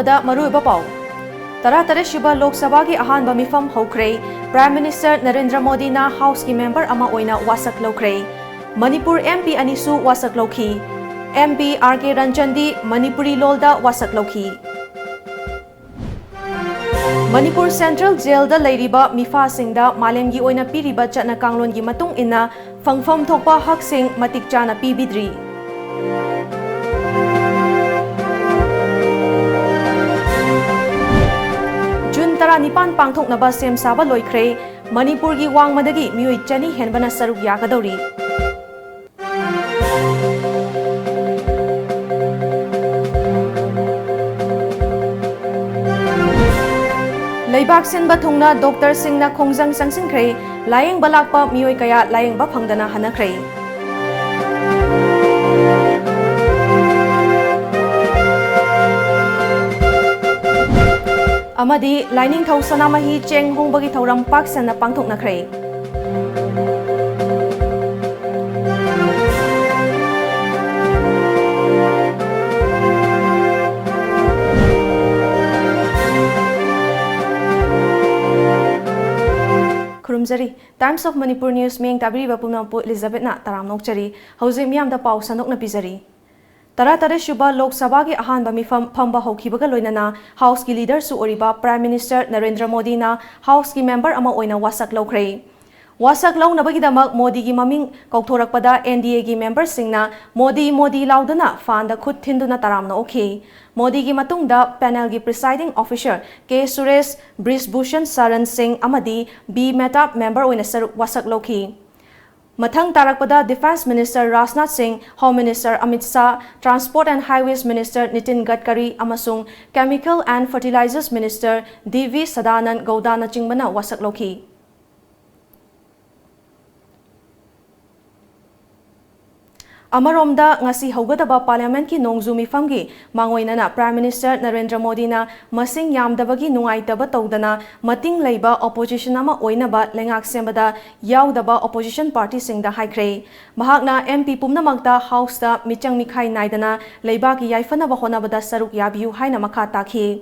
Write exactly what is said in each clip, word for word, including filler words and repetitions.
ꯗ ꯃꯔꯨꯑꯣꯏꯕ ꯄꯥꯎ꯫ ꯇꯔꯥꯇꯔꯦꯠ ꯁꯨꯕ ꯂꯣꯛ ꯁꯚꯥꯒꯤ ꯑꯍꯥꯟꯕ ꯃꯤꯐꯝ ꯍꯧꯈ꯭ꯔꯦ꯫ Prime Minister ꯅꯔꯦꯟꯗ꯭ꯔ ꯃꯣꯗꯤꯅ House ꯀꯤ member ꯑꯃ ꯑꯣꯏꯅ ꯋꯥꯁꯛ ꯂꯧꯈ꯭ꯔꯦ꯫ ꯃꯅꯤꯄꯨꯔ M P ꯑꯅꯤꯁꯨ ꯋꯥꯁꯛ ꯂꯧꯈꯤ꯫ M P R K ꯔꯟꯖꯟꯗꯤ Manipuri ꯂꯣꯜꯗ ꯋꯥꯁꯛ ꯂꯧꯈꯤ꯫ ꯃꯅꯤꯄꯨꯔ Central Jail ꯗ ꯂꯩꯔꯤꯕ ꯃꯤꯐꯥꯁꯤꯡꯗ ꯃꯥꯂꯦꯝꯒꯤ ꯑꯣꯏꯅ ꯄꯤꯔꯤꯕ ꯆꯠꯅ ꯀꯥꯡꯂꯣꯟꯒꯤ ꯃꯇꯨꯡ ꯏꯟꯅ ꯐꯪꯐꯝ ꯊꯣꯛꯄ ꯍꯛꯁꯤꯡ ꯃꯇꯤꯛ ꯆꯥꯅ ꯄꯤꯕꯤꯗ꯭ꯔꯤ꯫ ꯖꯨꯟ ꯇꯔꯥꯅꯤꯄꯥꯟ ꯄꯥꯡꯊꯣꯛꯅꯕ ꯁꯦꯝ ꯁꯥꯕ ꯂꯣꯏꯈ꯭ꯔꯦ꯫ ꯃꯅꯤꯄꯨꯔꯒꯤ ꯋꯥꯡꯃꯗꯒꯤ ꯃꯤꯑꯣꯏ ꯆꯅꯤ ꯍꯦꯟꯕꯅ ꯁꯔꯨꯛ ꯌꯥꯒꯗꯧꯔꯤ꯫ ꯂꯩꯕꯥꯛ ꯁꯤꯟꯕ ꯊꯨꯡꯅ ꯗꯣꯛꯇꯔꯁꯤꯡꯅ ꯈꯣꯡꯖꯪ ꯆꯪꯁꯤꯟꯈ꯭ꯔꯦ꯫ ꯂꯥꯌꯦꯡꯕ ꯂꯥꯛꯄ ꯃꯤꯑꯣꯏ ꯀꯌꯥ ꯂꯥꯌꯦꯡꯕ ꯐꯪꯗꯅ ꯍꯟꯅꯈ꯭ꯔꯦ꯫ ꯑꯃꯗꯤ ꯂꯥꯏꯅꯤꯡꯊꯧ ꯁꯅꯥꯃꯍꯤ ꯆꯦꯡ ꯍꯣꯡꯕꯒꯤ ꯊꯧꯔꯝ ꯄꯥꯛ ꯁꯟꯅ ꯄꯥꯡꯊꯣꯛꯅꯈ꯭ꯔꯦ꯫ ꯈꯨꯔꯨꯝꯖꯔꯤ꯫ Times of Manipur News ꯃꯤꯠꯌꯦꯡ ꯇꯥꯕꯤꯔꯤꯕ ꯄꯨꯝꯅꯃꯛꯄꯨ ꯏꯂꯤꯖꯥꯕꯦꯠꯅ ꯇꯔꯥꯝꯅ ꯑꯣꯛꯆꯔꯤ꯫ ꯍꯧꯖꯤꯛ ꯃꯤꯌꯥꯝꯗ ꯄꯥꯎ ꯁꯟꯗꯣꯛꯅ ꯄꯤꯖꯔꯤ꯫ ꯇꯔꯥꯇꯔꯦꯠ ꯁꯨꯕ ꯂꯣꯛ ꯁꯚꯥꯒꯤ ꯑꯍꯥꯟꯕ ꯃꯤꯐꯝ ꯐꯝꯕ ꯍꯧꯈꯤꯕꯒ ꯂꯣꯏꯅꯅ House ꯀꯤ leader ꯁꯨ ꯑꯣꯏꯔꯤꯕ Prime Minister ꯅꯔꯦꯟꯗ꯭ꯔ ꯃꯣꯗꯤꯅ House ꯀꯤ member ꯑꯃ ꯑꯣꯏꯅ ꯋꯥꯁꯛ ꯂꯧꯈ꯭ꯔꯦ꯫ ꯋꯥꯁꯛ ꯂꯧꯅꯕꯒꯤꯗꯃꯛ ꯃꯣꯗꯤꯒꯤ ꯃꯃꯤꯡ ꯀꯧꯊꯣꯔꯛꯄꯗ N D A ꯒꯤ member ꯁꯤꯡꯅ "ꯃꯣꯗꯤ, ꯃꯣꯗꯤ" ꯂꯥꯎꯗꯨꯅ ꯐꯥꯟꯗ ꯈꯨꯠ ꯊꯤꯟꯗꯨꯅ ꯇꯔꯥꯝꯅ ꯑꯣꯛꯈꯤ꯫ ꯃꯣꯗꯤꯒꯤ ꯃꯇꯨꯡꯗ panel ꯒꯤ presiding officer ꯀꯦ ꯁꯨꯔꯦꯁ, ꯕ꯭ꯔꯤꯖ ꯚꯨꯁꯟ ꯁꯔꯟ ꯁꯤꯡ ꯑꯃꯗꯤ ꯕꯤ ꯃꯦꯍꯇꯥꯕ member ꯑꯣꯏꯅ ꯁꯔꯨꯛ ꯋꯥꯁꯛ ꯂꯧꯈꯤ꯫ ꯃꯊꯪ ꯇꯥꯔꯛꯄꯗ Defence Minister ꯔꯥꯖꯅꯥꯊ ꯁꯤꯡ, Home Minister Amit Shah, Transport and Highways Minister Nitin ꯒꯗꯀꯔꯤ ꯑꯃꯁꯨꯡ Chemical and Fertilizers Minister D V Sadananda ꯒꯧꯗꯥꯅꯆꯤꯡꯕꯅ ꯋꯥꯁꯛ ꯂꯧꯈꯤ꯫ ꯑꯃꯔꯣꯝꯗ, ꯉꯁꯤ ꯍꯧꯒꯗꯕ Parliamentꯀꯤ ꯅꯣꯡꯖꯨ ꯃꯤꯐꯝꯒꯤ ꯃꯥꯡꯑꯣꯏꯅꯅ Prime Minister ꯅꯔꯦꯟꯗ꯭ꯔ ꯃꯣꯗꯤꯅ ꯃꯁꯤꯡ ꯌꯥꯝꯗꯕꯒꯤ ꯅꯨꯡꯉꯥꯏꯇꯕ ꯇꯧꯗꯅ ꯃꯇꯤꯡ ꯂꯩꯕ opposition ꯑꯃ ꯑꯣꯏꯅꯕ ꯂꯩꯉꯥꯛ ꯁꯦꯝꯕꯗ ꯌꯥꯎꯗꯕ opposition partyꯁꯤꯡꯗ ꯍꯥꯏꯈ꯭ꯔꯦ꯫ ꯃꯍꯥꯛꯅ MP ꯄꯨꯝꯅꯃꯛꯇ Houseꯇ ꯃꯤꯆꯪ ꯃꯤꯈꯥꯏ ꯅꯥꯏꯗꯅ ꯂꯩꯕꯥꯛꯀꯤ ꯌꯥꯏꯐꯅꯕ ꯍꯣꯠꯅꯕꯗ ꯁꯔꯨꯛ ꯌꯥꯕꯤꯌꯨ ꯍꯥꯏꯅ ꯃꯈꯥ ꯇꯥꯈꯤ꯫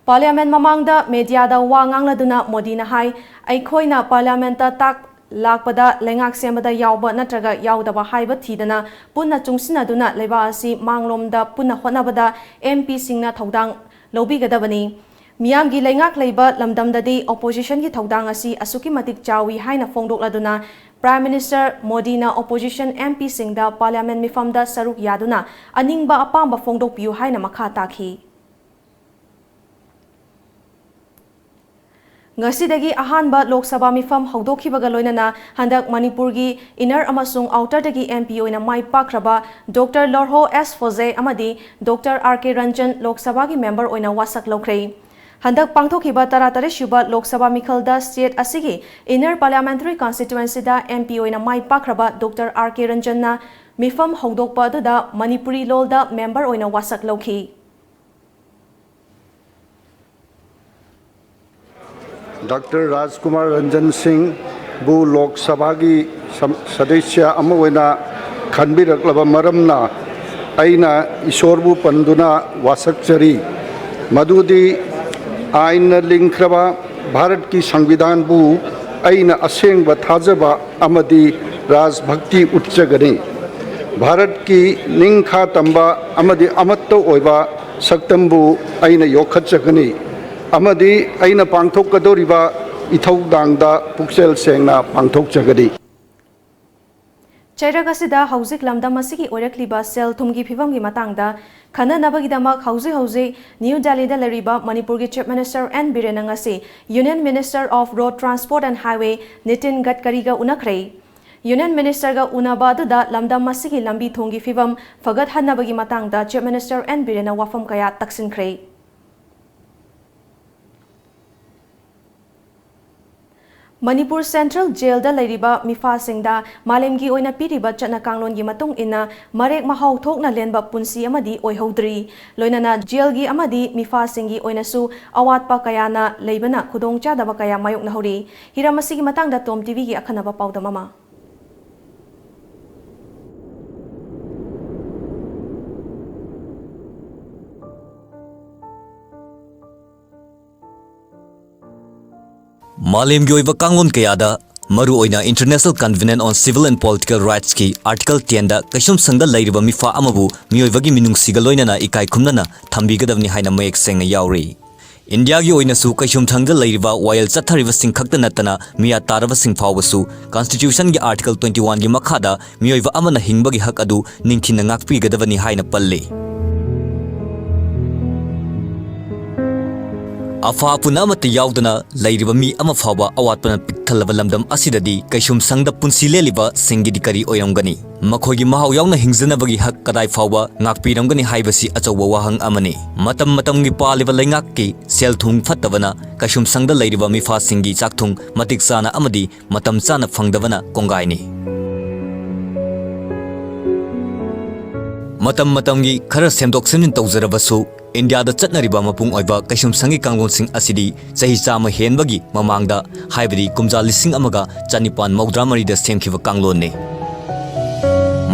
Parliament ꯃꯃꯥꯡꯗ mediaꯗ ꯋꯥ ꯉꯥꯡꯂꯗꯨꯅ ꯃꯣꯗꯤꯅ ꯍꯥꯏ, ꯑꯩꯈꯣꯏꯅ Parliamentꯇ ꯇꯥꯛ ꯂꯥꯛꯄꯗ ꯂꯩꯉꯥꯛ ꯁꯦꯝꯕꯗ ꯌꯥꯎꯕ ꯅꯠꯇ꯭ꯔꯒ ꯌꯥꯎꯗꯕ ꯍꯥꯏꯕ ꯊꯤꯗꯅ ꯄꯨꯟꯅ ꯆꯨꯡꯁꯤꯟꯅꯗꯨꯅ ꯂꯩꯕꯥꯛ ꯑꯁꯤ ꯃꯥꯡꯂꯣꯝꯗ ꯄꯨꯟꯅ ꯍꯣꯠꯅꯕꯗ MPꯁꯤꯡꯅ ꯊꯧꯗꯥꯡ ꯂꯧꯕꯤꯒꯗꯕꯅꯤ꯫ ꯃꯤꯌꯥꯝꯒꯤ ꯂꯩꯉꯥꯛ ꯂꯩꯕ ꯂꯝꯗꯝꯗꯗꯤ oppositionꯒꯤ ꯊꯧꯗꯥꯡ ꯑꯁꯤ ꯑꯁꯨꯛꯀꯤ ꯃꯇꯤꯛ ꯆꯥꯎꯏ ꯍꯥꯏꯅ ꯐꯣꯡꯗꯣꯛꯂꯗꯨꯅ Prime Minister ꯃꯣꯗꯤꯅ opposition MPꯁꯤꯡꯗ Parliament ꯃꯤꯐꯝꯗ ꯁꯔꯨꯛ ꯌꯥꯗꯨꯅ ꯑꯅꯤꯡꯕ ꯑꯄꯥꯝꯕ ꯐꯣꯡꯗꯣꯛꯄꯤꯌꯨ ꯍꯥꯏꯅ ꯃꯈꯥ ꯇꯥꯈꯤ꯫ ꯉꯁꯤꯗꯒꯤ ꯑꯍꯥꯟꯕ ꯂꯣꯛ ꯁꯚꯥ ꯃꯤꯐꯝ ꯍꯧꯗꯣꯛꯈꯤꯕꯒ ꯂꯣꯏꯅꯅ ꯍꯟꯗꯛ ꯃꯅꯤꯄꯨꯔꯒꯤ Inner ꯑꯃꯁꯨꯡ Outerꯗꯒꯤ MP ꯑꯣꯏꯅ ꯃꯥꯏ ꯄꯥꯛꯈ꯭ꯔꯕ Doctor ꯂꯣꯔꯍꯣ ꯑꯦꯁ ꯐꯣꯖꯦ ꯑꯃꯗꯤ Doctor ꯑꯥꯔ ꯀꯦ ꯔꯟꯖꯟ ꯂꯣꯛ ꯁꯚꯥꯒꯤ member ꯑꯣꯏꯅ ꯋꯥꯁꯛ ꯂꯧꯈ꯭ꯔꯦ꯫ ꯍꯟꯗꯛ ꯄꯥꯡꯊꯣꯛꯈꯤꯕ ꯇꯔꯥꯇꯔꯦꯠ ꯁꯨꯕ ꯂꯣꯛ ꯁꯚꯥ ꯃꯤꯈꯜꯗ state ꯑꯁꯤꯒꯤ Inner Parliamentary Constituencyꯗ MP ꯑꯣꯏꯅ ꯃꯥꯏ ꯄꯥꯛꯈ꯭ꯔꯕ Doctor ꯑꯥꯔ ꯀꯦ ꯔꯟꯖꯟꯅ ꯃꯤꯐꯝ ꯍꯧꯗꯣꯛꯄ ꯑꯗꯨꯗ ꯃꯅꯤꯄꯨꯔꯤ ꯂꯣꯜꯗ member ꯑꯣꯏꯅ ꯋꯥꯁꯛ ꯂꯧꯈꯤ꯫ ꯗꯥꯛꯇꯔ ꯔꯥꯖꯀꯨꯃꯥꯔ ꯔꯟꯖꯟ ꯁꯤꯡꯕꯨ ꯂꯣꯛ ꯁꯚꯥꯒꯤ ꯁꯝ-, ꯁꯗꯁ꯭ꯌ ꯑꯃ ꯑꯣꯏꯅ ꯈꯟꯕꯤꯔꯛꯂꯕ ꯃꯔꯝꯅ ꯑꯩꯅ ꯏꯁꯣꯔꯕꯨ ꯄꯟꯗꯨꯅ ꯋꯥꯁꯛꯆꯔꯤ꯫ ꯃꯗꯨꯗꯤ ꯑꯥꯏꯟꯅ ꯂꯤꯡꯈ꯭ꯔꯕ ꯚꯥꯔꯠꯀꯤ ꯁꯪꯕꯤꯙꯥꯟꯕꯨ ꯑꯩꯅ ꯑꯁꯦꯡꯕ ꯊꯥꯖꯕ ꯑꯃꯗꯤ ꯔꯥꯖꯚꯛꯇꯤ ꯎꯠꯆꯒꯅꯤ꯫ ꯚꯥꯔꯠꯀꯤ ꯅꯤꯡꯈꯥ ꯇꯝꯕ ꯑꯃꯗꯤ ꯑꯃꯠꯇ ꯑꯣꯏꯕ ꯁꯛꯇꯝꯕꯨ ꯑꯩꯅ ꯌꯣꯛꯈꯠꯆꯒꯅꯤ ꯑꯃꯗꯤ ꯑꯩꯅ ꯄꯥꯡꯊꯣꯛꯀꯗꯧꯔꯤꯕ ꯏꯊꯧꯗꯥꯡꯗ ꯄꯨꯛꯆꯦꯜ ꯁꯦꯡꯅ ꯄꯥꯡꯊꯣꯛꯆꯒꯅꯤ꯫ ꯆꯩꯔꯛ ꯑꯁꯤꯗ ꯍꯧꯖꯤꯛ ꯂꯝꯗꯝ ꯑꯁꯤꯒꯤ ꯑꯣꯏꯔꯛꯂꯤꯕ ꯁꯦꯜ ꯊꯨꯝꯒꯤ ꯐꯤꯕꯝꯒꯤ ꯃꯇꯥꯡꯗ ꯈꯟꯅꯅꯕꯒꯤꯗꯃꯛ ꯍꯧꯖꯤꯛ ꯍꯧꯖꯤꯛ ꯅ꯭ꯌꯨ ꯗꯦꯜꯂꯤꯗ ꯂꯩꯔꯤꯕ ꯃꯅꯤꯄꯨꯔꯒꯤ Chief Minister ꯑꯦꯟ ꯕꯤꯔꯦꯟꯅ ꯉꯁꯤ Union Minister of Road Transport and Highway Nitin ꯒꯠꯀꯔꯤꯒ ꯎꯅꯈ꯭ꯔꯦ꯫ Union Ministerꯒ ꯎꯅꯕ ꯑꯗꯨꯗ ꯂꯝꯗꯝ ꯑꯁꯤꯒꯤ ꯂꯝꯕꯤ ꯊꯣꯡꯒꯤ ꯐꯤꯕꯝ ꯐꯒꯠꯍꯟꯅꯕꯒꯤ ꯃꯇꯥꯡꯗ Chief Minister ꯑꯦꯟ ꯕꯤꯔꯦꯟꯅ ꯋꯥꯐꯝ ꯀꯌꯥ ꯇꯛꯁꯤꯟꯈ꯭ꯔꯦ꯫ ꯃꯅꯤꯄꯨꯔ ꯁꯦꯟꯇ꯭ꯔꯦꯜ ꯖꯦꯜꯗ ꯂꯩꯔꯤꯕ ꯃꯤꯐꯥꯁꯤꯡꯗ ꯃꯥꯂꯦꯝꯒꯤ ꯑꯣꯏꯅ ꯄꯤꯔꯤꯕ ꯆꯠꯅ ꯀꯥꯡꯂꯣꯟꯒꯤ ꯃꯇꯨꯡ ꯏꯟꯅ ꯃꯔꯦꯛ ꯃꯍꯥꯎ ꯊꯣꯛꯅ ꯂꯦꯟꯕ ꯄꯨꯟꯁꯤ ꯑꯃꯗꯤ ꯑꯣꯏꯍꯧꯗ꯭ꯔꯤ꯫ ꯂꯣꯏꯅꯅ ꯖꯦꯜꯒꯤ ꯑꯃꯗꯤ ꯃꯤꯐꯥꯁꯤꯡꯒꯤ ꯑꯣꯏꯅꯁꯨ ꯑꯋꯥꯠꯄ ꯀꯌꯥꯅ ꯂꯩꯕꯅ ꯈꯨꯗꯣꯡꯆꯥꯗꯕ ꯀꯌꯥ ꯃꯥꯌꯣꯛꯅꯍꯧꯔꯤ꯫ ꯍꯤꯔꯝ ꯑꯁꯤꯒꯤ ꯃꯇꯥꯡꯗ ꯇꯣꯝ ꯇꯤꯚꯤꯒꯤ ꯑꯈꯟꯅꯕ ꯄꯥꯎꯗꯝ ꯑꯃ꯫ ꯃꯥꯂꯦꯝꯒꯤ ꯑꯣꯏꯕ ꯀꯥꯡꯂꯣꯟ ꯀꯌꯥꯗ, ꯃꯔꯨꯑꯣꯏꯅ International Covenant on Civil and Political Rights ꯀꯤ Article ten ꯗ ꯀꯩꯁꯨꯝꯁꯪꯗ ꯂꯩꯔꯤꯕ ꯃꯤꯐꯥ ꯑꯃꯕꯨ ꯃꯤꯑꯣꯏꯕꯒꯤ ꯃꯤꯅꯨꯡꯁꯤꯒ ꯂꯣꯏꯅꯅ ꯏꯀꯥꯏ ꯈꯨꯝꯅꯅ ꯊꯝꯕꯤꯒꯗꯕꯅꯤ ꯍꯥꯏꯅ ꯃꯌꯦꯛ ꯁꯦꯡꯅ ꯌꯥꯎꯔꯤ꯫ ꯏꯟꯗꯤꯌꯥꯒꯤ ꯑꯣꯏꯅꯁꯨ ꯀꯩꯁꯨꯝꯁꯪꯗ ꯂꯩꯔꯤꯕ ꯋꯥꯌꯦꯜ ꯆꯠꯊꯔꯤꯕꯁꯤꯡ ꯈꯛꯇ ꯅꯠꯇꯅ ꯃꯤꯌꯥ ꯇꯥꯔꯕꯁꯤꯡ ꯐꯥꯎꯕꯁꯨ Constitution ꯒꯤ Article twenty one ꯒꯤ ꯃꯈꯥꯗ ꯃꯤꯑꯣꯏꯕ ꯑꯃꯅ ꯍꯤꯡꯕꯒꯤ ꯍꯛ ꯑꯗꯨ ꯅꯤꯡꯊꯤꯅ ꯉꯥꯛꯄꯤꯒꯗꯕꯅꯤ ꯍꯥꯏꯅ ꯄꯜꯂꯤ꯫ ꯑꯐ ꯑꯄꯨꯟ ꯑꯃꯠꯇ ꯌꯥꯎꯗꯅ ꯂꯩꯔꯤꯕ ꯃꯤ ꯑꯃ ꯐꯥꯎꯕ ꯑꯋꯥꯠꯄꯅ ꯄꯤꯛ ꯊꯜꯂꯕ ꯂꯝꯗꯝ ꯑꯁꯤꯗꯗꯤ ꯀꯩꯁꯨꯝꯁꯪꯗ ꯄꯨꯟꯁꯤ ꯂꯦꯜꯂꯤꯕꯁꯤꯡꯒꯤꯗꯤ ꯀꯔꯤ ꯑꯣꯏꯔꯝꯒꯅꯤ? ꯃꯈꯣꯏꯒꯤ ꯃꯍꯥꯎ ꯌꯥꯎꯅ ꯍꯤꯡꯖꯅꯕꯒꯤ ꯍꯛ ꯀꯗꯥꯏ ꯐꯥꯎꯕ ꯉꯥꯛꯄꯤꯔꯝꯒꯅꯤ ꯍꯥꯏꯕꯁꯤ ꯑꯆꯧꯕ ꯋꯥꯍꯪ ꯑꯃꯅꯤ꯫ ꯃꯇꯝ ꯃꯇꯝꯒꯤ ꯄꯥꯜꯂꯤꯕ ꯂꯩꯉꯥꯛꯀꯤ ꯁꯦꯜ ꯊꯨꯝ ꯐꯠꯇꯕꯅ ꯀꯩꯁꯨꯝꯁꯪꯗ ꯂꯩꯔꯤꯕ ꯃꯤꯐꯥꯁꯤꯡꯒꯤ ꯆꯥꯛꯊꯨꯡ ꯃꯇꯤꯛ ꯆꯥꯅ ꯑꯃꯗꯤ ꯃꯇꯝ ꯆꯥꯅ ꯐꯪꯗꯕꯅ ꯀꯣꯡꯒꯥꯏꯅꯤ꯫ ꯃꯇꯝ ꯃꯇꯝꯒꯤ ꯈꯔ ꯁꯦꯝꯗꯣꯛ ꯁꯦꯝꯖꯤꯟ ꯇꯧꯖꯔꯕꯁꯨ, ꯏꯟꯗꯤꯌꯥꯗ ꯆꯠꯅꯔꯤꯕ ꯃꯄꯨꯡ ꯑꯣꯏꯕ ꯀꯩꯁꯨꯝꯁꯪꯒꯤ ꯀꯥꯡꯂꯣꯟꯁꯤꯡ ꯑꯁꯤꯗꯤ ꯆꯍꯤ ꯆꯥꯝꯃ ꯍꯦꯟꯕꯒꯤ ꯃꯃꯥꯡꯗ, ꯍꯥꯏꯕꯗꯤ ꯀꯨꯝꯖꯥ ꯂꯤꯁꯤꯡ ꯑꯃꯒ ꯆꯅꯤꯄꯥꯟ ꯃꯧꯗ꯭ꯔꯥ ꯃꯔꯤꯗ ꯁꯦꯝꯈꯤꯕ ꯀꯥꯡꯂꯣꯟꯅꯤ꯫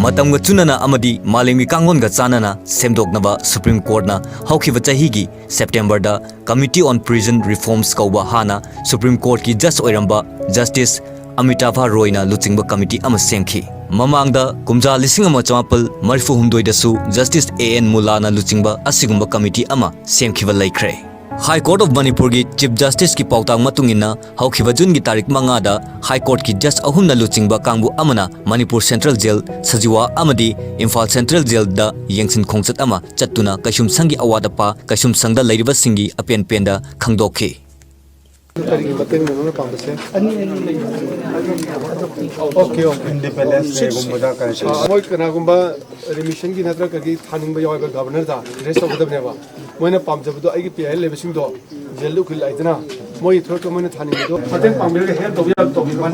ꯃꯇꯝꯒ ꯆꯨꯅꯅ ꯑꯃꯗꯤ ꯃꯥꯂꯦꯝꯒꯤ ꯀꯥꯡꯂꯣꯟꯒ ꯆꯥꯟꯅꯅ ꯁꯦꯝꯗꯣꯛꯅꯕ Supreme Court ꯅ ꯍꯧꯈꯤꯕ ꯆꯍꯤꯒꯤ September the Committee on Prison Reforms ꯀꯧꯕ ꯍꯥꯟꯅ Supreme Court ꯀꯤ Judge ꯑꯣꯏꯔꯝꯕ Justice ꯑꯃꯤꯇꯥꯚ ꯔꯣꯏꯅ ꯂꯨꯆꯤꯡꯕ committee ꯑꯃ ꯁꯦꯝꯈꯤ꯫ ꯃꯃꯥꯡꯗ ꯀꯨꯝꯖꯥ ꯂꯤꯁꯤꯡ ꯑꯃ ꯆꯃꯥꯄꯜ ꯃꯔꯤꯐꯨ ꯍꯨꯝꯗꯣꯏꯗꯁꯨ Justice A N ꯃꯨꯂꯥꯅ ꯂꯨꯆꯤꯡꯕ ꯑꯁꯤꯒꯨꯝꯕ committee ꯑꯃ ꯁꯦꯝꯈꯤꯕ ꯂꯩꯈ꯭ꯔꯦ꯫ High Court of ꯃꯅꯤꯄꯨꯔꯒꯤ Chief Justice ꯀꯤ ꯄꯥꯎꯇꯥꯛ ꯃꯇꯨꯡ ꯏꯟꯅ, ꯍꯧꯈꯤꯕ June ꯒꯤ ꯇꯥꯔꯤꯛ ꯃꯉꯥꯗ High Court ꯀꯤ Judge ꯑꯍꯨꯝꯅ ꯂꯨꯆꯤꯡꯕ ꯀꯥꯡꯕꯨ ꯑꯃꯅ ꯃꯅꯤꯄꯨꯔ Central Jail, ꯁꯖꯤꯋꯥ ꯑꯃꯗꯤ ꯏꯝꯐꯥꯜ Central Jail ꯗ ꯌꯦꯡꯁꯤꯟ ꯈꯣꯡꯆꯠ ꯑꯃ ꯆꯠꯇꯨꯅ ꯀꯩꯁꯨꯝꯁꯪꯒꯤ ꯑꯋꯥꯠ ꯑꯄꯥ, ꯀꯩꯁꯨꯝꯁꯪꯗ ꯂꯩꯔꯤꯕꯁꯤꯡꯒꯤ ꯑꯄꯦꯟ ꯄꯦꯟꯗ ꯈꯪꯗꯣꯛꯈꯤ꯫ ꯀꯔꯤꯒꯤ ꯃꯇꯦꯡꯅꯣ ꯅꯪꯅ ꯄꯥꯝꯕꯁꯦ? Okay, okay. ꯏꯟꯗꯤꯄꯦꯟꯗꯦꯟꯁ ꯗꯦꯒꯨꯝꯕꯗ ꯀꯔꯤ ꯀꯔꯤ? ꯑ, ꯃꯣꯏ ꯀꯅꯥꯒꯨꯝꯕ ꯔꯤꯃꯤꯁꯟꯒꯤ ꯅꯠꯇ꯭ꯔꯒ ꯀꯔꯤ ꯊꯥꯅꯤꯡꯕ ꯌꯥꯎꯔꯒ ꯒꯚꯔꯅꯔꯗ ꯑꯦꯗ꯭ꯔꯦꯁ ꯇꯧꯒꯗꯕꯅꯦꯕ꯫ ꯃꯣꯏꯅ ꯄꯥꯝꯖꯕꯗꯣ, ꯑꯩꯒꯤ ꯄꯤ ꯑꯥꯏ ꯑꯦꯜ ꯂꯩꯕꯁꯤꯡꯗꯣ ꯖꯦꯜꯗ ꯎꯈꯤꯜꯂꯛꯏꯗꯅ, ꯃꯣꯏ ꯊꯣꯔꯛꯇ ꯃꯣꯏꯅ ꯊꯥꯅꯤꯡꯕꯗꯣ ꯃꯇꯦꯡ ꯄꯥꯡꯕꯤꯔꯒ ꯍꯦꯜꯞ ꯇꯧꯕ ꯌꯥꯕ ꯇꯧꯕꯤꯕ꯫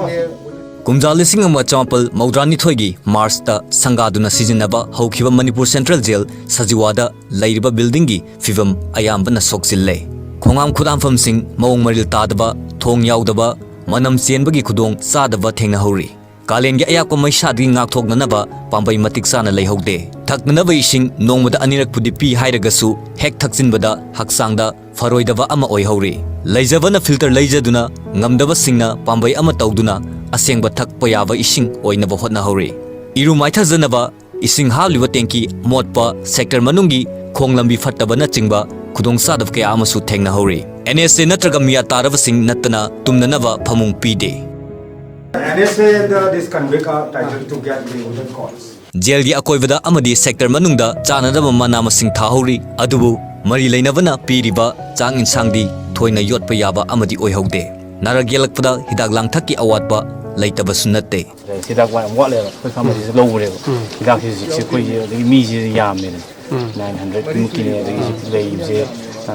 ꯀꯨꯝꯖꯥ ꯂꯤꯁꯤꯡ ꯑꯃ ꯆꯃꯥꯄꯜ ꯃꯧꯗ꯭ꯔꯥꯅꯤꯊꯣꯏꯒꯤ ꯃꯥꯔꯆꯇ ꯁꯪꯒꯥꯗꯨꯅ ꯁꯤꯖꯤꯟꯅꯕ ꯍꯧꯈꯤꯕ ꯃꯅꯤꯄꯨꯔ ꯁꯦꯟꯇ꯭ꯔꯦꯜ ꯖꯦꯜ ꯁꯖꯤꯋꯥꯗ ꯂꯩꯔꯤꯕ ꯕꯤꯜꯗꯤꯡꯒꯤ ꯐꯤꯕꯝ ꯑꯌꯥꯝꯕꯅ ꯁꯣꯛꯆꯤꯜꯂꯦ꯫ ꯈꯣꯡꯍꯥꯝ ꯈꯨꯠꯍꯥꯝꯐꯝꯁꯤꯡ ꯃꯑꯣꯡ ꯃꯔꯤꯜ ꯇꯥꯗꯕ, ꯊꯣꯡ ꯌꯥꯎꯗꯕ, ꯃꯅꯝ ꯆꯦꯟꯕꯒꯤ ꯈꯨꯗꯣꯡ ꯆꯥꯗꯕ ꯊꯦꯡꯅꯍꯧꯔꯤ꯫ ꯀꯥꯂꯦꯟꯒꯤ ꯑꯌꯥꯛꯄ ꯃꯩꯁꯥꯗꯒꯤ ꯉꯥꯛꯊꯣꯛꯅꯅꯕ ꯄꯥꯝꯕꯩ ꯃꯇꯤꯛ ꯆꯥꯅ ꯂꯩꯍꯧꯗꯦ꯫ ꯊꯛꯅꯅꯕ ꯏꯁꯤꯡ ꯅꯣꯡꯃꯗ ꯑꯅꯤꯔꯛꯄꯨꯗꯤ ꯄꯤ ꯍꯥꯏꯔꯒꯁꯨ, ꯍꯦꯛ ꯊꯛꯆꯤꯟꯕꯗ ꯍꯛꯆꯥꯡꯗ ꯐꯔꯣꯏꯗꯕ ꯑꯃ ꯑꯣꯏꯍꯧꯔꯤ꯫ ꯂꯩꯖꯕꯅ ꯐꯤꯜꯇꯔ ꯂꯩꯖꯗꯨꯅ, ꯉꯝꯗꯕꯁꯤꯡꯅ ꯄꯥꯝꯕꯩ ꯑꯃ ꯇꯧꯗꯨꯅ ꯑꯁꯦꯡꯕ ꯊꯛꯄ ꯌꯥꯕ ꯏꯁꯤꯡ ꯑꯣꯏꯅꯕ ꯍꯣꯠꯅꯍꯧꯔꯤ꯫ ꯏꯔꯨ ꯃꯥꯏꯊꯖꯅꯕ ꯏꯁꯤꯡ ꯍꯥꯞꯂꯤꯕ ꯇꯦꯡꯀꯤ ꯃꯣꯠꯄ, ꯁꯦꯛꯇꯔ ꯃꯅꯨꯡꯒꯤ ꯈꯣꯡ ꯂꯝꯕꯤ ꯐꯠꯇꯕꯅꯆꯤꯡꯕ ꯈꯨꯗꯣꯡꯆꯥꯗꯕ ꯀꯌꯥ ꯑꯃꯁꯨ ꯊꯦꯡꯅꯍꯧꯔꯤ꯫ ꯑꯦꯟ ꯑꯦꯁ ꯑꯦ ꯅꯠꯇ꯭ꯔꯒ ꯃꯤꯌꯥ ꯇꯥꯔꯕꯁꯤꯡ ꯅꯠꯇꯅ ꯇꯨꯝꯅꯅꯕ ꯐꯃꯨꯡ ꯄꯤꯗꯦ꯫ N S A and uh, this convict are titled to get the golden calls. ꯖꯦꯜꯒꯤ ꯑꯀꯣꯏꯕꯗ ꯑꯃꯗꯤ ꯁꯦꯛꯇꯔ ꯃꯅꯨꯡꯗ ꯆꯥꯅꯅꯕ ꯃꯅꯥ ꯃꯁꯤꯡ ꯊꯥꯍꯧꯔꯤ, ꯑꯗꯨꯕꯨ ꯃꯔꯤ ꯂꯩꯅꯕꯅ ꯄꯤꯔꯤꯕ ꯆꯥꯛ ꯏꯟꯁꯥꯡꯗꯤ ꯊꯣꯏꯅ ꯌꯣꯠꯄ ꯌꯥꯕ ꯑꯃꯗꯤ ꯑꯣꯏꯍꯧꯗꯦ꯫ ꯅꯥꯔꯛ ꯌꯦꯛꯂꯛꯄꯗ ꯍꯤꯗꯥꯛ ꯂꯥꯡꯊꯛꯀꯤ ꯑꯋꯥꯠꯄ ꯂꯩꯇꯕꯁꯨ ꯅꯠꯇꯦ꯫ ꯍꯤꯗꯥꯛ ꯋꯥ-, ꯌꯥꯝ ꯋꯥꯠꯂꯦꯕ꯫ ꯑꯩꯈꯣꯏ ꯐꯥꯔꯃꯥꯁꯤꯁꯦ ꯂꯧꯕꯅꯦꯕ꯫ ꯎꯝ꯫ ꯍꯤꯗꯥꯛꯁꯦ ꯍꯧꯖꯤꯛꯁꯦ ꯑꯩꯈꯣꯏꯁꯦ ꯑꯗꯒꯤ ꯃꯤꯁꯦ ꯌꯥꯝꯃꯦꯗꯅ꯫ ꯎꯝ꯫ Nine hundred ꯃꯨꯛꯀꯤꯅꯦ꯫ ꯑꯗꯒꯤ ꯍꯧꯖꯤꯛ ꯂꯩꯔꯤꯕꯁꯦ, ꯑ,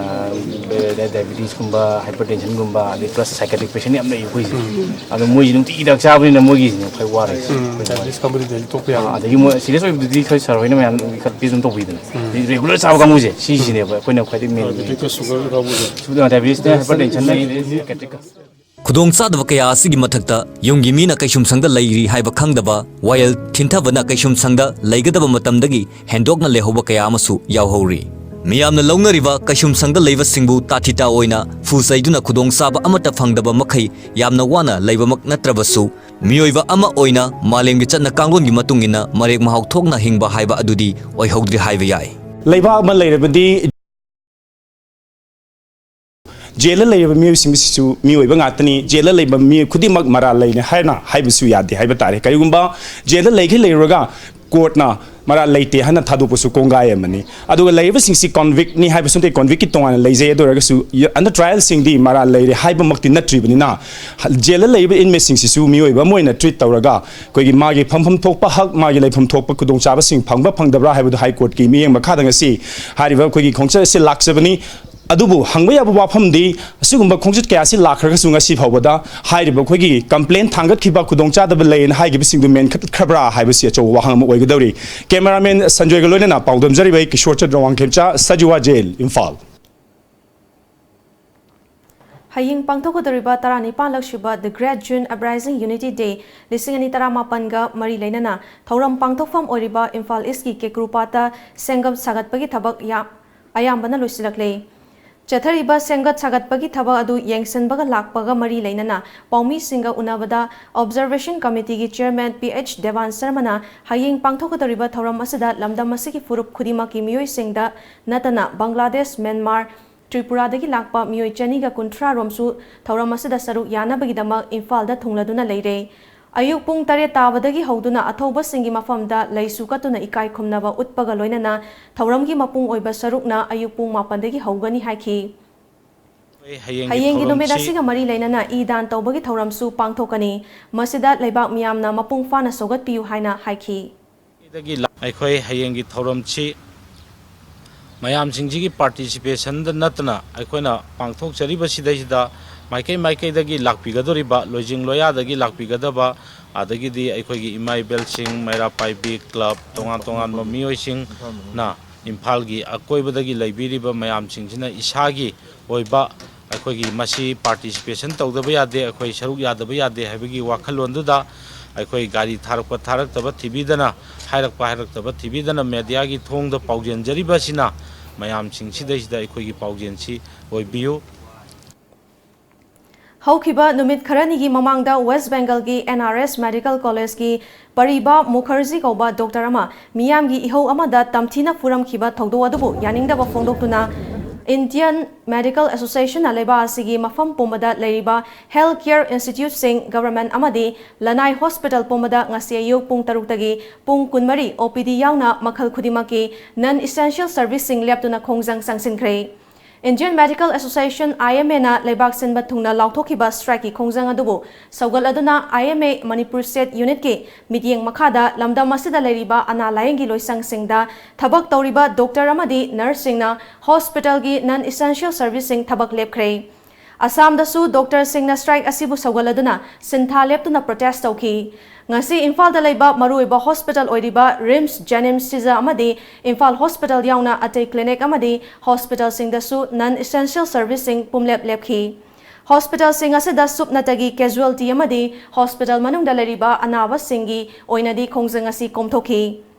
ꯗꯥꯏꯕꯤꯇꯤꯁꯀꯨꯝꯕ, ꯍꯥꯏꯄꯔꯇꯦꯟꯁꯟꯒꯨꯝꯕ, ꯑꯗꯩ ꯄ꯭ꯂꯁ ꯁꯥꯏꯀꯦꯇ꯭ꯔꯤꯛ ꯄꯦꯁꯦꯟ ꯌꯥꯝ ꯂꯩ ꯑꯩꯈꯣꯏꯁꯦ꯫ ꯎꯝ꯫ ꯑꯗꯣ ꯃꯣꯏꯁꯦ ꯅꯨꯡꯇꯤꯒꯤ ꯍꯤꯗꯥꯛ ꯆꯥꯕꯅꯤꯅ ꯃꯣꯏꯒꯤꯁꯤꯅ ꯈ꯭ꯋꯥꯏ ꯋꯥꯔꯦ꯫ ꯎꯝ, ꯑꯩꯈꯣꯏ ꯗꯥꯏꯕꯤꯇꯤꯁ ꯀꯥꯡꯕꯨꯗꯤ ꯗꯦꯂꯤ ꯇꯣꯛꯄ ꯌꯥꯔꯣꯏ꯫ ꯑꯥ, ꯑꯗꯒꯤ ꯃꯣꯏ ꯁꯤꯔꯤꯌꯁ ꯑꯣꯏꯕꯗꯨꯗꯤ ꯈꯔ ꯁꯥꯔ ꯍꯣꯏꯅ ꯃꯌꯥꯝ ꯈꯔ ꯇꯦꯁ ꯑꯗꯨꯝ ꯇꯧꯕꯤꯗꯅ꯫ ꯎꯝ꯫ ꯔꯤꯒꯨꯂꯔ ꯆꯥꯕ ꯀꯥꯡꯕꯨꯁꯦ ꯁꯤꯁꯤꯅꯦꯕ ꯑꯩꯈꯣꯏꯅ ꯈ꯭ꯋꯥꯏꯗꯒꯤ ꯃꯦꯟ ꯑꯣꯏꯔꯤꯁꯦ꯫ ꯗꯥꯏꯕꯤꯇꯤꯁ ꯀꯥꯡꯕꯨꯁꯦ꯫ ꯁꯨꯒꯔ, ꯗꯥꯏꯕꯤꯇꯤꯁꯅꯦ, ꯍꯥꯏꯄꯔꯇꯦꯟꯁꯟꯅꯦ, ꯁꯥꯏꯀꯦꯇ꯭ꯔꯤꯛ꯫ ꯈꯨꯗꯣꯡꯆꯥꯗꯕ ꯀꯌꯥ ꯑꯁꯤꯒꯤ ꯃꯊꯛꯇ ꯌꯨꯝꯒꯤ ꯃꯤꯅ ꯀꯩꯁꯨꯝꯁꯪꯗ ꯂꯩꯔꯤ ꯍꯥꯏꯕ ꯈꯪꯗꯕ, ꯋꯥꯌꯦꯜ ꯊꯤꯟꯊꯕꯅ ꯀꯩꯁꯨꯝꯁꯪꯗ ꯂꯩꯒꯗꯕ ꯃꯇꯝꯗꯒꯤ ꯍꯦꯟꯗꯣꯛꯅ ꯂꯩꯍꯧꯕ ꯀꯌꯥ ꯑꯃꯁꯨ ꯌꯥꯎꯍꯧꯔꯤ꯫ ꯃꯤꯌꯥꯝꯅ ꯂꯧꯅꯔꯤꯕ ꯀꯩꯁꯨꯝꯁꯪꯗ ꯂꯩꯕꯁꯤꯡꯕꯨ ꯇꯥꯊꯤ ꯇꯥꯑꯣꯏꯅ ꯐꯨ ꯆꯩꯗꯨꯅ ꯈꯨꯗꯣꯡꯆꯥꯕ ꯑꯃꯠꯇ ꯐꯪꯗꯕ ꯃꯈꯩ ꯌꯥꯝꯅ ꯋꯥꯅ ꯂꯩꯕꯃꯛ ꯅꯠꯇ꯭ꯔꯕꯁꯨ, ꯃꯤꯑꯣꯏꯕ ꯑꯃ ꯑꯣꯏꯅ ꯃꯥꯂꯦꯝꯒꯤ ꯆꯠꯅ ꯀꯥꯡꯂꯣꯟꯒꯤ ꯃꯇꯨꯡ ꯏꯟꯅ ꯃꯔꯦꯛ ꯃꯍꯥꯎ ꯊꯣꯛꯅ ꯍꯤꯡꯕ ꯍꯥꯏꯕ ꯑꯗꯨꯗꯤ ꯑꯣꯏꯍꯧꯗ꯭ꯔꯤ ꯍꯥꯏꯕ ꯌꯥꯏ꯫ ꯂꯩꯕꯥꯛ ꯑꯃ ꯂꯩꯔꯕꯗꯤ ꯖꯦꯜꯗ ꯂꯩꯔꯤꯕ ꯃꯤꯑꯣꯏꯁꯤꯡꯁꯤꯁꯨ ꯃꯤꯑꯣꯏꯕ ꯉꯥꯛꯇꯅꯤ꯫ ꯖꯦꯜꯗ ꯂꯩꯕ ꯃꯤꯑꯣꯏ ꯈꯨꯗꯤꯡꯃꯛ ꯃꯔꯥꯜ ꯂꯩꯅꯤ ꯍꯥꯏꯅ ꯍꯥꯏꯕꯁꯨ ꯌꯥꯗꯦ ꯍꯥꯏꯕ ꯇꯥꯔꯦ꯫ ꯀꯔꯤꯒꯨꯝꯕ ꯖꯦꯜꯗ ꯂꯩꯈꯩ ꯂꯩꯔꯨꯔꯒ ꯀꯣꯔꯠꯅ ꯃꯔꯥꯜ ꯂꯩꯇꯦ ꯍꯥꯏꯅ ꯊꯥꯗꯣꯛꯄꯁꯨ ꯀꯣꯡꯒꯥꯏ ꯑꯃꯅꯤ꯫ ꯑꯗꯨꯒ ꯂꯩꯔꯤꯕꯁꯤꯡꯁꯤ ꯀꯣꯟꯚꯤꯛꯅꯤ ꯍꯥꯏꯕꯁꯨ ꯅꯠꯇꯦ, ꯀꯣꯟꯚꯤꯛꯀꯤ ꯇꯣꯉꯥꯟꯅ ꯂꯩꯖꯩ꯫ ꯑꯗꯨ ꯑꯣꯏꯔꯒꯁꯨ under trialꯁꯤꯡꯗꯤ ꯃꯔꯥꯜ ꯂꯩꯔꯦ ꯍꯥꯏꯕꯃꯛꯇꯤ ꯅꯠꯇ꯭ꯔꯤꯕꯅꯤꯅ, ꯖꯦꯜꯗ ꯂꯩꯔꯤꯕ inmateꯁꯤꯡꯁꯤꯁꯨ ꯃꯤꯑꯣꯏꯕ ꯑꯃ ꯑꯣꯏꯅ treat ꯇꯧꯔꯒ, ꯑꯩꯈꯣꯏꯒꯤ ꯃꯥꯒꯤ ꯐꯝꯐꯝ ꯊꯣꯛꯄ ꯍꯛ, ꯃꯥꯒꯤ ꯂꯩꯐꯝ ꯊꯣꯛꯄ ꯈꯨꯗꯣꯡꯆꯥꯕꯁꯤꯡ ꯐꯪꯕ ꯐꯪꯗꯕ꯭ꯔꯥ ꯍꯥꯏꯕꯗꯨ High Courtꯀꯤ ꯃꯤꯠꯌꯦꯡ ꯃꯈꯥꯗ ꯉꯁꯤ ꯍꯥꯏꯔꯤꯕ ꯑꯩꯈꯣꯏꯒꯤ ꯈꯣꯡꯆꯠ ꯑꯁꯤ ꯂꯥꯛꯆꯕꯅꯤ꯫ ꯑꯗꯨꯕꯨ ꯍꯪꯕ ꯌꯥꯕ ꯋꯥꯐꯝꯗꯤ, ꯑꯁꯤꯒꯨꯝꯕ ꯈꯣꯡꯆꯠ ꯀꯌꯥ ꯑꯁꯤ ꯂꯥꯛꯈ꯭ꯔꯒꯁꯨ ꯉꯁꯤ ꯐꯥꯎꯕꯗ ꯍꯥꯏꯔꯤꯕ ꯑꯩꯈꯣꯏꯒꯤ complaint ꯊꯥꯡꯒꯠꯈꯤꯕ ꯈꯨꯗꯣꯡꯆꯥꯗꯕ ꯂꯩꯌꯦꯅ ꯍꯥꯏꯈꯤꯕꯁꯤꯡꯗꯨ ꯃꯦꯟꯈꯠꯈ꯭ꯔꯕ꯭ꯔꯥ ꯍꯥꯏꯕꯁꯤ ꯑꯆꯧꯕ ꯋꯥꯍꯪ ꯑꯃ ꯑꯣꯏꯒꯗꯧꯔꯤ꯫ Cameraman ꯁꯟꯖꯣꯏꯒ ꯂꯣꯏꯅꯅ ꯄꯥꯎꯗꯝꯖꯔꯤꯕ ꯑꯩ ꯀꯤꯁꯣꯔ ꯆꯟꯗ꯭ꯔ ꯋꯥꯡꯈꯦꯝꯆꯥ, ꯁꯖꯤꯋꯥ ꯖꯦꯜ, ꯏꯝꯐꯥꯜ꯫ ꯍꯌꯦꯡ ꯄꯥꯡꯊꯣꯛꯀꯗꯧꯔꯤꯕ ꯇꯔꯥꯅꯤꯄꯥꯟꯂꯛꯁꯨꯕ The Great June Uprising Unity Day ꯂꯤꯁꯤꯡ ꯑꯅꯤ ꯇꯔꯥꯃꯥꯄꯟꯒ ꯃꯔꯤ ꯂꯩꯅꯅ ꯊꯧꯔꯝ ꯄꯥꯡꯊꯣꯛꯐꯝ ꯑꯣꯏꯔꯤꯕ ꯏꯝꯐꯥꯜ ꯏꯁꯀꯤ ꯀꯦꯀ꯭ꯔꯨꯄꯥꯠꯇ ꯁꯦꯝꯒꯠ ꯁꯥꯒꯠꯄꯒꯤ ꯊꯕꯛ ꯌꯥ-, ꯑꯌꯥꯝꯕꯅ ꯂꯣꯏꯁꯤꯜꯂꯛꯂꯦ꯫ ꯆꯠꯊꯔꯤꯕ ꯁꯦꯝꯒꯠ ꯁꯥꯒꯠꯄꯒꯤ ꯊꯕꯛ ꯑꯗꯨ ꯌꯦꯡꯁꯤꯟꯕꯒ ꯂꯥꯛꯄꯒ ꯃꯔꯤ ꯂꯩꯅꯅ ꯄꯥꯎꯃꯤꯁꯤꯡꯒ ꯎꯅꯕꯗ Observation Committeeꯒꯤ Chairman P H Devan ꯁꯔꯃꯅ ꯍꯌꯦꯡ ꯄꯥꯡꯊꯣꯛꯀꯗꯧꯔꯤꯕ ꯊꯧꯔꯝ ꯑꯁꯤꯗ ꯂꯝꯗꯝ ꯑꯁꯤꯒꯤ ꯐꯨꯔꯨꯞ ꯈꯨꯗꯤꯡꯃꯛꯀꯤ ꯃꯤꯑꯣꯏꯁꯤꯡꯗ ꯅꯠꯇꯅ ꯕꯪꯒ꯭ꯂꯥꯗꯦꯁ, ꯃ꯭ꯌꯥꯟꯃꯥꯔ, ꯇ꯭ꯔꯤꯄꯨꯔꯥꯗꯒꯤ ꯂꯥꯛꯄ ꯃꯤꯑꯣꯏ ꯆꯅꯤꯒ ꯀꯨꯟꯊ꯭ꯔꯥ ꯔꯣꯝꯁꯨ ꯊꯧꯔꯝ ꯑꯁꯤꯗ ꯁꯔꯨꯛ ꯌꯥꯅꯕꯒꯤꯗꯃꯛ ꯏꯝꯐꯥꯜꯗ ꯊꯨꯡꯂꯗꯨꯅ ꯂꯩꯔꯦ꯫ ꯑꯌꯨꯛ ꯄꯨꯡ ꯇꯔꯦꯠ ꯇꯥꯕꯗꯒꯤ ꯍꯧꯗꯨꯅ ꯑꯊꯧꯕꯁꯤꯡꯒꯤ ꯃꯐꯝꯗ ꯂꯩꯁꯨ ꯀꯠꯇꯨꯅ ꯏꯀꯥꯏ ꯈꯨꯝꯅꯕ ꯎꯠꯄꯒ ꯂꯣꯏꯅꯅ ꯊꯧꯔꯝꯒꯤ ꯃꯄꯨꯡ ꯑꯣꯏꯕ ꯁꯔꯨꯛꯅ ꯑꯌꯨꯛ ꯄꯨꯡ ꯃꯥꯄꯟꯗꯒꯤ ꯍꯧꯒꯅꯤ ꯍꯥꯏꯈꯤ꯫ ꯑꯩꯈꯣꯏ ꯍꯌꯦꯡꯒꯤ ꯍꯌꯦꯡꯒꯤ ꯅꯨꯃꯤꯠ ꯊꯧꯔꯝꯁꯤ ꯑꯁꯤꯒ ꯃꯔꯤ ꯂꯩꯅꯅ ꯏ ꯗꯥꯟ ꯇꯧꯕꯒꯤ ꯊꯧꯔꯝꯁꯨ ꯄꯥꯡꯊꯣꯛꯀꯅꯤ꯫ ꯃꯁꯤꯗ ꯂꯩꯕꯥꯛ ꯃꯤꯌꯥꯝꯅ ꯃꯄꯨꯡ ꯐꯥꯅ ꯁꯧꯒꯠꯄꯤꯌꯨ ꯍꯥꯏꯅ ꯍꯥꯏꯈꯤ꯫ ꯗꯒꯤ ꯂꯥꯛ-, ꯑꯩꯈꯣꯏ ꯍꯌꯦꯡꯒꯤ ꯊꯧꯔꯝꯁꯤ ꯃꯌꯥꯝꯁꯤꯡꯁꯤꯒꯤ participation ꯅꯠꯇꯅ ꯑꯩꯈꯣꯏꯅ ꯄꯥꯡꯊꯣꯛꯆꯔꯤꯕꯁꯤꯗꯩꯁꯤꯗ ꯃꯥꯏꯀꯩ ꯃꯥꯏꯀꯩꯗꯒꯤ ꯂꯥꯛꯄꯤꯒꯗꯧꯔꯤꯕ, ꯂꯣꯏꯖꯤꯡ ꯂꯣꯌꯥꯗꯒꯤ ꯂꯥꯛꯄꯤꯒꯗꯕ, ꯑꯗꯒꯤꯗꯤ ꯑꯩꯈꯣꯏꯒꯤ ꯏꯃꯥ ꯏꯕꯦꯜꯁꯤꯡ, ꯃꯩꯔꯥ ꯄꯥꯏꯕꯤ club, ꯇꯣꯉꯥꯟ ꯇꯣꯉꯥꯟꯕ ꯃꯤꯑꯣꯏꯁꯤꯡꯅ ꯏꯝꯐꯥꯜꯒꯤ ꯑꯀꯣꯏꯕꯗꯒꯤ ꯂꯩꯕꯤꯔꯤꯕ ꯃꯌꯥꯝꯁꯤꯡꯁꯤꯅ ꯏꯁꯥꯒꯤ ꯑꯣꯏꯕ ꯑꯩꯈꯣꯏꯒꯤ ꯃꯁꯤ participation ꯇꯧꯗꯕ ꯌꯥꯗꯦ, ꯑꯩꯈꯣꯏ ꯁꯔꯨꯛ ꯌꯥꯗꯕ ꯌꯥꯗꯦ ꯍꯥꯏꯕꯒꯤ ꯋꯥꯈꯜꯂꯣꯟꯗꯨꯗ ꯑꯩꯈꯣꯏ ꯒꯥꯔꯤ ꯊꯥꯔꯛꯄ ꯊꯥꯔꯛꯇꯕ ꯊꯤꯕꯤꯗꯅ, ꯍꯥꯏꯔꯛꯄ ꯍꯥꯏꯔꯛꯇꯕ ꯊꯤꯕꯤꯗꯅ mediaꯒꯤ ꯊꯣꯡꯗ ꯄꯥꯎꯖꯦꯟꯖꯔꯤꯕꯁꯤꯅ ꯃꯌꯥꯝꯁꯤꯡꯁꯤꯗꯩꯁꯤꯗ ꯑꯩꯈꯣꯏꯒꯤ ꯄꯥꯎꯖꯦꯟꯁꯤ ꯑꯣꯏꯕꯤꯌꯨ꯫ ꯍꯧꯈꯤꯕ ꯅꯨꯃꯤꯠ ꯈꯔꯅꯤꯒꯤ ꯃꯃꯥꯡꯗ West Bengalꯒꯤ N R S Medical Collegeꯀꯤ ꯄꯔꯤꯕꯥ Mukherjee ꯀꯧꯕ doctor ꯑꯃ ꯃꯤꯌꯥꯝꯒꯤ ꯏꯍꯧ ꯑꯃꯗ ꯇꯝꯊꯤꯅ ꯐꯨꯔꯝꯈꯤꯕ ꯊꯧꯗꯣꯛ ꯑꯗꯨꯕꯨ ꯌꯥꯅꯤꯡꯗꯕ ꯐꯣꯡꯗꯣꯛꯇꯨꯅ Indian Medical Association-ꯅ ꯂꯩꯕꯥꯛ ꯑꯁꯤꯒꯤ ꯃꯐꯝ ꯄꯨꯝꯕꯗ ꯂꯩꯔꯤꯕ health care institute-ꯁꯤꯡ, government ꯑꯃꯗꯤ ꯂꯅꯥꯏ hospital ꯄꯨꯝꯕꯗ ꯉꯁꯤ ꯑꯌꯨꯛ ꯄꯨꯡ ꯇꯔꯨꯛꯇꯒꯤ ꯄꯨꯡ ꯀꯨꯟꯃꯔꯤ O P D ꯌꯥꯎꯅ ꯃꯈꯜ ꯈꯨꯗꯤꯡꯃꯛꯀꯤ non essential service-ꯁꯤꯡ ꯂꯦꯞꯇꯨꯅ ꯈꯣꯡꯖꯪ ꯆꯪꯁꯤꯟꯈ꯭ꯔꯦ꯫ Indian Medical Association, I M A-ꯅ ꯂꯩꯕꯥꯛ ꯁꯤꯟꯕ ꯊꯨꯡꯅ ꯂꯥꯎꯊꯣꯛꯈꯤꯕ strike-ꯀꯤ ꯈꯣꯡꯖꯪ ꯑꯗꯨꯕꯨ ꯁꯧꯒꯠꯂꯗꯨꯅ, I M A Manipur State Unit-ꯀꯤ ꯃꯤꯠꯌꯦꯡ ꯃꯈꯥꯗ ꯂꯝꯗꯝ ꯑꯁꯤꯗ ꯂꯩꯔꯤꯕ ꯑꯅꯥ ꯂꯥꯌꯦꯡꯒꯤ ꯂꯣꯏꯁꯪꯁꯤꯡꯗ ꯊꯕꯛ ꯇꯧꯔꯤꯕ doctor ꯑꯃꯗꯤ nurse-ꯁꯤꯡꯅ hospital-ꯒꯤ non essential service-ꯁꯤꯡ ꯊꯕꯛ ꯂꯦꯞꯈ꯭ꯔꯦ꯫ ꯑꯁꯥꯝꯗꯁꯨ doctor-ꯁꯤꯡꯅ strike ꯑꯁꯤꯕꯨ ꯁꯧꯒꯠꯂꯗꯨꯅ ꯁꯤꯟꯊꯥ ꯂꯦꯞꯇꯨꯅ protest ꯇꯧꯈꯤ꯫ ꯉꯁꯤ ꯏꯝꯐꯥꯜꯗ ꯂꯩꯕ ꯃꯔꯨꯑꯣꯏꯕ hospital ꯑꯣꯏꯔꯤꯕ RIMS, JNIMS, ꯁꯤꯖ ꯑꯃꯗꯤ ꯏꯝꯐꯥꯜ hospital ꯌꯥꯎꯅ ꯑꯇꯩ clinic ꯑꯃꯗꯤ hospital-ꯁꯤꯡꯗꯁꯨ non essential service-ꯁꯤꯡ ꯄꯨꯝꯂꯦꯞ ꯂꯦꯞꯈꯤ꯫ Hospital-ꯁꯤꯡ ꯑꯁꯤꯗ ꯁꯨꯞꯅꯇꯒꯤ casualty ꯑꯃꯗꯤ hospital ꯃꯅꯨꯡꯗ ꯂꯩꯔꯤꯕ ꯑꯅꯥꯕꯁꯤꯡꯒꯤ ꯑꯣꯏꯅꯗꯤ ꯈꯣꯡꯖꯪ ꯑꯁꯤ ꯀꯣꯝꯊꯣꯛꯈꯤ꯫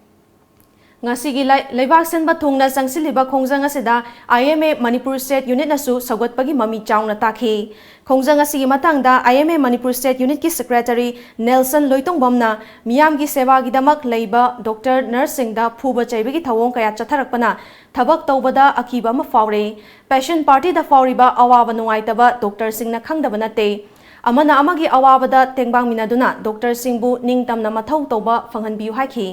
ꯉꯁꯤꯒꯤ ꯂꯩ-, ꯂꯩꯕꯥꯛ ꯁꯤꯟꯕ ꯊꯨꯡꯅ ꯆꯪꯁꯤꯜꯂꯤꯕ ꯈꯣꯡꯖꯪ ꯑꯁꯤꯗ I M A Manipur State Unit-ꯅꯁꯨ ꯁꯧꯒꯠꯄꯒꯤ ꯃꯃꯤ ꯆꯥꯎꯅ ꯇꯥꯈꯤ꯫ ꯈꯣꯡꯖꯪ ꯑꯁꯤꯒꯤ ꯃꯇꯥꯡꯗ I M A Manipur State Unit-ꯀꯤ secretary Nelson ꯂꯣꯏꯇꯣꯡꯕꯝꯅ ꯃꯤꯌꯥꯝꯒꯤ ꯁꯦꯕꯥꯒꯤꯗꯃꯛ ꯂꯩꯕ doctor, nurse-ꯁꯤꯡꯗ ꯐꯨꯕ ꯆꯩꯕꯒꯤ ꯊꯧꯑꯣꯡ ꯀꯌꯥ ꯆꯠꯊꯔꯛꯄꯅ ꯊꯕꯛ ꯇꯧꯕꯗ ꯑꯀꯤꯕ ꯑꯃ ꯐꯥꯎꯔꯦ꯫ Patient party-ꯗ ꯐꯥꯎꯔꯤꯕ ꯑꯋꯥꯕ ꯅꯨꯡꯉꯥꯏꯇꯕ doctor-ꯁꯤꯡꯅ ꯈꯪꯗꯕ ꯅꯠꯇꯦ꯫ ꯑꯃꯅ ꯑꯃꯒꯤ ꯑꯋꯥꯕꯗ ꯇꯦꯡꯕꯥꯡꯃꯤꯟꯅꯗꯨꯅ doctor-ꯁꯤꯡꯕꯨ ꯅꯤꯡꯇꯝꯅ ꯃꯊꯧ ꯇꯧꯕ ꯐꯪꯍꯟꯕꯤꯌꯨ ꯍꯥꯏꯈꯤ꯫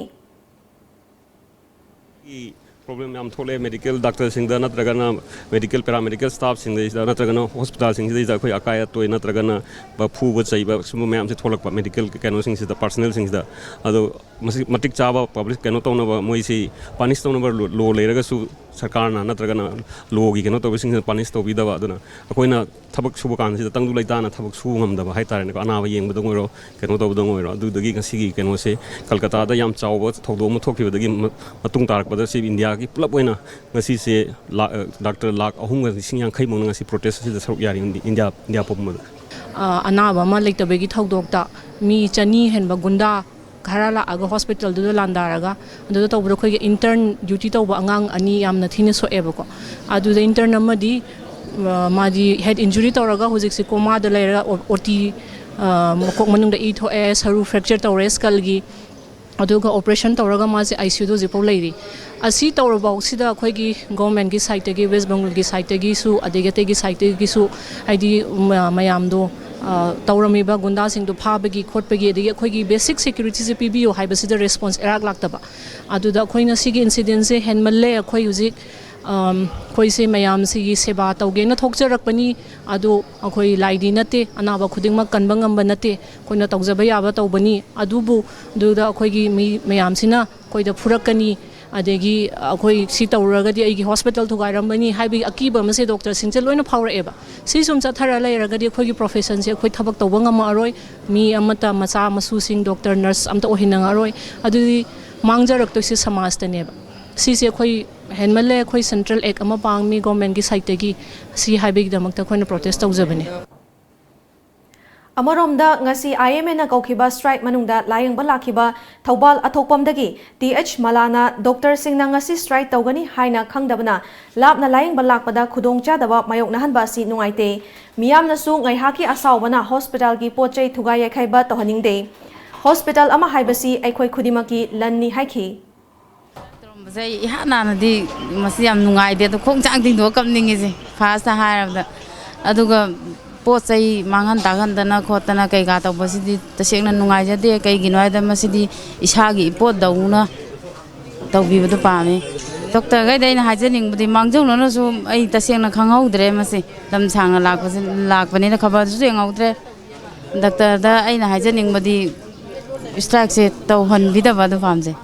ꯒꯤ problem ꯌꯥꯝ ꯊꯣꯛꯂꯛꯑꯦ꯫ Medical doctor-ꯁꯤꯡꯗ ꯅꯠꯇ꯭ꯔꯒꯅ medical, paramedical staff-ꯁꯤꯡꯗꯩꯁꯤꯗ ꯅꯠꯇ꯭ꯔꯒꯅ hospital-ꯁꯤꯡꯁꯤꯗꯩꯗ ꯑꯩꯈꯣꯏ ꯑꯀꯥꯏ ꯑꯇꯣꯏ ꯅꯠꯇ꯭ꯔꯒꯅ ꯐꯨꯕ ꯆꯩꯕ ꯁꯨꯝꯕ ꯃꯌꯥꯝꯁꯦ ꯊꯣꯛꯂꯛꯄ medical ꯀꯩꯅꯣꯁꯤꯡꯁꯤꯗ, personnel-ꯁꯤꯡꯁꯤꯗ꯫ ꯑꯗꯣ ꯃꯁꯤ ꯃꯇꯤꯛ ꯆꯥꯕ public ꯀꯩꯅꯣ ꯇꯧꯅꯕ, ꯃꯣꯏꯁꯤ punish ꯇꯧꯅꯕ law, law ꯂꯩꯔꯒꯁꯨ ꯁꯔꯀꯥꯔꯅ ꯅꯠꯇ꯭ꯔꯒꯅ law-ꯒꯤ ꯀꯩꯅꯣ ꯇꯧꯕꯁꯤꯡꯁꯤꯅ punish ꯇꯧꯕꯤꯗꯕ꯫ ꯑꯗꯨꯅ ꯑꯩꯈꯣꯏꯅ ꯊꯕꯛ ꯁꯨꯕ ꯀꯥꯟꯁꯤꯗ ꯇꯪꯗꯨ ꯂꯩꯇꯥꯅ ꯊꯕꯛ ꯁꯨꯕ ꯉꯝꯗꯕ ꯍꯥꯏꯇꯥꯔꯦꯅꯦꯀꯣ, ꯑꯅꯥꯕ ꯌꯦꯡꯕꯗ ꯑꯣꯏꯔꯣ, ꯀꯩꯅꯣ ꯇꯧꯕꯗ ꯑꯣꯏꯔꯣ꯫ ꯑꯗꯨꯗꯒꯤ ꯉꯁꯤꯒꯤ ꯀꯩꯅꯣꯁꯦ ꯀꯜꯀꯇꯥꯗ ꯌꯥꯝ ꯆꯥꯎꯕ ꯊꯧꯗꯣꯛ ꯑꯃ ꯊꯣꯛꯈꯤꯕꯗꯒꯤ ꯃ-, ꯃꯇꯨꯡ ꯇꯥꯔꯛꯄꯗ ꯁꯤ ꯏꯟꯗꯤꯌꯥꯒꯤ ꯄꯨꯂꯞ ꯑꯣꯏꯅ ꯉꯁꯤꯁꯦ ꯂꯥ-, ꯑ, doctor ꯂꯥꯈ ꯑꯍꯨꯝꯒ ꯂꯤꯁꯤꯡ ꯌꯥꯡꯈꯩ ꯃꯨꯛꯅ ꯉꯁꯤ protest ꯑꯁꯤꯗ ꯁꯔꯨꯛ ꯌꯥꯔꯤ ꯏꯟꯗꯤ-, ꯏꯟꯗꯤꯌꯥ, ꯏꯟꯗꯤꯌꯥ ꯄꯨꯝꯕꯗ꯫ ꯑ, ꯑꯅꯥꯕ ꯑꯃ ꯂꯩꯇꯕꯒꯤ ꯊꯧꯗꯣꯛꯇ ꯃꯤ ꯆꯅꯤ ꯍꯦꯟꯕ ꯒꯨꯟꯗꯥ ꯈꯔ ꯂꯥꯛꯑꯒ hospital-ꯗꯨꯗ ꯂꯥꯟꯗꯥꯔꯒ, ꯑꯗꯨꯗ ꯇꯧꯕꯗ ꯑꯩꯈꯣꯏꯒꯤ intern duty ꯇꯧꯕ ꯑꯉꯥꯡ ꯑꯅꯤ ꯌꯥꯝꯅ ꯊꯤꯅ ꯁꯣꯛꯑꯦꯕꯀꯣ꯫ ꯑꯗꯨꯗ intern ꯑꯃꯗꯤ, ꯑ, ꯃꯥꯗꯤ head injury ꯇꯧꯔꯒ ꯍꯧꯖꯤꯛꯁꯦ coma-ꯗ ꯂꯩꯔꯒ O-, O T, ꯑ, ꯃꯀꯣꯛ ꯃꯅꯨꯡꯗ ꯏ ꯊꯣꯛꯑꯦ, ꯁꯔꯨ fracture ꯇꯧꯔꯦ, skull-ꯒꯤ꯫ ꯑꯗꯨꯒ ꯑꯣꯄꯔꯦꯁꯟ ꯇꯧꯔꯒ ꯃꯥꯁꯦ ꯑꯥꯏ ꯁꯤ ꯌꯨꯗ ꯍꯧꯖꯤꯛꯐꯥꯎ ꯂꯩꯔꯤ꯫ ꯑꯁꯤ ꯇꯧꯔꯐꯥꯎꯁꯤꯗ ꯑꯩꯈꯣꯏꯒꯤ ꯒꯣꯔꯃꯦꯟꯒꯤ ꯁꯥꯏꯠꯇꯒꯤ, ꯋꯦꯁ ꯕꯦꯡꯒꯜꯒꯤ ꯁꯥꯏꯠꯇꯒꯤꯁꯨ, ꯑꯗꯒꯤ ꯑꯇꯩꯒꯤ ꯁꯥꯏꯠꯇꯒꯤꯁꯨ, ꯍꯥꯏꯗꯤ, ꯃ-, ꯃꯌꯥꯝꯗꯣ, ꯑ, ꯇꯧꯔꯝꯃꯤꯕ ꯒꯨꯟꯗꯥꯁꯤꯡꯗꯣ ꯐꯥꯕꯒꯤ ꯈꯣꯠꯄꯒꯤ, ꯑꯗꯒꯤ ꯑꯩꯈꯣꯏꯒꯤ ꯕꯦꯁꯤꯛ ꯁꯦꯀ꯭ꯌꯨꯔꯤꯇꯤꯁꯦ ꯄꯤꯕꯤꯌꯨ ꯍꯥꯏꯕꯁꯤꯗ ꯔꯦꯁꯄꯣꯟꯁ ꯏꯔꯥꯛ ꯂꯥꯛꯇꯕ꯫ ꯑꯗꯨꯗ ꯑꯩꯈꯣꯏꯅ ꯁꯤꯒꯤ ꯏꯟꯁꯤꯗꯦꯟꯁꯁꯦ ꯍꯦꯟꯃꯜꯂꯦ, ꯑꯩꯈꯣꯏ ꯍꯧꯖꯤꯛ, ꯑꯝ, ꯑꯩꯈꯣꯏꯁꯦ ꯃꯌꯥꯝꯁꯤꯒꯤ ꯁꯦꯕꯥ ꯇꯧꯒꯦꯅ ꯊꯣꯛꯆꯔꯛꯄꯅꯤ꯫ ꯑꯗꯨ ꯑꯩꯈꯣꯏ ꯂꯥꯏꯗꯤ ꯅꯠꯇꯦ, ꯑꯅꯥꯕ ꯈꯨꯗꯤꯡꯃꯛ ꯀꯟꯕ ꯉꯝꯕ ꯅꯠꯇꯦ꯫ ꯑꯩꯈꯣꯏꯅ ꯇꯧꯖꯕ ꯌꯥꯕ ꯇꯧꯕꯅꯤ꯫ ꯑꯗꯨꯕꯨ ꯑꯗꯨꯗ ꯑꯩꯈꯣꯏꯒꯤ ꯃꯤ ꯃꯌꯥꯝꯁꯤꯅ ꯑꯩꯈꯣꯏꯗ ꯐꯨꯔꯛꯀꯅꯤ, ꯑꯗꯒꯤ ꯑꯩꯈꯣꯏ ꯁꯤ ꯇꯧꯔꯨꯔꯒꯗꯤ ꯑꯩꯒꯤ ꯍꯣꯁꯄꯤꯇꯥꯜ ꯊꯨꯒꯥꯏꯔꯝꯃꯅꯤ ꯍꯥꯏꯕꯒꯤ ꯑꯀꯤꯕ ꯑꯃꯁꯦ ꯗꯣꯛꯇꯔꯁꯤꯡꯁꯦ ꯂꯣꯏꯅ ꯐꯥꯎꯔꯛꯑꯦꯕ꯫ ꯁꯤ ꯁꯨꯝ ꯆꯠꯊꯔ ꯂꯩꯔꯒꯗꯤ ꯑꯩꯈꯣꯏꯒꯤ ꯄ꯭ꯔꯣꯐꯦꯁꯟꯁꯦ ꯑꯩꯈꯣꯏ ꯊꯕꯛ ꯇꯧꯕ ꯉꯝꯃꯛꯑꯔꯣꯏ, ꯃꯤ ꯑꯃꯠꯇ, ꯃꯆꯥ ꯃꯁꯨꯁꯤꯡ ꯗꯣꯛꯇꯔ, ꯅꯔꯁ ꯑꯝꯇ ꯑꯣꯏꯍꯟꯅꯤꯡꯉꯛꯑꯔꯣꯏ꯫ ꯑꯗꯨꯗꯤ ꯃꯥꯡꯖꯔꯛꯇꯣꯏꯁꯦ ꯁꯃꯥꯖꯇꯅꯦꯕ꯫ ꯁꯤꯁꯦ ꯑꯩꯈꯣꯏ ꯍꯦꯟꯃꯜꯂꯦ, ꯑꯩꯈꯣꯏ ꯁꯦꯟꯇ꯭ꯔꯦꯜ ꯑꯦꯛ ꯑꯃ ꯄꯥꯝꯃꯤ ꯒꯣꯔꯃꯦꯟꯒꯤ ꯁꯥꯏꯠꯇꯒꯤ, ꯁꯤ ꯍꯥꯏꯕꯒꯤꯗꯃꯛꯇ ꯑꯩꯈꯣꯏꯅ ꯄ꯭ꯔꯣꯇꯦꯁ ꯇꯧꯖꯕꯅꯦ꯫ ꯑꯃꯔꯣꯝꯗ, ꯉꯁꯤ ꯑꯥꯏ ꯑꯦꯝ ꯑꯦꯅ ꯀꯧꯈꯤꯕ ꯁ꯭ꯇ꯭ꯔꯥꯏꯛ ꯃꯅꯨꯡꯗ ꯂꯥꯌꯦꯡꯕ ꯂꯥꯛꯈꯤꯕ ꯊꯧꯕꯥꯜ ꯑꯊꯣꯛꯄꯝꯗꯒꯤ ꯇꯤ ꯑꯩꯆ ꯃꯂꯥꯅ ꯗꯣꯛꯇꯔꯁꯤꯡꯅ ꯉꯁꯤ ꯁ꯭ꯇ꯭ꯔꯥꯏꯛ ꯇꯧꯒꯅꯤ ꯍꯥꯏꯅ ꯈꯪꯗꯕꯅ ꯂꯥꯞꯅ ꯂꯥꯌꯦꯡꯕ ꯂꯥꯛꯄꯗ ꯈꯨꯗꯣꯡꯆꯥꯗꯕ ꯃꯥꯌꯣꯛꯅꯍꯟꯕ ꯑꯁꯤ ꯅꯨꯡꯉꯥꯏꯇꯦ꯫ ꯃꯤꯌꯥꯝꯅꯁꯨ ꯉꯥꯏꯍꯥꯛꯀꯤ ꯑꯁꯥꯎꯕꯅ ꯍꯣꯁꯄꯤꯇꯥꯜꯒꯤ ꯄꯣꯠ ꯆꯩ ꯊꯨꯒꯥꯏ ꯌꯩꯈꯥꯏꯕ ꯇꯧꯍꯟꯅꯤꯡꯗꯦ꯫ ꯍꯣꯁꯄꯤꯇꯥꯜ ꯑꯃ ꯍꯥꯏꯕꯁꯤ ꯑꯩꯈꯣꯏ ꯈꯨꯗꯤꯡꯃꯛꯀꯤ ꯂꯟꯅꯤ ꯍꯥꯏꯈꯤ꯫ ꯇꯧꯔꯝꯕꯁꯦ ꯑꯩ ꯏꯍꯥꯟ ꯍꯥꯟꯅꯗꯤ ꯃꯁꯤ ꯌꯥꯝ ꯅꯨꯡꯉꯥꯏꯇꯦ, ꯑꯗꯣ ꯈꯣꯡ ꯆꯥꯡ ꯇꯤꯡꯊꯣꯛꯑ ꯀꯞꯅꯤꯡꯉꯤꯁꯦ ꯐꯥꯔꯁꯇ ꯍꯥꯏꯔꯕꯗ꯫ ꯑꯗꯨꯒ ꯄꯣꯠ ꯆꯩ ꯃꯥꯡꯍꯟ ꯇꯥꯛꯍꯟꯗꯅ ꯈꯣꯠꯇꯅ ꯀꯩꯀꯥ ꯇꯧꯕꯁꯤꯗꯤ ꯇꯁꯦꯡꯅ ꯅꯨꯡꯉꯥꯏꯖꯗꯦ꯫ ꯀꯩꯒꯤꯅꯣ ꯍꯥꯏꯗ ꯃꯁꯤꯗꯤ ꯏꯁꯥꯒꯤ ꯏꯄꯣꯠꯇꯧꯅ ꯇꯧꯕꯤꯕꯗꯨ ꯄꯥꯝꯃꯤ꯫ ꯗꯣꯛꯇꯔꯈꯩꯗ ꯑꯩꯅ ꯍꯥꯏꯖꯅꯤꯡꯕꯗꯤ ꯃꯥꯡꯖꯧꯅꯅꯁꯨ ꯑꯩ ꯇꯁꯦꯡꯅ ꯈꯪꯍꯧꯗ꯭ꯔꯦ ꯃꯁꯤ꯫ ꯂꯝ ꯁꯥꯡꯅ ꯂꯥꯛꯄꯁꯤ, ꯂꯥꯛꯄꯅꯤꯅ ꯈꯕꯔꯗꯨꯁꯨ ꯌꯦꯡꯍꯧꯗ꯭ꯔꯦ꯫ ꯗꯥꯛꯇꯔꯗ ꯑꯩꯅ ꯍꯥꯏꯖꯅꯤꯡꯕꯗꯤ ꯁ꯭ꯇ꯭ꯔꯥꯏꯛꯁꯦ ꯇꯧꯍꯟꯕꯤꯗꯕ ꯑꯗꯨ ꯄꯥꯝꯖꯩ꯫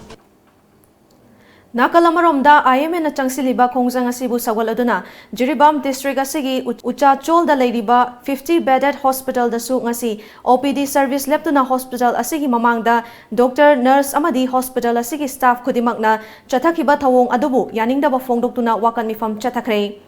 ꯅꯥꯀꯜ ꯑꯃꯔꯣꯝꯗ, ꯑꯥꯏ ꯑꯦꯝ ꯑꯦꯅ ꯆꯪꯁꯤꯜꯂꯤꯕ ꯈꯣꯡꯖꯪ ꯑꯁꯤꯕꯨ ꯁꯧꯒꯠꯂꯗꯨꯅ ꯖꯤꯔꯤꯕꯥꯝ ꯗꯤꯁꯇ꯭ꯔꯤꯛ ꯑꯁꯤꯒꯤ ꯎ-, ꯎꯆꯥꯆꯣꯜꯗ ꯂꯩꯔꯤꯕ ꯐꯤꯐꯇꯤ ꯕꯦꯗꯦꯗ ꯍꯣꯁꯄꯤꯇꯥꯜꯗꯁꯨ ꯉꯁꯤ ꯑꯣ ꯄꯤ ꯗꯤ ꯁꯔꯚꯤꯁ ꯂꯦꯞꯇꯨꯅ ꯍꯣꯁꯄꯤꯇꯥꯜ ꯑꯁꯤꯒꯤ ꯃꯃꯥꯡꯗ ꯗꯣꯛꯇꯔ, ꯅꯔꯁ ꯑꯃꯗꯤ ꯍꯣꯁꯄꯤꯇꯥꯜ ꯑꯁꯤꯒꯤ ꯁ꯭ꯇꯥꯐ ꯈꯨꯗꯤꯡꯃꯛꯅ ꯆꯠꯊꯈꯤꯕ ꯊꯧꯑꯣꯡ ꯑꯗꯨꯕꯨ ꯌꯥꯅꯤꯡꯗꯕ ꯐꯣꯡꯗꯣꯛꯇꯨꯅ ꯋꯥꯀꯠ ꯃꯤꯐꯝ ꯆꯠꯊꯈ꯭ꯔꯦ꯫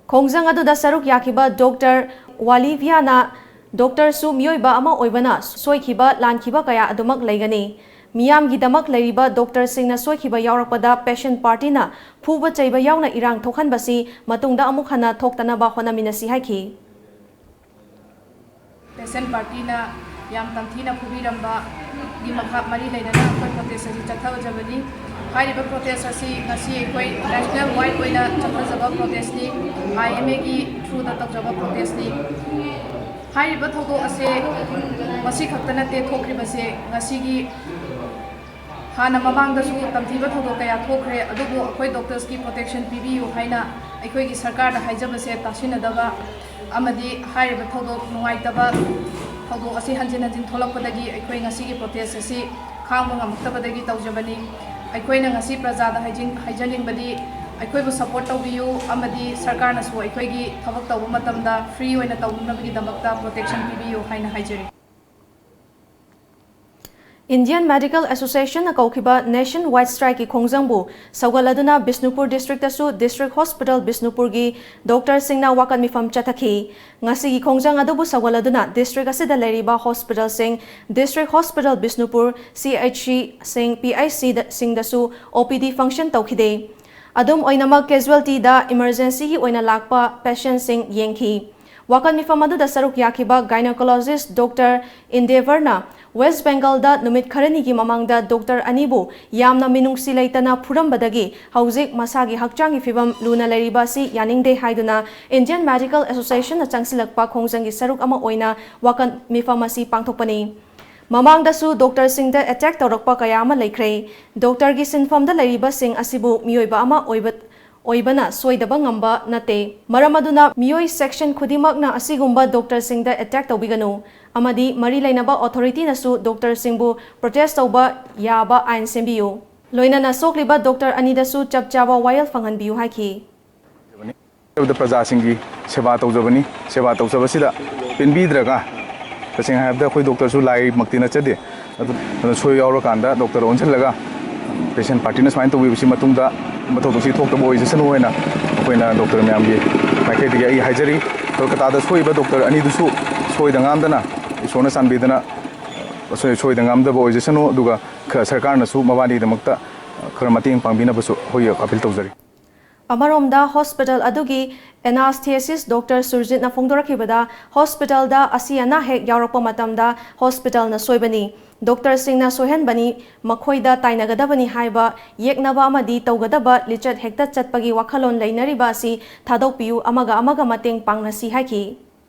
ꯈꯣꯡꯖꯪ ꯑꯗꯨꯗ ꯁꯔꯨꯛ ꯌꯥꯈꯤꯕ ꯗꯣꯛꯇꯔ ꯋꯥꯂꯤꯚꯤꯌꯥꯅ, "ꯗꯣꯛꯇꯔꯁꯨ ꯃꯤꯑꯣꯏꯕ ꯑꯃ ꯑꯣꯏꯕꯅ ꯁꯣꯏꯈꯤꯕ ꯂꯥꯟꯈꯤꯕ ꯀꯌꯥ ꯑꯗꯨꯃꯛ ꯂꯩꯒꯅꯤ꯫ ꯃꯤꯌꯥꯝꯒꯤꯗꯃꯛ ꯂꯩꯔꯤꯕ ꯗꯣꯛꯇꯔꯁꯤꯡꯅ ꯁꯣꯏꯈꯤꯕ ꯌꯥꯎꯔꯛꯄꯗ ꯄꯦꯁꯦꯟꯠ ꯄꯥꯔꯇꯤꯅ ꯐꯨꯕ ꯆꯩꯕ ꯌꯥꯎꯅ ꯏꯔꯥꯡ ꯊꯣꯛꯍꯟꯕꯁꯤ ꯃꯇꯨꯡꯗ ꯑꯃꯨꯛ ꯍꯟꯅ ꯊꯣꯛꯇꯅꯕ ꯍꯣꯠꯅꯃꯤꯟꯅꯁꯤ" ꯍꯥꯏꯈꯤ꯫ ꯄꯦꯁꯦꯟꯠ ꯄꯥꯔꯇꯤꯅ ꯌꯥꯝ ꯇꯝꯊꯤꯅ ꯐꯨꯕꯤꯔꯝꯕꯒꯤ ꯃꯈꯥ ꯃꯔꯤ ꯂꯩꯅꯅ ꯑꯩꯈꯣꯏ ꯄ꯭ꯔꯣꯇꯦꯁ ꯑꯁꯤ ꯆꯠꯊꯖꯕꯅꯤ꯫ ꯍꯥꯏꯔꯤꯕ ꯄ꯭ꯔꯣꯇꯦꯁ ꯑꯁꯤ ꯉꯁꯤ ꯑꯩꯈꯣꯏ ꯅꯦꯁꯅꯦꯜ ꯋꯥꯏꯗ ꯑꯣꯏꯅ ꯆꯠꯊꯖꯕ ꯄ꯭ꯔꯣꯇꯦꯁꯅꯤ꯫ ꯑꯥꯏ ꯑꯦꯝ ꯑꯦꯒꯤ ꯊ꯭ꯔꯨꯗ ꯇꯧꯖꯕ ꯄ꯭ꯔꯣꯇꯦꯁꯅꯤ꯫ ꯍꯥꯏꯔꯤꯕ ꯊꯧꯗꯣꯛ ꯑꯁꯦ ꯉꯁꯤ ꯈꯛꯇ ꯅꯠꯇꯦ ꯊꯣꯛꯈ꯭ꯔꯤꯕꯁꯦ, ꯉꯁꯤꯒꯤ ꯍꯥꯟꯅ ꯃꯃꯥꯡꯗꯁꯨ ꯇꯝꯊꯤꯕ ꯊꯧꯗꯣꯛ ꯀꯌꯥ ꯊꯣꯛꯈ꯭ꯔꯦ, ꯑꯗꯨꯕꯨ ꯑꯩꯈꯣꯏ ꯗꯣꯛꯇꯔꯁꯀꯤ ꯄ꯭ꯔꯣꯇꯦꯛꯁꯟ ꯄꯤꯕꯤꯌꯨ ꯍꯥꯏꯅ ꯑꯩꯈꯣꯏꯒꯤ ꯁꯔꯀꯥꯔꯗ ꯍꯥꯏꯖꯕꯁꯦ ꯇꯥꯁꯤꯟꯅꯗꯕ ꯑꯃꯗꯤ ꯍꯥꯏꯔꯤꯕ ꯊꯧꯗꯣꯛ, ꯅꯨꯡꯉꯥꯏꯇꯕ ꯊꯧꯗꯣꯛ ꯑꯁꯤ ꯍꯟꯖꯤꯟ ꯍꯟꯖꯤꯟ ꯊꯣꯛꯂꯛꯄꯗꯒꯤ ꯑꯩꯈꯣꯏ ꯉꯁꯤꯒꯤ ꯄ꯭ꯔꯣꯇꯦꯁ ꯑꯁꯤ ꯈꯥꯡꯕ ꯉꯝꯃꯛꯇꯕꯗꯒꯤ ꯇꯧꯖꯕꯅꯤ꯫ ꯑꯩꯈꯣꯏꯅ ꯉꯁꯤ ꯄ꯭ꯔꯖꯥꯗ ꯍꯥꯏꯖꯤꯟ-, ꯍꯥꯏꯖꯅꯤꯡꯕꯗꯤ, ꯑꯩꯈꯣꯏꯕꯨ ꯁꯄꯣꯔꯠ ꯇꯧꯕꯤꯌꯨ ꯑꯃꯗꯤ ꯁꯔꯀꯥꯔꯅꯁꯨ ꯑꯩꯈꯣꯏꯒꯤ ꯊꯕꯛ ꯇꯧꯕ ꯃꯇꯝꯗ ꯐ꯭ꯔꯤ ꯑꯣꯏꯅ ꯇꯧꯅꯕꯒꯤꯗꯃꯛꯇ ꯄ꯭ꯔꯣꯇꯦꯛꯁꯟ ꯄꯤꯕꯤꯌꯨ ꯍꯥꯏꯅ ꯍꯥꯏꯖꯔꯤ꯫ Indian Medical Associationꯅ ꯀꯧꯈꯤꯕ ꯅꯦꯁꯟ ꯋꯥꯏꯗ ꯁ꯭ꯇ꯭ꯔꯥꯏꯛꯀꯤ ꯈꯣꯡꯖꯪꯕꯨ ꯁꯧꯒꯠꯂꯗꯨꯅ ꯕꯤꯁꯅꯨꯄꯨꯔ ꯗꯤꯁꯇ꯭ꯔꯤꯛꯇꯁꯨ ꯗꯤꯁꯇ꯭ꯔꯤꯛ ꯍꯣꯁꯄꯤꯇꯥꯜ ꯕꯤꯁꯅꯨꯄꯨꯔꯒꯤ ꯗꯣꯛꯇꯔꯁꯤꯡꯅ ꯋꯥꯀꯠ ꯃꯤꯐꯝ ꯆꯠꯊꯈꯤ꯫ ꯉꯁꯤꯒꯤ ꯈꯣꯡꯖꯪ ꯑꯗꯨꯕꯨ ꯁꯧꯒꯠꯂꯗꯨꯅ ꯗꯤꯁꯇ꯭ꯔꯤꯛ ꯑꯁꯤꯗ ꯂꯩꯔꯤꯕ ꯍꯣꯁꯄꯤꯇꯥꯜꯁꯤꯡ, ꯗꯤꯁꯇ꯭ꯔꯤꯛ ꯍꯣꯁꯄꯤꯇꯥꯜ ꯕꯤꯁꯅꯨꯄꯨꯔ, ꯁꯤ ꯑꯩꯆ ꯁꯤꯁꯤꯡ, ꯄꯤ ꯑꯩꯆ ꯁꯤꯁꯤꯡꯗꯁꯨ ꯑꯣ ꯄꯤ ꯗꯤ ꯐꯪꯁꯟ ꯇꯧꯈꯤꯗꯦ꯫ ꯑꯗꯨꯝ ꯑꯣꯏꯅꯃꯛ, ꯀꯦꯖꯨꯋꯦꯜꯇꯤꯗ ꯏꯃꯔꯖꯦꯟꯁꯤꯒꯤ ꯑꯣꯏꯅ ꯂꯥꯛꯄ ꯄꯦꯁꯦꯟꯠꯁꯤꯡ ꯌꯦꯡꯈꯤ꯫ ꯋꯥꯀꯠ ꯃꯤꯐꯝ ꯑꯗꯨꯗ ꯁꯔꯨꯛ ꯌꯥꯈꯤꯕ ꯒꯥꯏꯅꯣꯀꯣꯂꯣꯖꯤꯁ꯭ꯠ ꯗꯣꯛꯇꯔ ꯏꯟꯗꯦꯚꯔꯅ ꯋꯦꯁ꯭ꯠ ꯕꯦꯡꯒꯜꯗ ꯅꯨꯃꯤꯠ ꯈꯔꯅꯤꯒꯤ ꯃꯃꯥꯡꯗ ꯗꯣꯛꯇꯔ ꯑꯅꯤꯕꯨ ꯌꯥꯝꯅ ꯃꯤꯅꯨꯡꯁꯤ ꯂꯩꯇꯅ ꯐꯨꯔꯝꯕꯗꯒꯤ ꯍꯧꯖꯤꯛ ꯃꯁꯥꯒꯤ ꯍꯛꯆꯥꯡꯒꯤ ꯐꯤꯚꯝ ꯂꯨꯅ ꯂꯩꯔꯤꯕ ꯑꯁꯤ ꯌꯥꯅꯤꯡꯗꯦ ꯍꯥꯏꯗꯨꯅ Indian Medical Associationꯅ ꯆꯪꯁꯤꯜꯂꯛꯄ ꯈꯣꯡꯖꯪꯒꯤ ꯁꯔꯨꯛ ꯑꯃ ꯑꯣꯏꯅ ꯋꯥꯀꯠ ꯃꯤꯐꯝ ꯑꯁꯤ ꯄꯥꯡꯊꯣꯛꯄꯅꯤ꯫ ꯃꯃꯥꯡꯗꯁꯨ ꯗꯣꯛꯇꯔꯁꯤꯡꯗ ꯑꯦꯇꯦꯛ ꯇꯧꯔꯛꯄ ꯀꯌꯥ ꯑꯃ ꯂꯩꯈ꯭ꯔꯦ꯫ ꯗꯣꯛꯇꯔꯒꯤ ꯁꯤꯟꯐꯝꯗ ꯂꯩꯔꯤꯕꯁꯤꯡ ꯑꯁꯤꯕꯨ ꯃꯤꯑꯣꯏꯕ ꯑꯃ ꯑꯣꯏꯕ, ꯑꯣꯏꯕꯅ ꯁꯣꯏꯗꯕ ꯉꯝꯕ ꯅꯠꯇꯦ꯫ ꯃꯔꯝ ꯑꯗꯨꯅ ꯃꯤꯑꯣꯏ ꯁꯦꯛꯁꯟ ꯈꯨꯗꯤꯡꯃꯛꯅ ꯑꯁꯤꯒꯨꯝꯕ ꯗꯣꯛꯇꯔꯁꯤꯡꯗ ꯑꯦꯇꯦꯛ ꯇꯧꯕꯤꯒꯅꯨ ꯑꯃꯗꯤ ꯃꯔꯤ ꯂꯩꯅꯕ ꯑꯣꯊꯣꯔꯤꯇꯤꯅꯁꯨ ꯗꯣꯛꯇꯔꯁꯤꯡꯕꯨ ꯄ꯭ꯔꯣꯇꯦꯁ ꯇꯧꯕ ꯌꯥꯕ ꯑꯥꯏꯟ ꯁꯦꯝꯕꯤꯌꯨ꯫ ꯂꯣꯏꯅꯅ ꯁꯣꯛꯂꯤꯕ ꯗꯣꯛꯇꯔ ꯑꯅꯤꯗꯁꯨ ꯆꯞ ꯆꯥꯕ ꯋꯥꯌꯦꯜ ꯐꯪꯍꯟꯕꯤꯌꯨ ꯍꯥꯏꯈꯤ꯫ ꯍꯥꯏꯕꯗ ꯄ꯭ꯔꯖꯥꯁꯤꯡꯒꯤ ꯁꯦꯕꯥ ꯇꯧꯖꯕꯅꯤ꯫ ꯁꯦꯕꯥ ꯇꯧꯖꯕꯁꯤꯗ ꯄꯦꯟꯕꯤꯗ꯭ꯔꯒ, ꯇꯁꯦꯡꯅ ꯍꯥꯏꯔꯕꯗ ꯑꯩꯈꯣꯏ ꯗꯣꯛꯇꯔꯁꯨ ꯂꯥꯏꯃꯛꯇꯤ ꯅꯠꯆꯗꯦ꯫ ꯑꯗꯨ, ꯑꯗꯨ ꯁꯣꯏ ꯌꯥꯎꯔꯀꯥꯟꯗ ꯗꯣꯛꯇꯔ ꯑꯣꯟꯁꯤꯜꯂꯒ ꯄꯦꯁꯦꯟ ꯄꯥꯔꯇꯤꯅ ꯁꯨꯃꯥꯏꯅ ꯇꯧꯕꯤꯕꯁꯤ ꯃꯇꯨꯡꯗ ꯊꯧꯗꯣꯛꯁꯤ ꯊꯣꯛꯇꯕ ꯑꯣꯏꯖꯁꯅꯨ ꯍꯥꯏꯅ ꯑꯩꯈꯣꯏꯅ ꯗꯣꯛꯇꯔ ꯃꯌꯥꯝꯒꯤ ꯃꯥꯏꯀꯩꯗꯒꯤ ꯑꯩ ꯍꯥꯏꯖꯔꯤ꯫ ꯀꯣꯜꯀꯇꯥꯗ ꯁꯣꯛꯏꯕ ꯗꯣꯛꯇꯔ ꯑꯅꯤꯗꯨꯁꯨ ꯁꯣꯏꯗ ꯉꯥꯝꯗꯅ, ꯏꯁꯣꯔꯅ ꯆꯥꯟꯕꯤꯗꯅ, ꯑꯁꯣꯏ-, ꯁꯣꯏꯗ ꯉꯥꯝꯗꯕ ꯑꯣꯏꯖꯁꯅꯨ꯫ ꯑꯗꯨꯒ ꯈ-, ꯁꯔꯀꯥꯔꯅꯁꯨ ꯃꯕꯥꯅꯤꯒꯤꯗꯃꯛꯇ ꯈꯔ ꯃꯇꯦꯡ ꯄꯥꯡꯕꯤꯅꯕꯁꯨ ꯑꯩꯈꯣꯏ ꯑꯄꯤꯜ ꯇꯧꯖꯔꯤ꯫ ꯑꯃꯔꯣꯝꯗ, ꯍꯣꯁꯄꯤꯇꯥꯜ ꯑꯗꯨꯒꯤ ꯑꯦꯅꯥꯁꯊꯦꯁꯤꯁ ꯗꯣꯛꯇꯔ ꯁꯨꯔꯖꯤꯠꯅ ꯐꯣꯡꯗꯣꯔꯛꯈꯤꯕꯗ, ꯍꯣꯁꯄꯤꯇꯥꯜꯗ ꯑꯁꯤ ꯑꯅꯥ ꯍꯦꯛ ꯌꯥꯎꯔꯛꯄ ꯃꯇꯝꯗ ꯍꯣꯁꯄꯤꯇꯥꯜꯅ ꯁꯣꯏꯕꯅꯤ, ꯗꯣꯛꯇꯔꯁꯤꯡꯅ ꯁꯣꯏꯍꯟꯕꯅꯤ, ꯃꯈꯣꯏꯗ ꯇꯥꯏꯅꯒꯗꯕꯅꯤ ꯍꯥꯏꯕ ꯌꯦꯛꯅꯕ ꯑꯃꯗꯤ ꯇꯧꯒꯗꯕ ꯂꯤꯆꯠ ꯍꯦꯛꯇ ꯆꯠꯄꯒꯤ ꯋꯥꯈꯜꯂꯣꯟ ꯂꯩꯅꯔꯤꯕ ꯑꯁꯤ ꯊꯥꯗꯣꯛꯄꯤꯌꯨ, ꯑꯃꯒ ꯑꯃꯒ ꯃꯇꯦꯡ ꯄꯥꯡꯅꯁꯤ ꯍꯥꯏꯈꯤ꯫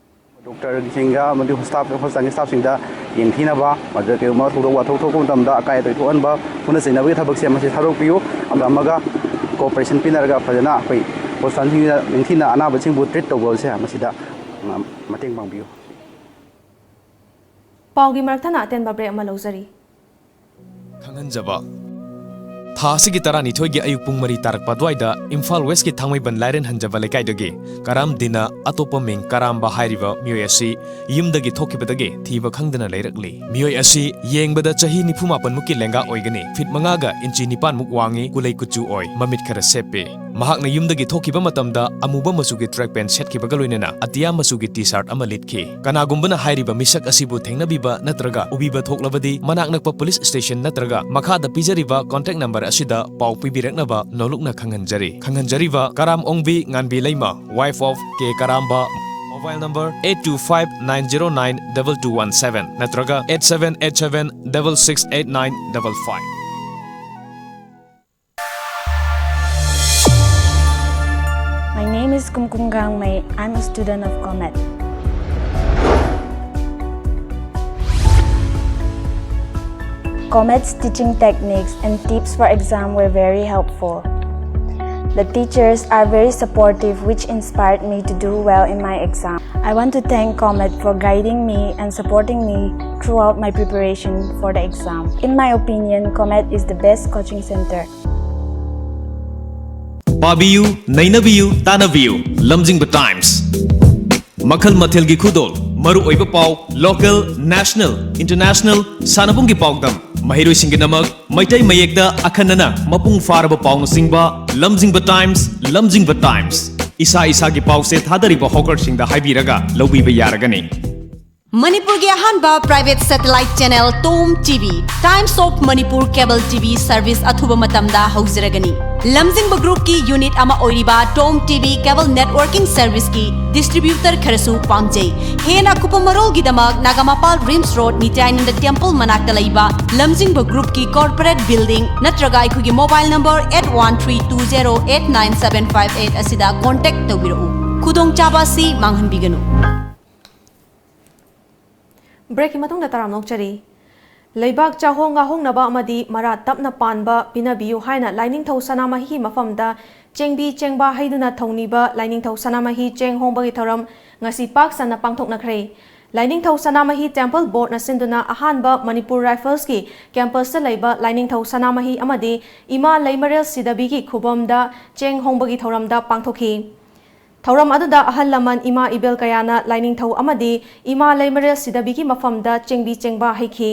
ꯗꯣꯛꯇꯔꯁꯤꯡꯒ ꯑꯃꯗꯤ ꯍꯣꯁꯇꯥꯐ-, ꯍꯣꯁꯄꯤꯇꯥꯜꯒꯤ ꯁ꯭ꯇꯥꯐꯁꯤꯡꯗ ꯌꯦꯡꯊꯤꯅꯕ, ꯃꯗꯨꯗ ꯀꯔꯤꯒꯨꯝꯕ ꯊꯧꯗꯣꯛ ꯋꯥꯊꯣꯛ ꯊꯣꯛꯄ ꯃꯇꯝꯗ ꯑꯀꯥꯏ ꯑꯇꯣꯏ ꯊꯣꯛꯍꯟꯕ, ꯐꯨꯅ ꯆꯩꯅꯕꯒꯤ ꯊꯕꯛꯁꯦ ꯃꯁꯤ ꯊꯥꯗꯣꯛꯄꯤꯌꯨ꯫ ꯑꯃꯒ ꯑꯃꯒ ꯀꯣꯑꯣꯄꯔꯦꯁꯟ ꯄꯤꯅꯔꯒ ꯐꯖꯅ ꯑꯩꯈꯣꯏ ꯍꯣꯁꯄꯤꯇꯥꯜꯁꯤꯡꯁꯤꯗ ꯅꯤꯡꯊꯤꯅ ꯑꯅꯥꯕꯁꯤꯡꯕꯨ ꯇ꯭ꯔꯤꯠ ꯇꯧꯕꯁꯦ ꯃꯁꯤꯗ, ꯑ, ꯃꯇꯦꯡ ꯄꯥꯡꯕꯤꯌꯨ꯫ ꯄꯥꯎꯒꯤ ꯃꯔꯛ ꯊꯠꯅ ꯑꯇꯦꯟꯕ ꯕ꯭ꯔꯦꯛ ꯑꯃ ꯂꯧꯖꯔꯤ꯫ ꯈꯪꯍꯟꯖꯕ꯫ ꯊꯥ ꯑꯁꯤꯒꯤ ꯇꯔꯥꯅꯤꯊꯣꯏꯒꯤ ꯑꯌꯨꯛ ꯄꯨꯡ ꯃꯔꯤ ꯇꯥꯔꯛꯄ ꯑꯗꯨꯋꯥꯏꯗ ꯏꯝꯐꯥꯜ ꯋꯦꯁꯀꯤ ꯊꯥꯡꯃꯩꯕꯟ ꯂꯥꯏꯔꯦꯟ ꯍꯟꯖꯕ ꯂꯩꯀꯥꯏꯗꯒꯤ ꯀꯔꯥꯝ ꯗꯤꯟꯅ, ꯑꯇꯣꯞꯄ ꯃꯤꯡ ꯀꯔꯥꯝꯕ ꯍꯥꯏꯔꯤꯕ ꯃꯤꯑꯣꯏ ꯑꯁꯤ ꯌꯨꯝꯗꯒꯤ ꯊꯣꯛꯈꯤꯕꯗꯒꯤ ꯊꯤꯕ ꯈꯪꯗꯅ ꯂꯩꯔꯛꯂꯤ꯫ ꯃꯤꯑꯣꯏ ꯑꯁꯤ ꯌꯦꯡꯕꯗ ꯆꯍꯤ ꯅꯤꯐꯨ ꯃꯥꯄꯟ ꯃꯨꯛꯀꯤ ꯂꯦꯡꯒꯥ ꯑꯣꯏꯒꯅꯤ, ꯐꯤꯠ ꯃꯉꯥꯒ ꯏꯟꯆꯤ ꯅꯤꯄꯥꯟ ꯃꯨꯛ ꯋꯥꯡꯉꯤ, ꯀꯨꯂꯩ ꯀꯨꯆꯨ ꯑꯣꯏ, ꯃꯃꯤꯠ ꯈꯔ ꯁꯦꯞꯄꯤ꯫ ꯃꯍꯥꯛꯅ ꯌꯨꯝꯗꯒꯤ ꯊꯣꯛꯈꯤꯕ ꯃꯇꯝꯗ ꯑꯃꯨꯕ ꯃꯆꯨꯒꯤ ꯇ꯭ꯔꯦꯛ ꯄꯦꯟ ꯁꯦꯠꯈꯤꯕꯒ ꯂꯣꯏꯅꯅ ꯑꯇꯤꯌꯥ ꯃꯆꯨꯒꯤ ꯇꯤ ꯁꯥꯔꯠ ꯑꯃ ꯂꯤꯠꯈꯤ꯫ ꯀꯅꯥꯒꯨꯝꯕꯅ ꯍꯥꯏꯔꯤꯕ ꯃꯤꯁꯛ ꯑꯁꯤꯕꯨ ꯊꯦꯡꯅꯕꯤꯕ ꯅꯠꯇ꯭ꯔꯒ ꯎꯕꯤꯕ ꯊꯣꯛꯂꯕꯗꯤ ꯃꯅꯥꯛ ꯅꯛꯄ ꯄꯨꯂꯤꯁ ꯁ꯭ꯇꯦꯁꯟ ꯅꯠꯇ꯭ꯔꯒ ꯃꯈꯥꯗ ꯄꯤꯖꯔꯤꯕ ꯀꯣꯟꯇꯦꯛ ꯅꯝꯕꯔ ꯑꯁꯤꯗ ꯄꯥꯎ ꯄꯤꯕꯤꯔꯛꯅꯕ ꯅꯣꯂꯨꯛꯅ ꯈꯪꯍꯟꯖꯔꯤ꯫ ꯈꯪꯍꯟꯖꯔꯤꯕ ꯀꯔꯥꯝ ꯑꯣꯡꯕꯤ ꯉꯥꯟꯕꯤ ꯂꯩꯃ, wife of K ꯀꯔꯥꯝꯕ, mobile number eight two five nine zero nine double two one seven ꯅꯠꯇ꯭ꯔꯒ eight seven eight seven double six eight nine double five꯫ My name is Kumkum Gangmei. I'm a student of COMET. COMET's teaching techniques and tips for exam were very helpful. The teachers are very supportive, which inspired me to do well in my exam. I want to thank COMET for guiding me and supporting me throughout my preparation for the exam. In my opinion, COMET is the best coaching center. ꯄꯥꯕꯤꯌꯨ, ꯅꯩꯅꯕꯤꯌꯨ, ꯇꯥꯟꯅꯕꯤꯌꯨ, ꯂꯝꯖꯤꯡꯕ times. ꯃꯈꯜ ꯃꯊꯦꯜꯒꯤ ꯈꯨꯗꯣꯜ, ꯃꯔꯨꯑꯣꯏꯕ ꯄꯥꯎ, local, national, international, ꯁꯥꯟꯅꯕꯨꯡꯒꯤ ꯄꯥꯎꯗꯝ, ꯃꯍꯩꯔꯣꯏꯁꯤꯡꯒꯤꯗꯃꯛ Meitei ꯃꯌꯦꯛꯇ ꯑꯈꯟꯅꯅ ꯃꯄꯨꯡ ꯐꯥꯔꯕ ꯄꯥꯎꯅꯆꯤꯡꯕ, ꯂꯝꯖꯤꯡꯕ ꯇꯥꯏꯝꯁ, ꯂꯝꯖꯤꯡꯕ ꯇꯥꯏꯝꯁ꯫ ꯏꯁꯥ ꯏꯁꯥꯒꯤ ꯄꯥꯎꯁꯦ ꯊꯥꯗꯔꯤꯕ ꯍꯣꯀꯔꯁꯤꯡꯗ ꯍꯥꯏꯕꯤꯔꯒ ꯂꯧꯕꯤꯕ ꯌꯥꯔꯒꯅꯤ꯫ ꯃꯅꯤꯄꯨꯔꯒꯤ ꯑꯍꯥꯟꯕ private satellite channel Tom TV, Times of Manipur Cable TV service ꯑꯊꯨꯕ ꯃꯇꯝꯗ ꯍꯧꯖꯔꯒꯅꯤ꯫ ꯂꯝꯖꯤꯡꯕ groupꯀꯤ unit ꯑꯃ ꯑꯣꯏꯔꯤꯕ Tom TV cable networking serviceꯀꯤ distributor ꯈꯔꯁꯨ ꯄꯥꯝꯖꯩ꯫ ꯍꯦꯟꯅ ꯑꯀꯨꯞꯄ ꯃꯔꯣꯜꯒꯤꯗꯃꯛ ꯅꯥꯒꯥꯃꯄꯥꯜ RIMS Road ꯅꯤꯇ꯭ꯌꯥꯅꯟꯗ temple ꯃꯅꯥꯛꯇ ꯂꯩꯕ ꯂꯝꯖꯤꯡꯕ groupꯀꯤ corporate building ꯅꯠꯇ꯭ꯔꯒ ꯑꯩꯈꯣꯏꯒꯤ mobile number eight one three two zero eight nine seven five eight ꯑꯁꯤꯗ contact ꯇꯧꯕꯤꯔꯛꯎ꯫ ꯈꯨꯗꯣꯡꯆꯥꯕ ꯑꯁꯤ ꯃꯥꯡꯍꯟꯕꯤꯒꯅꯨ꯫ Breakꯀꯤ ꯃꯇꯨꯡꯗ ꯇꯔꯥꯝꯅ ꯑꯣꯛꯆꯔꯤ꯫ ꯂꯩꯕꯥꯛ ꯆꯥꯍꯣꯡ ꯉꯥꯍꯣꯡꯅꯕ ꯑꯃꯗꯤ ꯃꯔꯥ ꯇꯞꯅ ꯄꯥꯟꯕ ꯄꯤꯅꯕꯤꯌꯨ ꯍꯥꯏꯅ ꯂꯥꯏꯅꯤꯡꯊꯧ ꯁꯅꯥꯃꯍꯤꯒꯤ ꯃꯐꯝꯗ ꯆꯦꯡꯕꯤ ꯆꯦꯡꯕꯥ ꯍꯩꯗꯨꯅ ꯊꯧꯅꯤꯕ ꯂꯥꯏꯅꯤꯡꯊꯧ ꯁꯅꯥꯃꯍꯤ ꯆꯦꯡ ꯍꯣꯡꯕꯒꯤ ꯊꯧꯔꯝ ꯉꯁꯤ ꯄꯥꯛ ꯁꯟꯅ ꯄꯥꯡꯊꯣꯛꯅꯈ꯭ꯔꯦ꯫ ꯂꯥꯏꯅꯤꯡꯊꯧ ꯁꯅꯥꯃꯍꯤ temple boardꯅ ꯁꯤꯟꯗꯨꯅ ꯑꯍꯥꯟꯕ ꯃꯅꯤꯄꯨꯔ Riflesꯀꯤ campusꯇ ꯂꯩꯕ ꯂꯥꯏꯅꯤꯡꯊꯧ ꯁꯅꯥꯃꯍꯤ ꯑꯃꯗꯤ ꯏꯃꯥ ꯂꯩꯃꯔꯦꯜ ꯁꯤꯗꯕꯤꯒꯤ ꯈꯨꯕꯝꯗ ꯆꯦꯡ ꯍꯣꯡꯕꯒꯤ ꯊꯧꯔꯝꯗ ꯄꯥꯡꯊꯣꯛꯈꯤ꯫ ꯊꯧꯔꯝ ꯑꯗꯨꯗ ꯑꯍꯜ ꯂꯃꯟ ꯏꯃꯥ ꯏꯕꯦꯜ ꯀꯌꯥꯅ ꯂꯥꯏꯅꯤꯡꯊꯧ ꯑꯃꯗꯤ ꯏꯃꯥ ꯂꯩꯃꯔꯦꯜ ꯁꯤꯗꯕꯤꯒꯤ ꯃꯐꯝꯗ ꯆꯦꯡꯕꯤ ꯆꯦꯡꯕꯥ ꯍꯩꯈꯤ꯫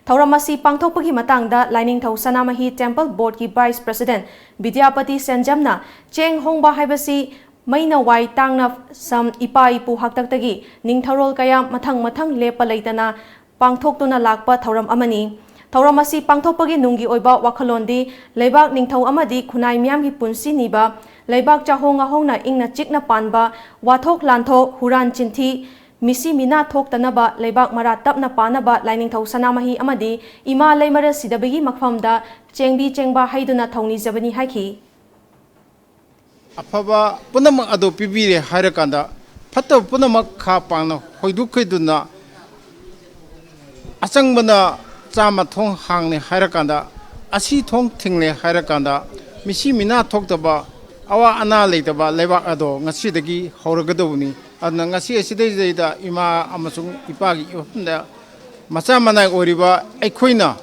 ꯊꯧꯔꯝ ꯑꯁꯤ ꯄꯥꯡꯊꯣꯛꯄꯒꯤ ꯃꯇꯥꯡꯗ ꯂꯥꯏꯅꯤꯡꯊꯧ ꯁꯅꯥꯃꯍꯤ temple boardꯀꯤ vice president ꯕꯤꯗ꯭ꯌꯥꯄꯇꯤ ꯁꯦꯟꯖꯝꯅ ꯆꯦꯡ ꯍꯣꯡꯕ ꯍꯥꯏꯕꯁꯤ ꯃꯩꯅ ꯋꯥꯏ ꯇꯥꯡꯅ ꯁꯝ ꯏꯄꯥ ꯏꯄꯨ ꯍꯥꯛꯇꯛꯇꯒꯤ ꯅꯤꯡꯊꯧꯔꯣꯜ ꯀꯌꯥ ꯃꯊꯪ ꯃꯊꯪ ꯂꯦꯞꯄ ꯂꯩꯇꯅ ꯄꯥꯡꯊꯣꯛꯇꯨꯅ ꯂꯥꯛꯄ ꯊꯧꯔꯝ ꯑꯃꯅꯤ꯫ ꯊꯧꯔꯝ ꯑꯁꯤ ꯄꯥꯡꯊꯣꯛꯄꯒꯤ ꯅꯨꯡꯒꯤ ꯑꯣꯏꯕ ꯋꯥꯈꯜꯂꯣꯟꯗꯤ ꯂꯩꯕꯥꯛ ꯅꯤꯡꯊꯧ ꯑꯃꯗꯤ ꯈꯨꯟꯅꯥꯏ ꯃꯤꯌꯥꯝꯒꯤ ꯄꯨꯟꯁꯤ ꯅꯤꯕ, ꯂꯩꯕꯥꯛ ꯆꯥꯍꯣꯡ ꯉꯥꯍꯣꯡꯅ ꯏꯪꯅ ꯆꯤꯛꯅ ꯄꯥꯟꯕ, ꯋꯥꯊꯣꯛ ꯂꯥꯟꯊꯣꯛ, ꯍꯨꯔꯥꯟ ꯆꯤꯟꯊꯤ, ꯃꯤꯁꯤ ꯃꯤꯅꯥ ꯊꯣꯛꯇꯅꯕ, ꯂꯩꯕꯥꯛ ꯃꯔꯥ ꯇꯞꯅ ꯄꯥꯅꯕ ꯂꯥꯏꯅꯤꯡꯊꯧ ꯁꯅꯥꯃꯍꯤ ꯑꯃꯗꯤ ꯏꯃꯥ ꯂꯩꯃꯔꯦꯜ ꯁꯤꯗꯕꯤꯒꯤ ꯃꯐꯝꯗ ꯆꯦꯡꯕꯤ ꯆꯦꯡꯕꯥ ꯍꯩꯗꯨꯅ ꯊꯧꯅꯤꯖꯕꯅꯤ ꯍꯥꯏꯈꯤ꯫ ꯑꯐꯕ ꯄꯨꯝꯅꯃꯛ ꯑꯗꯨ ꯄꯤꯕꯤꯔꯦ ꯍꯥꯏꯔꯀꯥꯟꯗ, ꯐꯠꯇꯕ ꯄꯨꯝꯅꯃꯛ ꯈꯥ ꯄꯥꯡꯅ ꯍꯣꯏꯗꯣꯛꯈꯤꯗꯨꯅ, ꯑꯆꯪꯕꯅ ꯆꯥꯝꯃ ꯊꯣꯡ ꯍꯥꯡꯅꯤ ꯍꯥꯏꯔꯀꯥꯟꯗ, ꯑꯁꯤ ꯊꯣꯡ ꯊꯤꯡꯂꯦ ꯍꯥꯏꯔꯀꯥꯟꯗ, ꯃꯤꯁꯤ ꯃꯤꯅꯥ ꯊꯣꯛꯇꯕ, ꯑꯋꯥ ꯑꯅꯥ ꯂꯩꯇꯕ ꯂꯩꯕꯥꯛ ꯑꯗꯣ ꯉꯁꯤꯗꯒꯤ ꯍꯧꯔꯒꯗꯧꯕꯅꯤ꯫ ꯑꯗꯨꯅ ꯉꯁꯤ ꯑꯁꯤꯗꯩꯁꯤꯗꯩꯗ ꯏꯃꯥ ꯑꯃꯁꯨꯡ ꯏꯄꯥꯒꯤ ꯏꯐꯝꯗ ꯃꯆꯥ ꯃꯅꯥꯏ ꯑꯣꯏꯔꯤꯕ ꯑꯩꯈꯣꯏꯅ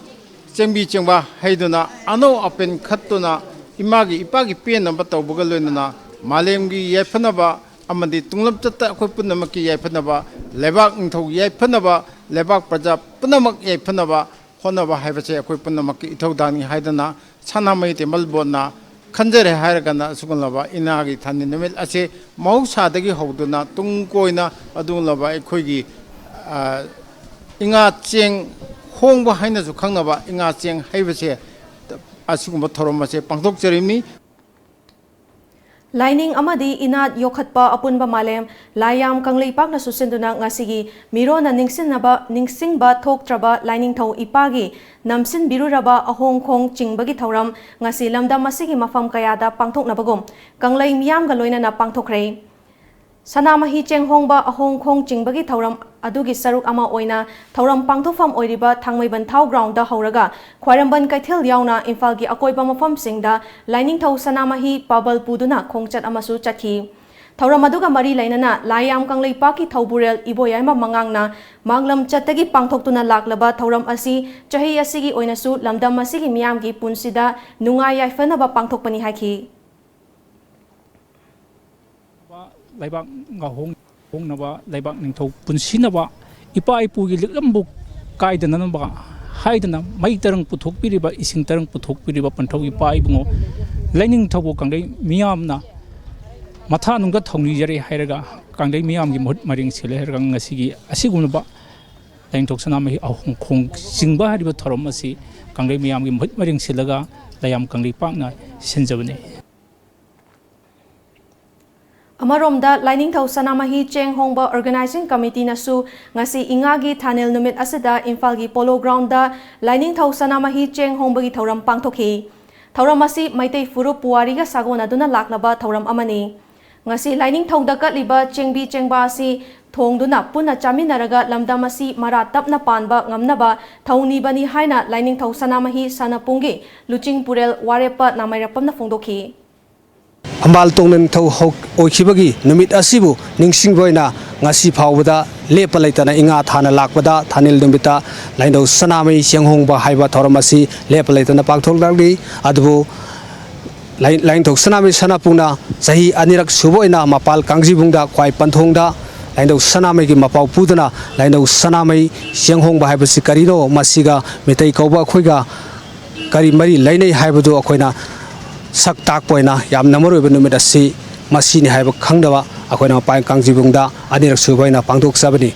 ꯆꯦꯡꯕꯤ ꯆꯦꯡꯕꯥ ꯍꯩꯗꯨꯅ ꯑꯅꯧ ꯑꯄꯦꯟ ꯈꯠꯇꯨꯅ ꯏꯃꯥꯒꯤ ꯏꯄꯥꯒꯤ ꯄꯦꯟꯅꯕ ꯇꯧꯕꯒ ꯂꯣꯏꯅꯅ ꯃꯥꯂꯦꯝꯒꯤ ꯌꯥꯏꯐꯅꯕ ꯑꯃꯗꯤ ꯇꯨꯡꯂꯝꯆꯠꯇ ꯑꯩꯈꯣꯏ ꯄꯨꯝꯅꯃꯛꯀꯤ ꯌꯥꯏꯐꯅꯕ, ꯂꯩꯕꯥꯛ ꯅꯤꯡꯊꯧ ꯌꯥꯏꯐꯅꯕ, ꯂꯩꯕꯥꯛ ꯄ꯭ꯔꯖꯥ ꯄꯨꯝꯅꯃꯛ ꯌꯥꯏꯐꯅꯕ ꯍꯣꯠꯅꯕ ꯍꯥꯏꯕꯁꯦ ꯑꯩꯈꯣꯏ ꯄꯨꯝꯅꯃꯛꯀꯤ ꯏꯊꯧꯗꯥꯡꯅꯤ ꯍꯥꯏꯗꯅ ꯁꯅꯥꯃꯍꯤ temple boardꯅ ꯈꯟꯖꯔꯦ ꯍꯥꯏꯔꯒꯅ ꯑꯁꯤꯒꯨꯝꯂꯕ ꯏꯉꯥꯒꯤ ꯊꯥꯅꯤꯜ ꯅꯨꯃꯤꯠ ꯑꯁꯤ ꯃꯍꯧꯁꯥꯗꯒꯤ ꯍꯧꯗꯨꯅ ꯇꯨꯡ ꯀꯣꯏꯅ ꯑꯗꯨꯒꯨꯝꯂꯕ ꯑꯩꯈꯣꯏꯒꯤ ꯏꯉꯥ ꯆꯦꯡ ꯍꯣꯡꯕ ꯍꯥꯏꯅꯁꯨ ꯈꯪꯅꯕ ꯏꯉꯥ ꯆꯦꯡ ꯍꯩꯕꯁꯦ, ꯑꯁꯤꯒꯨꯝꯕ ꯊꯧꯔꯝ ꯑꯁꯦ ꯄꯥꯡꯊꯣꯛꯆꯔꯤꯕꯅꯤ꯫ ꯂꯥꯏꯅꯤꯡ ꯑꯃꯗꯤ ꯏꯅꯥꯠ ꯌꯣꯛꯈꯠꯄ ꯑꯄꯨꯟꯕ ꯃꯥꯂꯦꯝ ꯂꯥꯏꯌꯥꯝ ꯀꯪꯂꯩꯄꯥꯛꯅ ꯁꯨꯁꯤꯟꯗꯨꯅ ꯉꯁꯤꯒꯤ ꯃꯤꯔꯣꯟꯅ ꯅꯤꯡꯁꯤꯡꯅꯕ, ꯅꯤꯡꯁꯤꯡꯕ ꯊꯣꯛꯇ꯭ꯔꯕ ꯂꯥꯏꯅꯤꯡꯊꯧ ꯏꯄꯥꯒꯤ ꯅꯝꯁꯤꯟꯕꯤꯔꯨꯔꯕ ꯑꯍꯣꯡ ꯈꯣꯡ ꯆꯤꯡꯕꯒꯤ ꯊꯧꯔꯝ ꯉꯁꯤ ꯂꯝꯗꯝ ꯑꯁꯤꯒꯤ ꯃꯐꯝ ꯀꯌꯥꯗ ꯄꯥꯡꯊꯣꯛꯅꯕꯒꯨꯝ ꯀꯪꯂꯩ ꯃꯤꯌꯥꯝꯒ ꯂꯣꯏꯅꯅ ꯄꯥꯡꯊꯣꯛꯈ꯭ꯔꯦ꯫ ꯁꯅꯥꯃꯍꯤ ꯆꯦꯡꯍꯣꯡꯕ ꯑꯍꯣꯡ ꯈꯣꯡ ꯆꯤꯡꯕꯒꯤ ꯊꯧꯔꯝ ꯑꯗꯨꯒꯤ ꯁꯔꯨꯛ ꯑꯃ ꯑꯣꯏꯅ ꯊꯧꯔꯝ ꯄꯥꯡꯊꯣꯛꯐꯝ ꯑꯣꯏꯔꯤꯕ ꯊꯥꯡꯃꯩꯕꯟ ꯊꯥꯎ ꯒ꯭ꯔꯥꯎꯟꯗ ꯍꯧꯔꯒ ꯈ꯭ꯋꯥꯏꯔꯝꯕꯟ ꯀꯩꯊꯦꯜ ꯌꯥꯎꯅ ꯏꯝꯐꯥꯜꯒꯤ ꯑꯀꯣꯏꯕ ꯃꯐꯝꯁꯤꯡꯗ ꯂꯥꯏꯅꯤꯡꯊꯧ ꯁꯅꯥꯃꯍꯤ ꯄꯥꯕꯜ ꯄꯨꯗꯨꯅ ꯈꯣꯡꯆꯠ ꯑꯃꯁꯨ ꯆꯠꯈꯤ꯫ ꯊꯧꯔꯝ ꯑꯗꯨꯒ ꯃꯔꯤ ꯂꯩꯅꯅ ꯂꯥꯏꯌꯥꯝ ꯀꯪꯂꯩꯄꯥꯛꯀꯤ ꯊꯧꯕꯨꯔꯦꯜ ꯏꯕꯣꯌꯥꯏꯃ ꯃꯉꯥꯡꯅ ꯃꯥꯡꯂꯝ ꯆꯠꯇꯒꯤ ꯄꯥꯡꯊꯣꯛꯇꯨꯅ ꯂꯥꯛꯂꯕ ꯊꯧꯔꯝ ꯑꯁꯤ ꯆꯍꯤ ꯑꯁꯤꯒꯤ ꯑꯣꯏꯅꯁꯨ ꯂꯝꯗꯝ ꯑꯁꯤꯒꯤ ꯃꯤꯌꯥꯝꯒꯤ ꯄꯨꯟꯁꯤꯗ ꯅꯨꯡꯉꯥꯏ ꯌꯥꯏꯐꯅꯕ ꯄꯥꯡꯊꯣꯛꯄꯅꯤ ꯍꯥꯏꯈꯤ꯫ ꯂꯩꯕꯥꯛ ꯉꯥꯍꯣꯡ-, ꯍꯣꯡꯅꯕ, ꯂꯩꯕꯥꯛ ꯅꯤꯡꯊꯧ ꯄꯨꯟꯁꯤꯅꯕ, ꯏꯄꯥ ꯏꯄꯨꯒꯤ ꯂꯤꯛꯂꯝꯕꯨ ꯀꯥꯏꯗꯅꯅꯕ ꯍꯥꯏꯗꯅ ꯃꯩ ꯇꯔꯪ ꯄꯨꯊꯣꯛꯄꯤꯔꯤꯕ, ꯏꯁꯤꯡ ꯇꯔꯪ ꯄꯨꯊꯣꯛꯄꯤꯔꯤꯕ ꯄꯟꯊꯧ ꯏꯄꯥ ꯏꯕꯨꯡꯉꯣ ꯂꯥꯏꯅꯤꯡꯊꯧꯕꯨ ꯀꯪꯂꯩ ꯃꯤꯌꯥꯝꯅ ꯃꯊꯥ ꯅꯨꯡꯗ ꯊꯧꯅꯤꯖꯔꯤ ꯍꯥꯏꯔꯒ, ꯀꯪꯂꯩ ꯃꯤꯌꯥꯝꯒꯤ ꯃꯍꯨꯠ ꯃꯔꯦꯡ ꯁꯤꯜꯂꯦ ꯍꯥꯏꯔꯒ, ꯉꯁꯤꯒꯤ ꯑꯁꯤꯒꯨꯝꯂꯕ ꯂꯥꯏꯅꯤꯡꯊꯧ ꯁꯅꯥꯃꯍꯤ ꯑꯍꯣꯡ ꯈꯣꯡ ꯆꯤꯡꯕ ꯍꯥꯏꯔꯤꯕ ꯊꯧꯔꯝ ꯑꯁꯤ ꯀꯪꯂꯩ ꯃꯤꯌꯥꯝꯒꯤ ꯃꯍꯨꯠ ꯃꯔꯦꯡ ꯁꯤꯜꯂꯒ ꯂꯥꯏꯌꯥꯝ ꯀꯪꯂꯩꯄꯥꯛꯅ ꯁꯤꯟꯖꯕꯅꯤ꯫ ꯑꯃꯔꯣꯝꯗ, ꯂꯥꯏꯅꯤꯡꯊꯧ ꯁꯅꯥꯃꯍꯤ ꯆꯦꯡ ꯍꯣꯡꯕ ꯑꯣꯔꯒꯅꯥꯏꯖꯤꯡ ꯀꯃꯤꯇꯤꯅꯁꯨ ꯉꯁꯤ ꯏꯉꯥꯒꯤ ꯊꯥꯅꯤꯜ ꯅꯨꯃꯤꯠ ꯑꯁꯤꯗ ꯏꯝꯐꯥꯜꯒꯤ ꯄꯣꯂꯣ ꯒ꯭ꯔꯥꯎꯟꯗ ꯂꯥꯏꯅꯤꯡꯊꯧ ꯁꯅꯥꯃꯍꯤ ꯆꯦꯡ ꯍꯣꯡꯕꯒꯤ ꯊꯧꯔꯝ ꯄꯥꯡꯊꯣꯛꯈꯤ꯫ ꯊꯧꯔꯝ ꯑꯁꯤ ꯃꯩꯇꯩ ꯐꯨꯔꯨꯞ ꯄꯨꯋꯥꯔꯤꯒ ꯁꯥꯒꯣꯟꯅꯗꯨꯅ ꯂꯥꯛꯂꯕ ꯊꯧꯔꯝ ꯑꯃꯅꯤ꯫ ꯉꯁꯤ ꯂꯥꯏꯅꯤꯡꯊꯧꯗ ꯀꯠꯂꯤꯕ ꯆꯦꯡꯕꯤ ꯆꯦꯡꯕꯥ ꯑꯁꯤ ꯊꯣꯡꯗꯨꯅ ꯄꯨꯟꯅ ꯆꯥꯃꯤꯟꯅꯔꯒ ꯂꯝꯗꯝ ꯑꯁꯤ ꯃꯔꯥ ꯇꯞꯅ ꯄꯥꯟꯕ ꯉꯝꯅꯕ ꯊꯧꯅꯤꯕꯅꯤ ꯍꯥꯏꯅ ꯂꯥꯏꯅꯤꯡꯊꯧ ꯁꯅꯥꯃꯍꯤ ꯁꯥꯟꯅꯄꯨꯡꯒꯤ ꯂꯨꯆꯤꯡ ꯄꯨꯔꯦꯜ ꯋꯥꯔꯦꯞꯄ ꯅꯥꯃꯩꯔꯥꯄꯝꯅ ꯐꯣꯡꯗꯣꯛꯈꯤ꯫ ꯐꯝꯕꯥꯜ ꯇꯣꯡꯅ ꯅꯤꯡꯊꯧ ꯍꯧ-, ꯑꯣꯏꯈꯤꯕꯒꯤ ꯅꯨꯃꯤꯠ ꯑꯁꯤꯕꯨ ꯅꯤꯡꯁꯤꯡꯕ ꯑꯣꯏꯅ ꯉꯁꯤ ꯐꯥꯎꯕꯗ ꯂꯦꯞꯄ ꯂꯩꯇꯅ ꯏꯉꯥ ꯊꯥꯅ ꯂꯥꯛꯄꯗ ꯊꯥꯅꯤꯜ ꯅꯨꯃꯤꯠꯇ ꯂꯥꯏꯅꯤꯡꯊꯧ ꯁꯅꯥꯃꯍꯤ ꯆꯦꯡꯍꯣꯡꯕ ꯍꯥꯏꯕ ꯊꯧꯔꯝ ꯑꯁꯤ ꯂꯦꯞꯄ ꯂꯩꯇꯅ ꯄꯥꯡꯊꯣꯛꯂꯛꯂꯤ꯫ ꯑꯗꯨꯕꯨ ꯂꯥꯏ-, ꯂꯥꯏꯅꯤꯡꯊꯧ ꯁꯅꯥꯃꯍꯤ ꯁꯅꯥꯄꯨꯡꯅ ꯆꯍꯤ ꯑꯅꯤꯔꯛ ꯁꯨꯕ ꯑꯣꯏꯅ ꯃꯄꯥꯜ ꯀꯥꯡꯖꯤꯕꯨꯡꯗ ꯈ꯭ꯋꯥꯏ ꯄꯟꯊꯣꯡꯗ ꯂꯥꯏꯅꯤꯡꯊꯧ ꯁꯅꯥꯃꯍꯤꯒꯤ ꯃꯄꯥꯎ ꯄꯨꯗꯨꯅ ꯂꯥꯏꯅꯤꯡꯊꯧ ꯁꯅꯥꯃꯍꯤ ꯆꯦꯡꯍꯣꯡꯕ ꯍꯥꯏꯕꯁꯤ ꯀꯔꯤꯅꯣ, ꯃꯁꯤꯒ ꯃꯤꯇꯩ ꯀꯧꯕ ꯑꯩꯈꯣꯏꯒ ꯀꯔꯤ ꯃꯔꯤ ꯂꯩꯅꯩ ꯍꯥꯏꯕꯗꯨ ꯑꯩꯈꯣꯏꯅ ꯁꯛ ꯇꯥꯛꯄ ꯑꯣꯏꯅ ꯌꯥꯝꯅ ꯃꯔꯨꯑꯣꯏꯕ ꯅꯨꯃꯤꯠ ꯑꯁꯤ ꯃꯁꯤꯅꯤ ꯍꯥꯏꯕ ꯈꯪꯅꯕ ꯑꯩꯈꯣꯏꯅ ꯃꯄꯥꯜ ꯀꯥꯡꯖꯤꯕꯨꯡꯗ ꯑꯅꯤꯔꯛ ꯁꯨꯕ ꯑꯣꯏꯅ ꯄꯥꯡꯊꯣꯛꯆꯕꯅꯤ꯫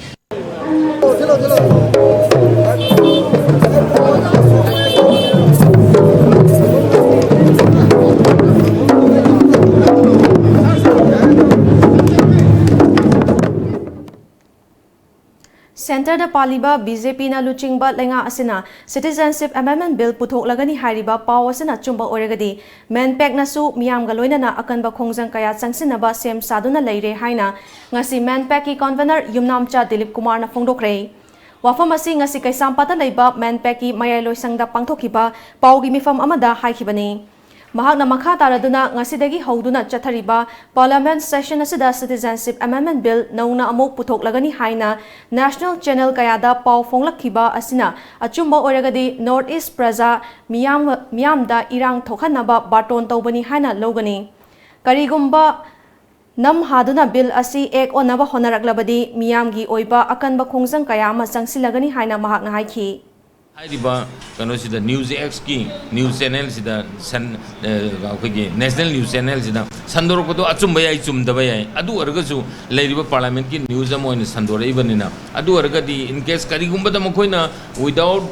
ꯁꯦꯟꯇꯔꯗ ꯄꯥꯜꯂꯤꯕ ꯕꯤ ꯖꯦ ꯄꯤꯅ ꯂꯨꯆꯤꯡꯕ ꯂꯩꯉꯥꯛ ꯑꯁꯤꯅ Citizenship Amendment Bill ꯄꯨꯊꯣꯛꯂꯒꯅꯤ ꯍꯥꯏꯔꯤꯕ ꯄꯥꯎ ꯑꯁꯤꯅ ꯑꯆꯨꯝꯕ ꯑꯣꯏꯔꯒꯗꯤ, ꯃꯦꯟꯄꯦꯛꯅꯁꯨ ꯃꯤꯌꯥꯝꯒ ꯂꯣꯏꯅꯅ ꯑꯀꯟꯕ ꯈꯣꯡꯖꯪ ꯀꯌꯥ ꯆꯪꯁꯤꯟꯅꯕ ꯁꯦꯝ ꯁꯥꯗꯨꯅ ꯂꯩꯔꯦ ꯍꯥꯏꯅ ꯉꯁꯤ ꯃꯦꯟꯄꯦꯛꯀꯤ convener ꯌꯨꯝꯅꯥꯝꯆꯥ ꯗꯤꯂꯤꯞ ꯀꯨꯃꯥꯔꯅ ꯐꯣꯡꯗꯣꯛꯈ꯭ꯔꯦ꯫ ꯋꯥꯐꯝ ꯑꯁꯤ ꯉꯁꯤ ꯀꯩꯁꯥꯝꯄꯥꯠꯇ ꯂꯩꯕ ꯃꯦꯟꯄꯦꯛꯀꯤ ꯃꯌꯥꯏ ꯂꯣꯏꯁꯪꯗ ꯄꯥꯡꯊꯣꯛꯈꯤꯕ ꯄꯥꯎꯒꯤ ꯃꯤꯐꯝ ꯑꯃꯗ ꯍꯥꯏꯈꯤꯕꯅꯤ꯫ ꯃꯍꯥꯛꯅ ꯃꯈꯥ ꯇꯥꯔꯗꯨꯅ ꯉꯁꯤꯗꯒꯤ ꯍꯧꯗꯨꯅ ꯆꯠꯊꯔꯤꯕ Parliament session ꯑꯁꯤꯗ Citizenship Amendment Bill ꯅꯧꯅ ꯑꯃꯨꯛ ꯄꯨꯊꯣꯛꯂꯒꯅꯤ ꯍꯥꯏꯅ national channel ꯀꯌꯥꯗ ꯄꯥꯎ ꯐꯣꯡꯂꯛꯈꯤꯕ ꯑꯁꯤꯅ ꯑꯆꯨꯝꯕ ꯑꯣꯏꯔꯒꯗꯤ North East ꯄ꯭ꯔꯖꯥ ꯃꯤꯌꯥꯝ, ꯃꯤꯌꯥꯝꯗ ꯏꯔꯥꯡ ꯊꯣꯛꯍꯟꯅꯕ ꯕꯥꯔꯇꯣꯟ ꯇꯧꯕꯅꯤ ꯍꯥꯏꯅ ꯂꯧꯒꯅꯤ꯫ ꯀꯔꯤꯒꯨꯝꯕ ꯅꯝ ꯍꯥꯗꯨꯅ bill ꯑꯁꯤ act ꯑꯣꯟꯅꯕ ꯍꯣꯠꯅꯔꯛꯂꯕꯗꯤ ꯃꯤꯌꯥꯝꯒꯤ ꯑꯣꯏꯕ ꯑꯀꯟꯕ ꯈꯣꯡꯖꯪ ꯀꯌꯥ ꯑꯃ ꯆꯪꯁꯤꯜꯂꯒꯅꯤ ꯍꯥꯏꯅ ꯃꯍꯥꯛꯅ ꯍꯥꯏꯈꯤ꯫ ꯍꯥꯏꯔꯤꯕ ꯀꯩꯅꯣꯁꯤꯗ, news actꯀꯤ news channelꯁꯤꯗ ꯁꯟ-, ꯑ, ꯑꯩꯈꯣꯏꯒꯤ national news channelꯁꯤꯗ ꯁꯟꯗꯣꯔꯛꯄꯗꯣ ꯑꯆꯨꯝꯕ ꯌꯥꯏ, ꯆꯨꯝꯗꯕ ꯌꯥꯏ, ꯑꯗꯨ ꯑꯣꯏꯔꯒꯁꯨ ꯂꯩꯔꯤꯕ Parliamentꯀꯤ news ꯑꯃ ꯑꯣꯏꯅ ꯁꯟꯗꯣꯔꯛꯏꯕꯅꯤꯅ, ꯑꯗꯨ ꯑꯣꯏꯔꯒꯗꯤ in case ꯀꯔꯤꯒꯨꯝꯕꯗ ꯃꯈꯣꯏꯅ without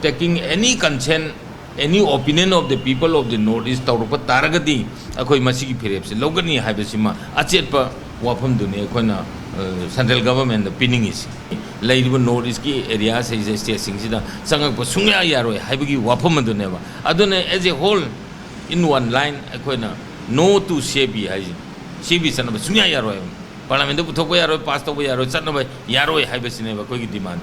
taking any concern, any opinion of the people of the North East ꯇꯧꯔꯛꯄ ꯇꯥꯔꯒꯗꯤ ꯑꯩꯈꯣꯏ ꯃꯁꯤꯒꯤ ꯐꯤꯔꯦꯞꯁꯦ ꯂꯧꯒꯅꯤ ꯍꯥꯏꯕꯁꯤꯃ ꯑꯆꯦꯠꯄ ꯋꯥꯐꯝꯗꯨꯅꯤ ꯑꯩꯈꯣꯏꯅ, ꯑ, central governmentꯇ ꯄꯤꯅꯤꯡꯉꯤꯁꯤ꯫ ꯂꯩꯔꯤꯕ North Eastꯀꯤ areaꯁꯤꯡꯁꯦ, stateꯁꯤꯡꯁꯤꯗ ꯆꯪꯉꯛꯄ ꯁꯨꯡꯌꯥ ꯌꯥꯔꯣꯏ ꯍꯥꯏꯕꯒꯤ ꯋꯥꯐꯝ ꯑꯗꯨꯅꯦꯕ꯫ ꯑꯗꯨꯅ as a whole, in one line, ꯑꯩꯈꯣꯏꯅ no to C A B ꯍꯥꯏꯁꯦ, C A B ꯆꯠꯅꯕ ꯁꯨꯡꯌꯥ ꯌꯥꯔꯣꯏ꯫ Parliamentꯇ ꯄꯨꯊꯣꯛꯄ ꯌꯥꯔꯣꯏ, pass ꯇꯧꯕ ꯌꯥꯔꯣꯏ, ꯆꯠꯅꯕ ꯌꯥꯔꯣꯏ ꯍꯥꯏꯕꯁꯤꯅꯦꯕ ꯑꯩꯈꯣꯏꯒꯤ demand꯫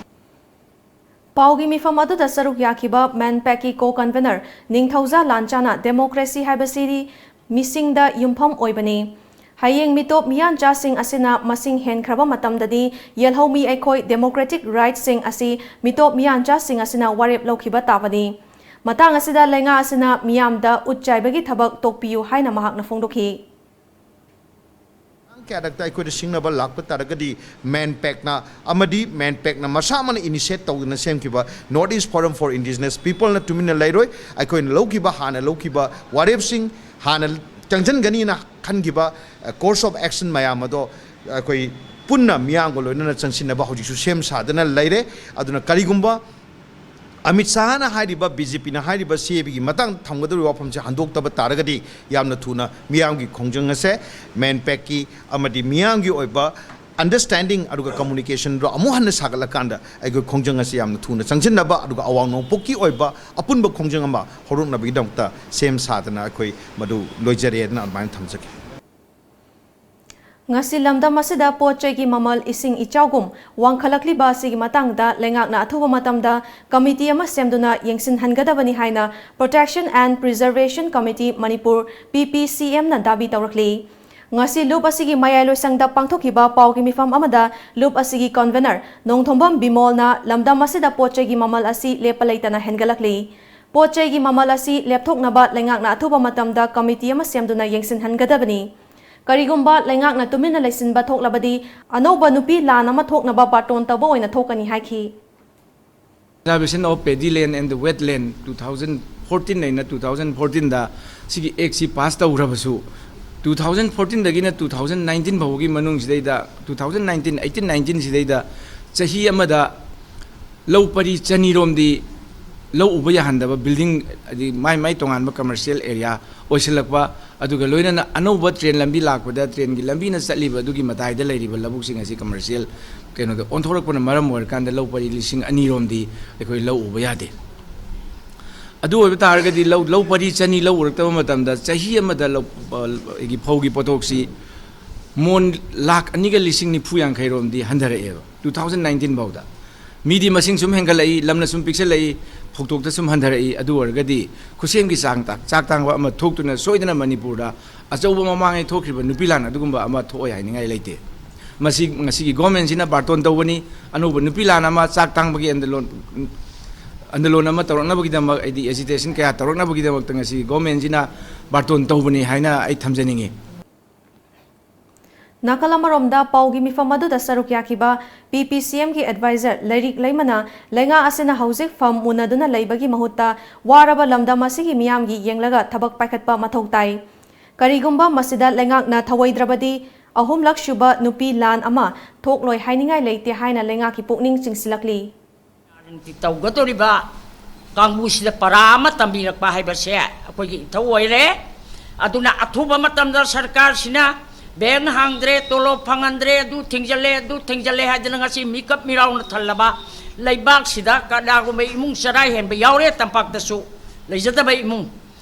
ꯄꯥꯎꯒꯤ ꯃꯤꯐꯝ ꯑꯗꯨꯗ ꯁꯔꯨꯛ ꯌꯥꯈꯤꯕ ꯃꯦꯟꯄꯦꯛꯀꯤ co-convener ꯅꯤꯡꯊꯧꯖꯥ ꯂꯥꯟꯆꯥꯅ democracy ꯍꯥꯏꯕꯁꯤꯗꯤ ꯃꯤꯁꯤꯡꯗ ꯌꯨꯝꯐꯝ ꯑꯣꯏꯕꯅꯤ꯫ ꯍꯌꯦꯡ ꯃꯤꯇꯣꯞ ꯃꯤꯌꯥꯟꯆꯥꯁꯤꯡ ꯑꯁꯤꯅ ꯃꯁꯤꯡ ꯍꯦꯟꯈ꯭ꯔꯕ ꯃꯇꯝꯗꯗꯤ ꯌꯦꯜꯍꯧꯃꯤ ꯑꯩꯈꯣꯏ democratic rightꯁꯤꯡ ꯑꯁꯤ ꯃꯤꯇꯣꯞ ꯃꯤꯌꯥꯟꯆꯥꯁꯤꯡ ꯑꯁꯤꯅ ꯋꯥꯔꯦꯞ ꯂꯧꯈꯤꯕ ꯇꯥꯕꯅꯤ꯫ ꯃꯇꯥꯡ ꯑꯁꯤꯗ ꯂꯩꯉꯥꯛ ꯑꯁꯤꯅ ꯃꯤꯌꯥꯝꯗ ꯎꯠ ꯆꯥꯏꯕꯒꯤ ꯊꯕꯛ ꯇꯣꯛꯄꯤꯌꯨ ꯍꯥꯏꯅ ꯃꯍꯥꯛꯅ ꯐꯣꯡꯗꯣꯛꯈꯤ꯫ ꯇꯥꯡ ꯀꯌꯥꯔꯛꯇ ꯑꯩꯈꯣꯏꯗ ꯁꯤꯡꯅꯕ ꯂꯥꯛꯄ ꯇꯥꯔꯒꯗꯤ ꯃꯦꯟꯄꯦꯛꯅ ꯑꯃꯗꯤ ꯃꯦꯟꯄꯦꯛꯅ ꯃꯁꯥꯃꯛꯅ initiate ꯇꯧꯗꯨꯅ ꯁꯦꯝꯈꯤꯕ North East Forum for Indigenous Peopleꯅ ꯇꯨꯃꯤꯟꯅ ꯂꯩꯔꯣꯏ꯫ ꯑꯩꯈꯣꯏꯅ ꯂꯧꯈꯤꯕ, ꯍꯥꯟꯅ ꯂꯧꯈꯤꯕ ꯋꯥꯔꯦꯞꯁꯤꯡ, ꯍꯥꯟꯅ ꯆꯪꯁꯤꯟꯒꯅꯤꯅ ꯈꯟꯈꯤꯕ, ꯑ, course of action ꯃꯌꯥꯝ ꯑꯗꯣ ꯑꯩꯈꯣꯏ ꯄꯨꯟꯅ ꯃꯤꯌꯥꯝꯒ ꯂꯣꯏꯅꯅ ꯆꯪꯁꯤꯟꯅꯕ ꯍꯧꯖꯤꯛꯁꯨ ꯁꯦꯝ ꯁꯥꯗꯅ ꯂꯩꯔꯦ꯫ ꯑꯗꯨꯅ ꯀꯔꯤꯒꯨꯝꯕ ꯑꯃꯤꯠ ꯁꯥꯍꯅ ꯍꯥꯏꯔꯤꯕ, ꯕꯤ ꯖꯦ ꯄꯤꯅ ꯍꯥꯏꯔꯤꯕ ꯁꯤ ꯑꯦ ꯕꯤꯒꯤ ꯃꯇꯥꯡꯗ ꯊꯝꯒꯗꯧꯔꯤꯕ ꯋꯥꯐꯝꯁꯦ ꯍꯟꯗꯣꯛꯇꯕ ꯇꯥꯔꯒꯗꯤ, ꯌꯥꯝꯅ ꯊꯨꯅ ꯃꯤꯌꯥꯝꯒꯤ ꯈꯣꯡꯖꯪ ꯑꯁꯦ ꯃꯦꯟꯄꯦꯛꯀꯤ ꯑꯃꯗꯤ ꯃꯤꯌꯥꯝꯒꯤ ꯑꯣꯏꯕ ꯑꯟꯗꯔꯁ꯭ꯇꯦꯟꯗꯤꯡ ꯑꯗꯨꯒ ꯀꯝꯃꯨꯅꯤꯀꯦꯁꯟꯗꯣ ꯑꯃꯨꯛ ꯍꯟꯅ ꯁꯥꯒꯠꯂꯀꯥꯟꯗ ꯑꯩꯈꯣꯏ ꯈꯣꯡꯖꯪ ꯑꯁꯤ ꯌꯥꯝꯅ ꯊꯨꯅ ꯆꯪꯁꯤꯟꯅꯕ ꯑꯗꯨꯒ ꯑꯋꯥꯡ ꯅꯣꯡꯄꯣꯛꯀꯤ ꯑꯣꯏꯕ ꯑꯄꯨꯟꯕ ꯈꯣꯡꯖꯪ ꯑꯃ ꯍꯧꯔꯛꯅꯕꯒꯤꯗꯃꯛꯇ ꯁꯦꯝ ꯁꯥꯗꯅ ꯑꯩꯈꯣꯏ ꯃꯗꯨ ꯂꯣꯏꯖꯔꯦꯅ ꯑꯗꯨꯃꯥꯏꯅ ꯊꯝꯖꯒꯦ꯫ ꯉꯁꯤ ꯂꯝꯗꯝ ꯑꯁꯤꯗ ꯄꯣꯠ ꯆꯩꯒꯤ ꯃꯃꯜ, ꯏꯁꯤꯡ ꯏꯆꯥꯎꯒꯨꯝ ꯋꯥꯡꯈꯠꯂꯛꯂꯤꯕ ꯑꯁꯤꯒꯤ ꯃꯇꯥꯡꯗ ꯂꯩꯉꯥꯛꯅ ꯑꯊꯨꯕ ꯃꯇꯝꯗ ꯀꯃꯤꯇꯤ ꯑꯃ ꯁꯦꯝꯗꯨꯅ ꯌꯦꯡꯁꯤꯟꯍꯟꯒꯗꯕꯅꯤ ꯍꯥꯏꯅ Protection and Preservation Committee Manipur, ꯄꯤ ꯄꯤ ꯁꯤ ꯑꯦꯝꯅ ꯗꯥꯕꯤ ꯇꯧꯔꯛꯂꯤ꯫ ꯉꯁꯤ ꯂꯨꯞ ꯑꯁꯤꯒꯤ ꯃꯌꯥꯏ ꯂꯣꯏꯁꯪꯗ ꯄꯥꯡꯊꯣꯛꯈꯤꯕ ꯄꯥꯎꯒꯤ ꯃꯤꯐꯝ ꯑꯃꯗ ꯂꯨꯞ ꯑꯁꯤꯒꯤ ꯀꯟꯚꯦꯅꯔ ꯅꯣꯡꯊꯣꯝꯕꯝ ꯕꯤꯃꯣꯜꯅ ꯂꯝꯗꯝ ꯑꯁꯤꯗ ꯄꯣꯠ ꯆꯩꯒꯤ ꯃꯃꯜ ꯑꯁꯤ ꯂꯦꯞꯄ ꯂꯩꯇꯅ ꯍꯦꯟꯒꯠꯂꯛꯂꯤ꯫ ꯄꯣꯠ ꯆꯩꯒꯤ ꯃꯃꯜ ꯑꯁꯤ ꯂꯦꯞꯊꯣꯛꯅꯕ ꯂꯩꯉꯥꯛꯅ ꯑꯊꯨꯕ ꯃꯇꯝꯗ ꯀꯃꯤꯇꯤ ꯑꯃ ꯁꯦꯝꯗꯨꯅ ꯌꯦꯡꯁꯤꯟꯍꯟꯒꯗꯕꯅꯤ꯫ ꯀꯔꯤꯒꯨꯝꯕ ꯂꯩꯉꯥꯛꯅ ꯇꯨꯃꯤꯟꯅ ꯂꯩꯁꯤꯟꯕ ꯊꯣꯛꯂꯕꯗꯤ ꯑꯅꯧꯕ ꯅꯨꯄꯤ ꯂꯥꯟ ꯑꯃ ꯊꯣꯛꯅꯕ ꯕꯥꯔꯇꯣꯟ ꯇꯧꯕ ꯑꯣꯏꯅ ꯊꯣꯛꯀꯅꯤ ꯍꯥꯏꯈꯤ꯫ Preservation of Paddy Land and the Wetland two thousand fourteen ꯅꯩꯅ two thousand fourteen ꯗ ꯁꯤꯒꯤ ꯑꯦꯛꯁꯤ ꯄꯥꯁ ꯇꯧꯈ꯭ꯔꯕꯁꯨ, two thousand fourteen ꯗꯒꯤꯅ two thousand nineteen ꯐꯥꯎꯕꯒꯤ ꯃꯅꯨꯡꯁꯤꯗꯩꯗ, two thousand nineteen eighteen nineteen ꯁꯤꯗꯩꯗ ꯆꯍꯤ ꯑꯃꯗ ꯂꯧ ꯄꯔꯤ ꯆꯅꯤꯔꯣꯝꯗꯤ ꯂꯧ ꯎꯕ ꯌꯥꯍꯟꯗꯕ, ꯕꯤꯜꯗꯤꯡ, ꯍꯥꯏꯗꯤ ꯃꯥꯏ ꯃꯥꯏ ꯇꯣꯉꯥꯟꯕ ꯀꯃꯔꯁꯤꯌꯦꯜ ꯑꯦꯔꯤꯌꯥ ꯑꯣꯏꯁꯤꯜꯂꯛꯄ, ꯑꯗꯨꯒ ꯂꯣꯏꯅꯅ ꯑꯅꯧꯕ ꯇ꯭ꯔꯦꯟ ꯂꯝꯕꯤ ꯂꯥꯛꯄꯗ ꯇ꯭ꯔꯦꯟꯒꯤ ꯂꯝꯕꯤꯅ ꯆꯠꯂꯤꯕ ꯑꯗꯨꯒꯤ ꯃꯇꯥꯏꯗ ꯂꯩꯔꯤꯕ ꯂꯧꯕꯨꯛꯁꯤꯡ ꯑꯁꯤ ꯀꯃꯔꯁꯤꯌꯦꯜ ꯀꯩꯅꯣꯗ ꯑꯣꯟꯊꯣꯔꯛꯄꯅ ꯃꯔꯝ ꯑꯣꯏꯔꯀꯥꯟꯗ ꯂꯧ ꯄꯔꯤ ꯂꯤꯁꯤꯡ ꯑꯅꯤꯔꯣꯝꯗꯤ ꯑꯩꯈꯣꯏ ꯂꯧ ꯎꯕ ꯌꯥꯗꯦ꯫ ꯑꯗꯨ ꯑꯣꯏꯕ ꯇꯥꯔꯒꯗꯤ ꯂꯧ, ꯂꯧ ꯄꯔꯤ ꯆꯅꯤ ꯂꯧ ꯎꯔꯛꯇꯕ ꯃꯇꯝꯗ ꯆꯍꯤ ꯑꯃꯗ ꯂꯧ, ꯑ, ꯑꯩꯒꯤ ꯐꯧꯒꯤ ꯄꯣꯠꯊꯣꯛꯁꯤ ꯃꯣꯟ ꯂꯥꯈ ꯑꯅꯤꯒ ꯂꯤꯁꯤꯡ ꯅꯤꯐꯨ ꯌꯥꯡꯈꯩꯔꯣꯝꯗꯤ ꯍꯟꯊꯔꯛꯑꯦꯕ two thousand nineteen ꯐꯥꯎꯗ꯫ ꯃꯤꯗꯤ ꯃꯁꯤꯡ ꯁꯨꯝ ꯍꯦꯟꯒꯠꯂꯛꯏ, ꯂꯝꯅ ꯁꯨꯝ ꯄꯤꯛꯁꯜꯂꯛꯏ, ꯐꯧꯊꯣꯛꯇ ꯁꯨꯝ ꯍꯟꯊꯔꯛꯏ꯫ ꯑꯗꯨ ꯑꯣꯏꯔꯒꯗꯤ ꯈꯨꯠꯁꯦꯝꯒꯤ ꯆꯥꯡ ꯇꯥ-, ꯆꯥꯛ ꯇꯥꯡꯕ ꯑꯃ ꯊꯣꯛꯇꯨꯅ ꯁꯣꯏꯗꯅ ꯃꯅꯤꯄꯨꯔꯗ ꯑꯆꯧꯕ ꯃꯃꯥꯡꯉꯩ ꯊꯣꯛꯈ꯭ꯔꯤꯕ ꯅꯨꯄꯤ ꯂꯥꯟ ꯑꯗꯨꯒꯨꯝꯕ ꯑꯃ ꯊꯣꯛꯑꯣꯏ ꯍꯥꯏꯅꯤꯡꯉꯥꯏ ꯂꯩꯇꯦ꯫ ꯃꯁꯤ ꯉꯁꯤꯒꯤ ꯒꯣꯔꯃꯦꯟꯁꯤꯅ ꯕꯥꯔꯇꯣꯟ ꯇꯧꯕꯅꯤ꯫ ꯑꯅꯧꯕ ꯅꯨꯄꯤ ꯂꯥꯟ ꯑꯃ, ꯆꯥꯛ ꯇꯥꯡꯕꯒꯤ ꯑꯟꯗꯂꯣꯟ, ꯑꯟꯗꯂꯣꯟ ꯑꯃ ꯇꯧꯔꯛꯅꯕꯒꯤꯗꯃꯛ, ꯍꯥꯏꯗꯤ ꯑꯦꯖꯤꯇꯦꯁꯟ ꯀꯌꯥ ꯇꯧꯔꯛꯅꯕꯒꯤꯗꯃꯛꯇ ꯉꯁꯤꯒꯤ ꯒꯣꯔꯃꯦꯟꯁꯤꯅ ꯕꯥꯔꯇꯣꯟ ꯇꯧꯕꯅꯤ ꯍꯥꯏꯅ ꯑꯩ ꯊꯝꯖꯅꯤꯡꯉꯤ꯫ ꯅꯥꯀꯜ ꯑꯃꯔꯣꯝꯗ ꯄꯥꯎꯒꯤ ꯃꯤꯐꯝ ꯑꯗꯨꯗ ꯁꯔꯨꯛ ꯌꯥꯈꯤꯕ ꯄꯤ ꯄꯤ ꯁꯤ ꯑꯦꯝꯒꯤ ꯑꯦꯗꯚꯥꯏꯖꯔ ꯂꯩꯔꯤꯛ ꯂꯩꯃꯅ ꯂꯩꯉꯥꯛ ꯑꯁꯤꯅ ꯍꯧꯖꯤꯛ ꯐꯝ ꯃꯨꯟꯅꯗꯨꯅ ꯂꯩꯕꯒꯤ ꯃꯍꯨꯠꯇ ꯋꯥꯔꯕ ꯂꯝꯗꯝ ꯑꯁꯤꯒꯤ ꯃꯤꯌꯥꯝꯒꯤ ꯌꯦꯡꯂꯒ ꯊꯕꯛ ꯄꯥꯏꯈꯠꯄ ꯃꯊꯧ ꯇꯥꯏ꯫ ꯀꯔꯤꯒꯨꯝꯕ ꯃꯁꯤꯗ ꯂꯩꯉꯥꯛꯅ ꯊꯧꯑꯣꯏꯗ꯭ꯔꯕꯗꯤ ꯑꯍꯨꯝꯂꯛ ꯁꯨꯕ ꯅꯨꯄꯤ ꯂꯥꯟ ꯑꯃ ꯊꯣꯛꯂꯣꯏ ꯍꯥꯏꯅꯤꯡꯉꯥꯏ ꯂꯩꯇꯦ ꯍꯥꯏꯅ ꯂꯩꯉꯥꯛꯀꯤ ꯄꯨꯛꯅꯤꯡ ꯆꯤꯡꯁꯤꯜꯂꯛꯂꯤ꯫ ꯇꯧꯒꯗꯧꯔꯤꯕ ꯀꯥꯡꯕꯨꯁꯤꯗ ꯄꯔꯥ ꯑꯃ ꯇꯝꯕꯤꯔꯛꯄ ꯍꯥꯏꯕꯁꯦ ꯑꯩꯈꯣꯏꯒꯤ ꯏꯊꯧ ꯑꯣꯏꯔꯦ꯫ ꯑꯗꯨꯅ ꯑꯊꯨꯕ ꯃꯇꯝꯗ ꯁꯔꯀꯥꯔꯁꯤꯅ ꯕꯦꯡ ꯍꯥꯡꯗ꯭ꯔꯦ, ꯇꯣꯂꯣꯞ ꯐꯪꯍꯟꯗ꯭ꯔꯦ, ꯑꯗꯨ ꯊꯤꯡꯖꯤꯜꯂꯦ, ꯑꯗꯨ ꯊꯤꯡꯖꯤꯜꯂꯦ ꯍꯥꯏꯗꯅ ꯉꯁꯤ ꯃꯤꯀꯞ ꯃꯤꯔꯥꯎꯅ ꯊꯜꯂꯕ ꯂꯩꯕꯥꯛꯁꯤꯗ ꯀꯅꯥꯒꯨꯝꯕ ꯏꯃꯨꯡ ꯆꯔꯥ ꯍꯦꯟꯕ ꯌꯥꯎꯔꯦ, ꯇꯝꯄꯥꯛꯇꯁꯨ ꯂꯩꯖꯗꯕ ꯏꯃꯨꯡ꯫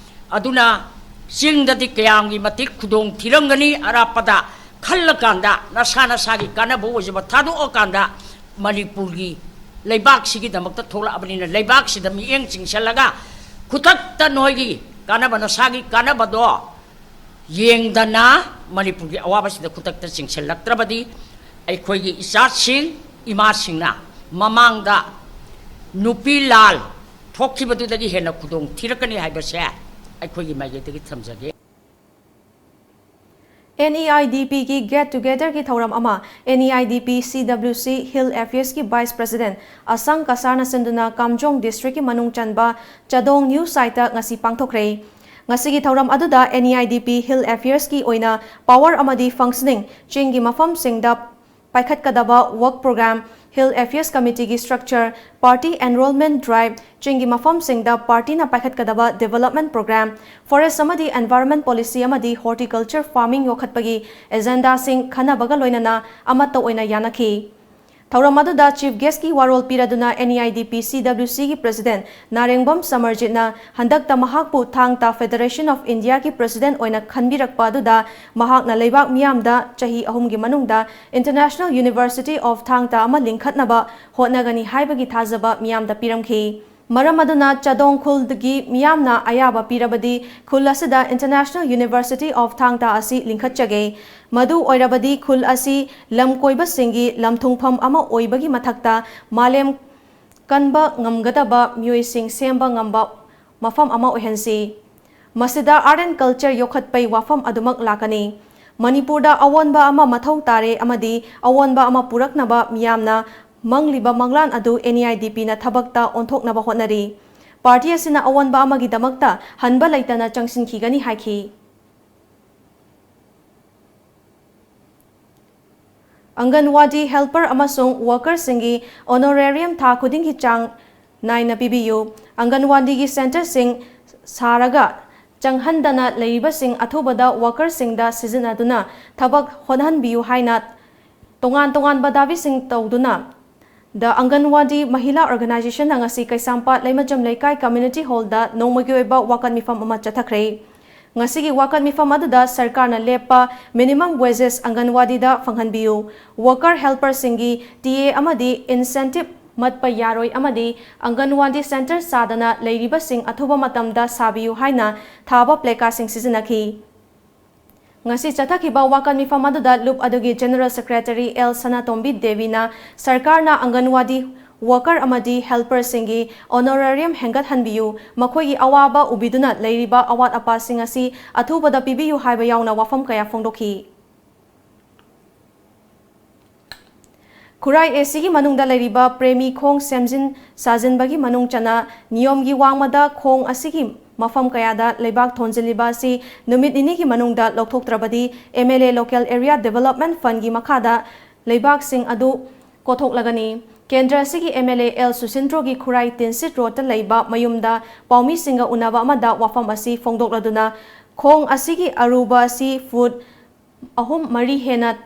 ꯑꯗꯨꯅ ꯆꯤꯡꯗꯗꯤ ꯀꯌꯥꯝꯒꯤ ꯃꯇꯤꯛ ꯈꯨꯗꯣꯡ ꯊꯤꯔꯝꯒꯅꯤ꯫ ꯑꯔꯥꯞꯄꯗ ꯈꯜꯂꯀꯥꯟꯗ ꯅꯁꯥ ꯅꯁꯥꯒꯤ ꯀꯥꯟꯅꯕ ꯑꯣꯏꯖꯕ ꯊꯥꯗꯣꯛꯑꯀꯥꯟꯗ ꯃꯅꯤꯄꯨꯔꯒꯤ ꯂꯩꯕꯥꯛꯁꯤꯒꯤꯗꯃꯛꯇ ꯊꯣꯛꯂꯛꯑꯕꯅꯤꯅ ꯂꯩꯕꯥꯛꯁꯤꯗ ꯃꯤꯠꯌꯦꯡ ꯆꯤꯡꯁꯤꯜꯂꯒ ꯈꯨꯗꯛꯇ ꯅꯣꯏꯒꯤ ꯀꯥꯟꯅꯕ, ꯅꯁꯥꯒꯤ ꯀꯥꯟꯅꯕꯗꯣ ꯌꯦꯡꯗꯅ ꯃꯅꯤꯄꯨꯔꯒꯤ ꯑꯋꯥꯕꯁꯤꯗ ꯈꯨꯗꯛꯇ ꯆꯤꯡꯁꯤꯜꯂꯛꯇ꯭ꯔꯕꯗꯤ ꯑꯩꯈꯣꯏꯒꯤ ꯏꯆꯥꯁꯤꯡ ꯏꯃꯥꯁꯤꯡꯅ ꯃꯃꯥꯡꯗ ꯅꯨꯄꯤ ꯂꯥꯜ ꯊꯣꯛꯈꯤꯕꯗꯨꯗꯒꯤ ꯍꯦꯟꯅ ꯈꯨꯗꯣꯡ ꯊꯤꯔꯛꯀꯅꯤ ꯍꯥꯏꯕꯁꯦ ꯑꯩꯈꯣꯏꯒꯤ ꯃꯥꯏꯀꯩꯗꯒꯤ ꯊꯝꯖꯒꯦ꯫ NEIDPꯒꯤ Get Togetherꯒꯤ ꯊꯧꯔꯝ ꯑꯃ NEIDP CWC Hill Affairsꯀꯤ Vice President ꯑꯁꯪ ꯀꯁꯥꯔꯅ ꯁꯤꯟꯗꯨꯅ ꯀꯥꯝꯖꯣꯡ districtꯀꯤ ꯃꯅꯨꯡ ꯆꯟꯕ ꯆꯥꯗꯣꯡ new siteꯇ ꯉꯁꯤ ꯄꯥꯡꯊꯣꯛꯈ꯭ꯔꯦ꯫ ꯉꯁꯤꯒꯤ ꯊꯧꯔꯝ ꯑꯗꯨꯗ NEIDP Hill Affairsꯀꯤ ꯑꯣꯏꯅ power ꯑꯃꯗꯤ functioning, ꯆꯤꯡꯒꯤ ꯃꯐꯝꯁꯤꯡꯗ ꯄꯥꯏꯈꯠꯀꯗꯕ work program, Hill Affairs Committeeꯒꯤ structure, party enrollment drive, ꯆꯤꯡꯒꯤ ꯃꯐꯝꯁꯤꯡꯗ partyꯅ ꯄꯥꯏꯈꯠꯀꯗꯕ development program, forest ꯑꯃꯗꯤ environment policy ꯑꯃꯗꯤ horticulture farming ꯌꯣꯛꯈꯠꯄꯒꯤ agendaꯁꯤꯡ ꯈꯟꯅꯕꯒ ꯂꯣꯏꯅꯅ ꯑꯃꯠꯇ ꯑꯣꯏꯅ ꯌꯥꯅꯈꯤ꯫ ꯊꯧꯔꯝ ꯑꯗꯨꯗ chief guestꯀꯤ ꯋꯥꯔꯣꯜ ꯄꯤꯔꯗꯨꯅ NEIDP CWCꯒꯤ President ꯅꯥꯔꯦꯡꯕꯝ ꯁꯃꯔꯖꯤꯠꯅ ꯍꯟꯗꯛꯇ ꯃꯍꯥꯛꯄꯨ ꯊꯥꯡ ꯇꯥ Federation of Indiaꯒꯤ President ꯑꯣꯏꯅ ꯈꯟꯕꯤꯔꯛꯄ ꯑꯗꯨꯗ ꯃꯍꯥꯛꯅ ꯂꯩꯕꯥꯛ ꯃꯤꯌꯥꯝꯗ ꯆꯍꯤ ꯑꯍꯨꯝꯒꯤ ꯃꯅꯨꯡꯗ International University of ꯊꯥꯡ ꯇꯥ ꯑꯃ ꯂꯤꯡꯈꯠꯅꯕ ꯍꯣꯠꯅꯒꯅꯤ ꯍꯥꯏꯕꯒꯤ ꯊꯥꯖꯕ ꯃꯤꯌꯥꯝꯗ ꯄꯤꯔꯝꯈꯤ꯫ ꯃꯔꯝ ꯑꯗꯨꯅ ꯆꯥꯗꯣꯡ ꯈꯨꯜꯒꯤ ꯃꯤꯌꯥꯝꯅ ꯑꯌꯥꯕ ꯄꯤꯔꯕꯗꯤ ꯈꯨꯜ ꯑꯁꯤꯗ International University of ꯊꯥꯡ ꯇꯥ ꯑꯁꯤ ꯂꯤꯡꯈꯠꯆꯒꯦ꯫ ꯃꯗꯨ ꯑꯣꯏꯔꯕꯗꯤ ꯈꯨꯜ ꯑꯁꯤ ꯂꯝꯀꯣꯏꯕꯁꯤꯡꯒꯤ ꯂꯝꯊꯨꯡꯐꯝ ꯑꯃ ꯑꯣꯏꯕꯒꯤ ꯃꯊꯛꯇ ꯃꯥꯂꯦꯝ ꯀꯟꯕ ꯉꯝꯒꯗꯕ ꯃꯤꯑꯣꯏꯁꯤꯡ ꯁꯦꯝꯕ ꯉꯝꯕ ꯃꯐꯝ ꯑꯃ ꯑꯣꯏꯍꯟꯁꯤ꯫ ꯃꯁꯤꯗ art and culture ꯌꯣꯛꯈꯠꯄꯩ ꯋꯥꯐꯝ ꯑꯗꯨꯃꯛ ꯂꯥꯛꯀꯅꯤ꯫ ꯃꯅꯤꯄꯨꯔꯗ ꯑꯑꯣꯟꯕ ꯑꯃ ꯃꯊꯧ ꯇꯥꯔꯦ ꯑꯃꯗꯤ ꯑꯑꯣꯟꯕ ꯑꯃ ꯄꯨꯔꯛꯅꯕ ꯃꯤꯌꯥꯝꯅ ꯃꯪꯂꯤꯕ ꯃꯪꯂꯥꯟ ꯑꯗꯨ NEIDPꯅ ꯊꯕꯛꯇ ꯑꯣꯟꯊꯣꯛꯅꯕ ꯍꯣꯠꯅꯔꯤ꯫ Party ꯑꯁꯤꯅ ꯑꯑꯣꯟꯕ ꯑꯃꯒꯤꯗꯃꯛꯇ ꯍꯟꯕ ꯂꯩꯇꯅ ꯆꯪꯁꯤꯟꯈꯤꯒꯅꯤ ꯍꯥꯏꯈꯤ꯫ ꯑꯪꯒꯟꯋꯥꯗꯤ helper ꯑꯃꯁꯨꯡ workerꯁꯤꯡꯒꯤ honorarium ꯊꯥ ꯈꯨꯗꯤꯡꯒꯤ ꯆꯥꯡ ꯅꯥꯏꯅ ꯄꯤꯕꯤꯌꯨ꯫ ꯑꯪꯒꯟꯋꯥꯗꯤꯒꯤ centreꯁꯤꯡ ꯁꯥꯔꯒ ꯆꯪꯍꯟꯗꯅ ꯂꯩꯔꯤꯕꯁꯤꯡ ꯑꯊꯨꯕꯗ workerꯁꯤꯡꯗ ꯁꯤꯖꯤꯟꯅꯗꯨꯅ ꯊꯕꯛ ꯍꯣꯠꯍꯟꯕꯤꯌꯨ ꯍꯥꯏꯅ ꯇꯣꯉꯥꯟ ꯇꯣꯉꯥꯟꯕ ꯗꯥꯕꯤꯁꯤꯡ ꯇꯧꯗꯨꯅ The Anganwadi Mahila Organizationꯅ ꯉꯁꯤ ꯀꯩꯁꯥꯝꯄꯥꯠ ꯂꯩꯃꯖꯝ ꯂꯩꯀꯥꯏ community hallꯗ ꯅꯣꯡꯃꯒꯤ ꯑꯣꯏꯕ ꯋꯥꯀꯠ ꯃꯤꯐꯝ ꯑꯃ ꯆꯠꯊꯈ꯭ꯔꯦ꯫ ꯉꯁꯤꯒꯤ ꯋꯥꯀꯠ ꯃꯤꯐꯝ ꯑꯗꯨꯗ ꯁꯔꯀꯥꯔꯅ ꯂꯦꯞꯄ minimum wages ꯑꯪꯒꯟꯋꯥꯗꯤꯗ ꯐꯪꯍꯟꯕꯤꯌꯨ, worker helperꯁꯤꯡꯒꯤ TA ꯑꯃꯗꯤ incentive ꯃꯠꯄ ꯌꯥꯔꯣꯏ ꯑꯃꯗꯤ ꯑꯪꯒꯟꯋꯥꯗꯤ centre ꯁꯥꯗꯅ ꯂꯩꯔꯤꯕꯁꯤꯡ ꯑꯊꯨꯕ ꯃꯇꯝꯗ ꯁꯥꯕꯤꯌꯨ ꯍꯥꯏꯅ ꯊꯥꯕ placardꯁꯤꯡ ꯁꯤꯖꯤꯟꯅꯈꯤ꯫ ꯉꯁꯤ ꯆꯠꯊꯈꯤꯕ ꯋꯥꯀꯠ ꯃꯤꯐꯝ ꯑꯗꯨꯗ ꯂꯨꯞ ꯑꯗꯨꯒꯤ General Secretary ꯑꯦꯜ ꯁꯅꯥꯇꯣꯝꯕꯤ ꯗꯦꯕꯤꯅ ꯁꯔꯀꯥꯔꯅ ꯑꯪꯒꯟꯋꯥꯗꯤ worker ꯑꯃꯗꯤ helperꯁꯤꯡꯒꯤ honorarium ꯍꯦꯟꯒꯠꯍꯟꯕꯤꯌꯨ, ꯃꯈꯣꯏꯒꯤ ꯑꯋꯥꯕ ꯎꯕꯤꯗꯨꯅ ꯂꯩꯔꯤꯕ ꯑꯋꯥꯠ ꯑꯄꯥꯁꯤꯡ ꯑꯁꯤ ꯑꯊꯨꯕꯗ ꯄꯤꯕꯤꯌꯨ ꯍꯥꯏꯕ ꯌꯥꯎꯅ ꯋꯥꯐꯝ ꯀꯌꯥ ꯐꯣꯡꯗꯣꯛꯈꯤ꯫ ꯈꯨꯔꯥꯏ ACꯒꯤ ꯃꯅꯨꯡꯗ ꯂꯩꯔꯤꯕ ꯄ꯭ꯔꯦꯃꯤ ꯈꯣꯡ ꯁꯦꯝꯖꯤꯟ ꯁꯥꯖꯤꯟꯕꯒꯤ ꯃꯅꯨꯡ ꯆꯟꯅ ꯅꯤꯌꯣꯝꯒꯤ ꯋꯥꯡꯃꯗ ꯈꯣꯡ ꯑꯁꯤꯒꯤ ꯃꯐꯝ ꯀꯌꯥꯗ ꯂꯩꯕꯥꯛ ꯊꯣꯟꯖꯤꯜꯂꯤꯕ ꯑꯁꯤ ꯅꯨꯃꯤꯠ ꯅꯤꯅꯤꯒꯤ ꯃꯅꯨꯡꯗ ꯂꯧꯊꯣꯛꯇ꯭ꯔꯕꯗꯤ MLA Local Area Development Fundꯒꯤ ꯃꯈꯥꯗ ꯂꯩꯕꯥꯛꯁꯤꯡ ꯑꯗꯨ ꯀꯣꯊꯣꯛꯂꯒꯅꯤ꯫ ꯀꯦꯟꯗ꯭ꯔ ꯑꯁꯤꯒꯤ MLA ꯑꯦꯜ ꯁꯨꯁꯤꯟꯗ꯭ꯔꯣꯒꯤ ꯈꯨꯔꯥꯏ ꯇꯤꯟꯁꯤꯠ ꯔꯣꯗꯇ ꯂꯩꯕ ꯃꯌꯨꯝꯗ ꯄꯥꯎꯃꯤꯁꯤꯡꯒ ꯎꯅꯕ ꯑꯃꯗ ꯋꯥꯐꯝ ꯑꯁꯤ ꯐꯣꯡꯗꯣꯛꯂꯗꯨꯅ ꯈꯣꯡ ꯑꯁꯤꯒꯤ ꯑꯔꯨꯕ ꯑꯁꯤ ꯐꯨꯠ ꯑꯍꯨꯝ ꯃꯔꯤ ꯍꯦꯟꯅ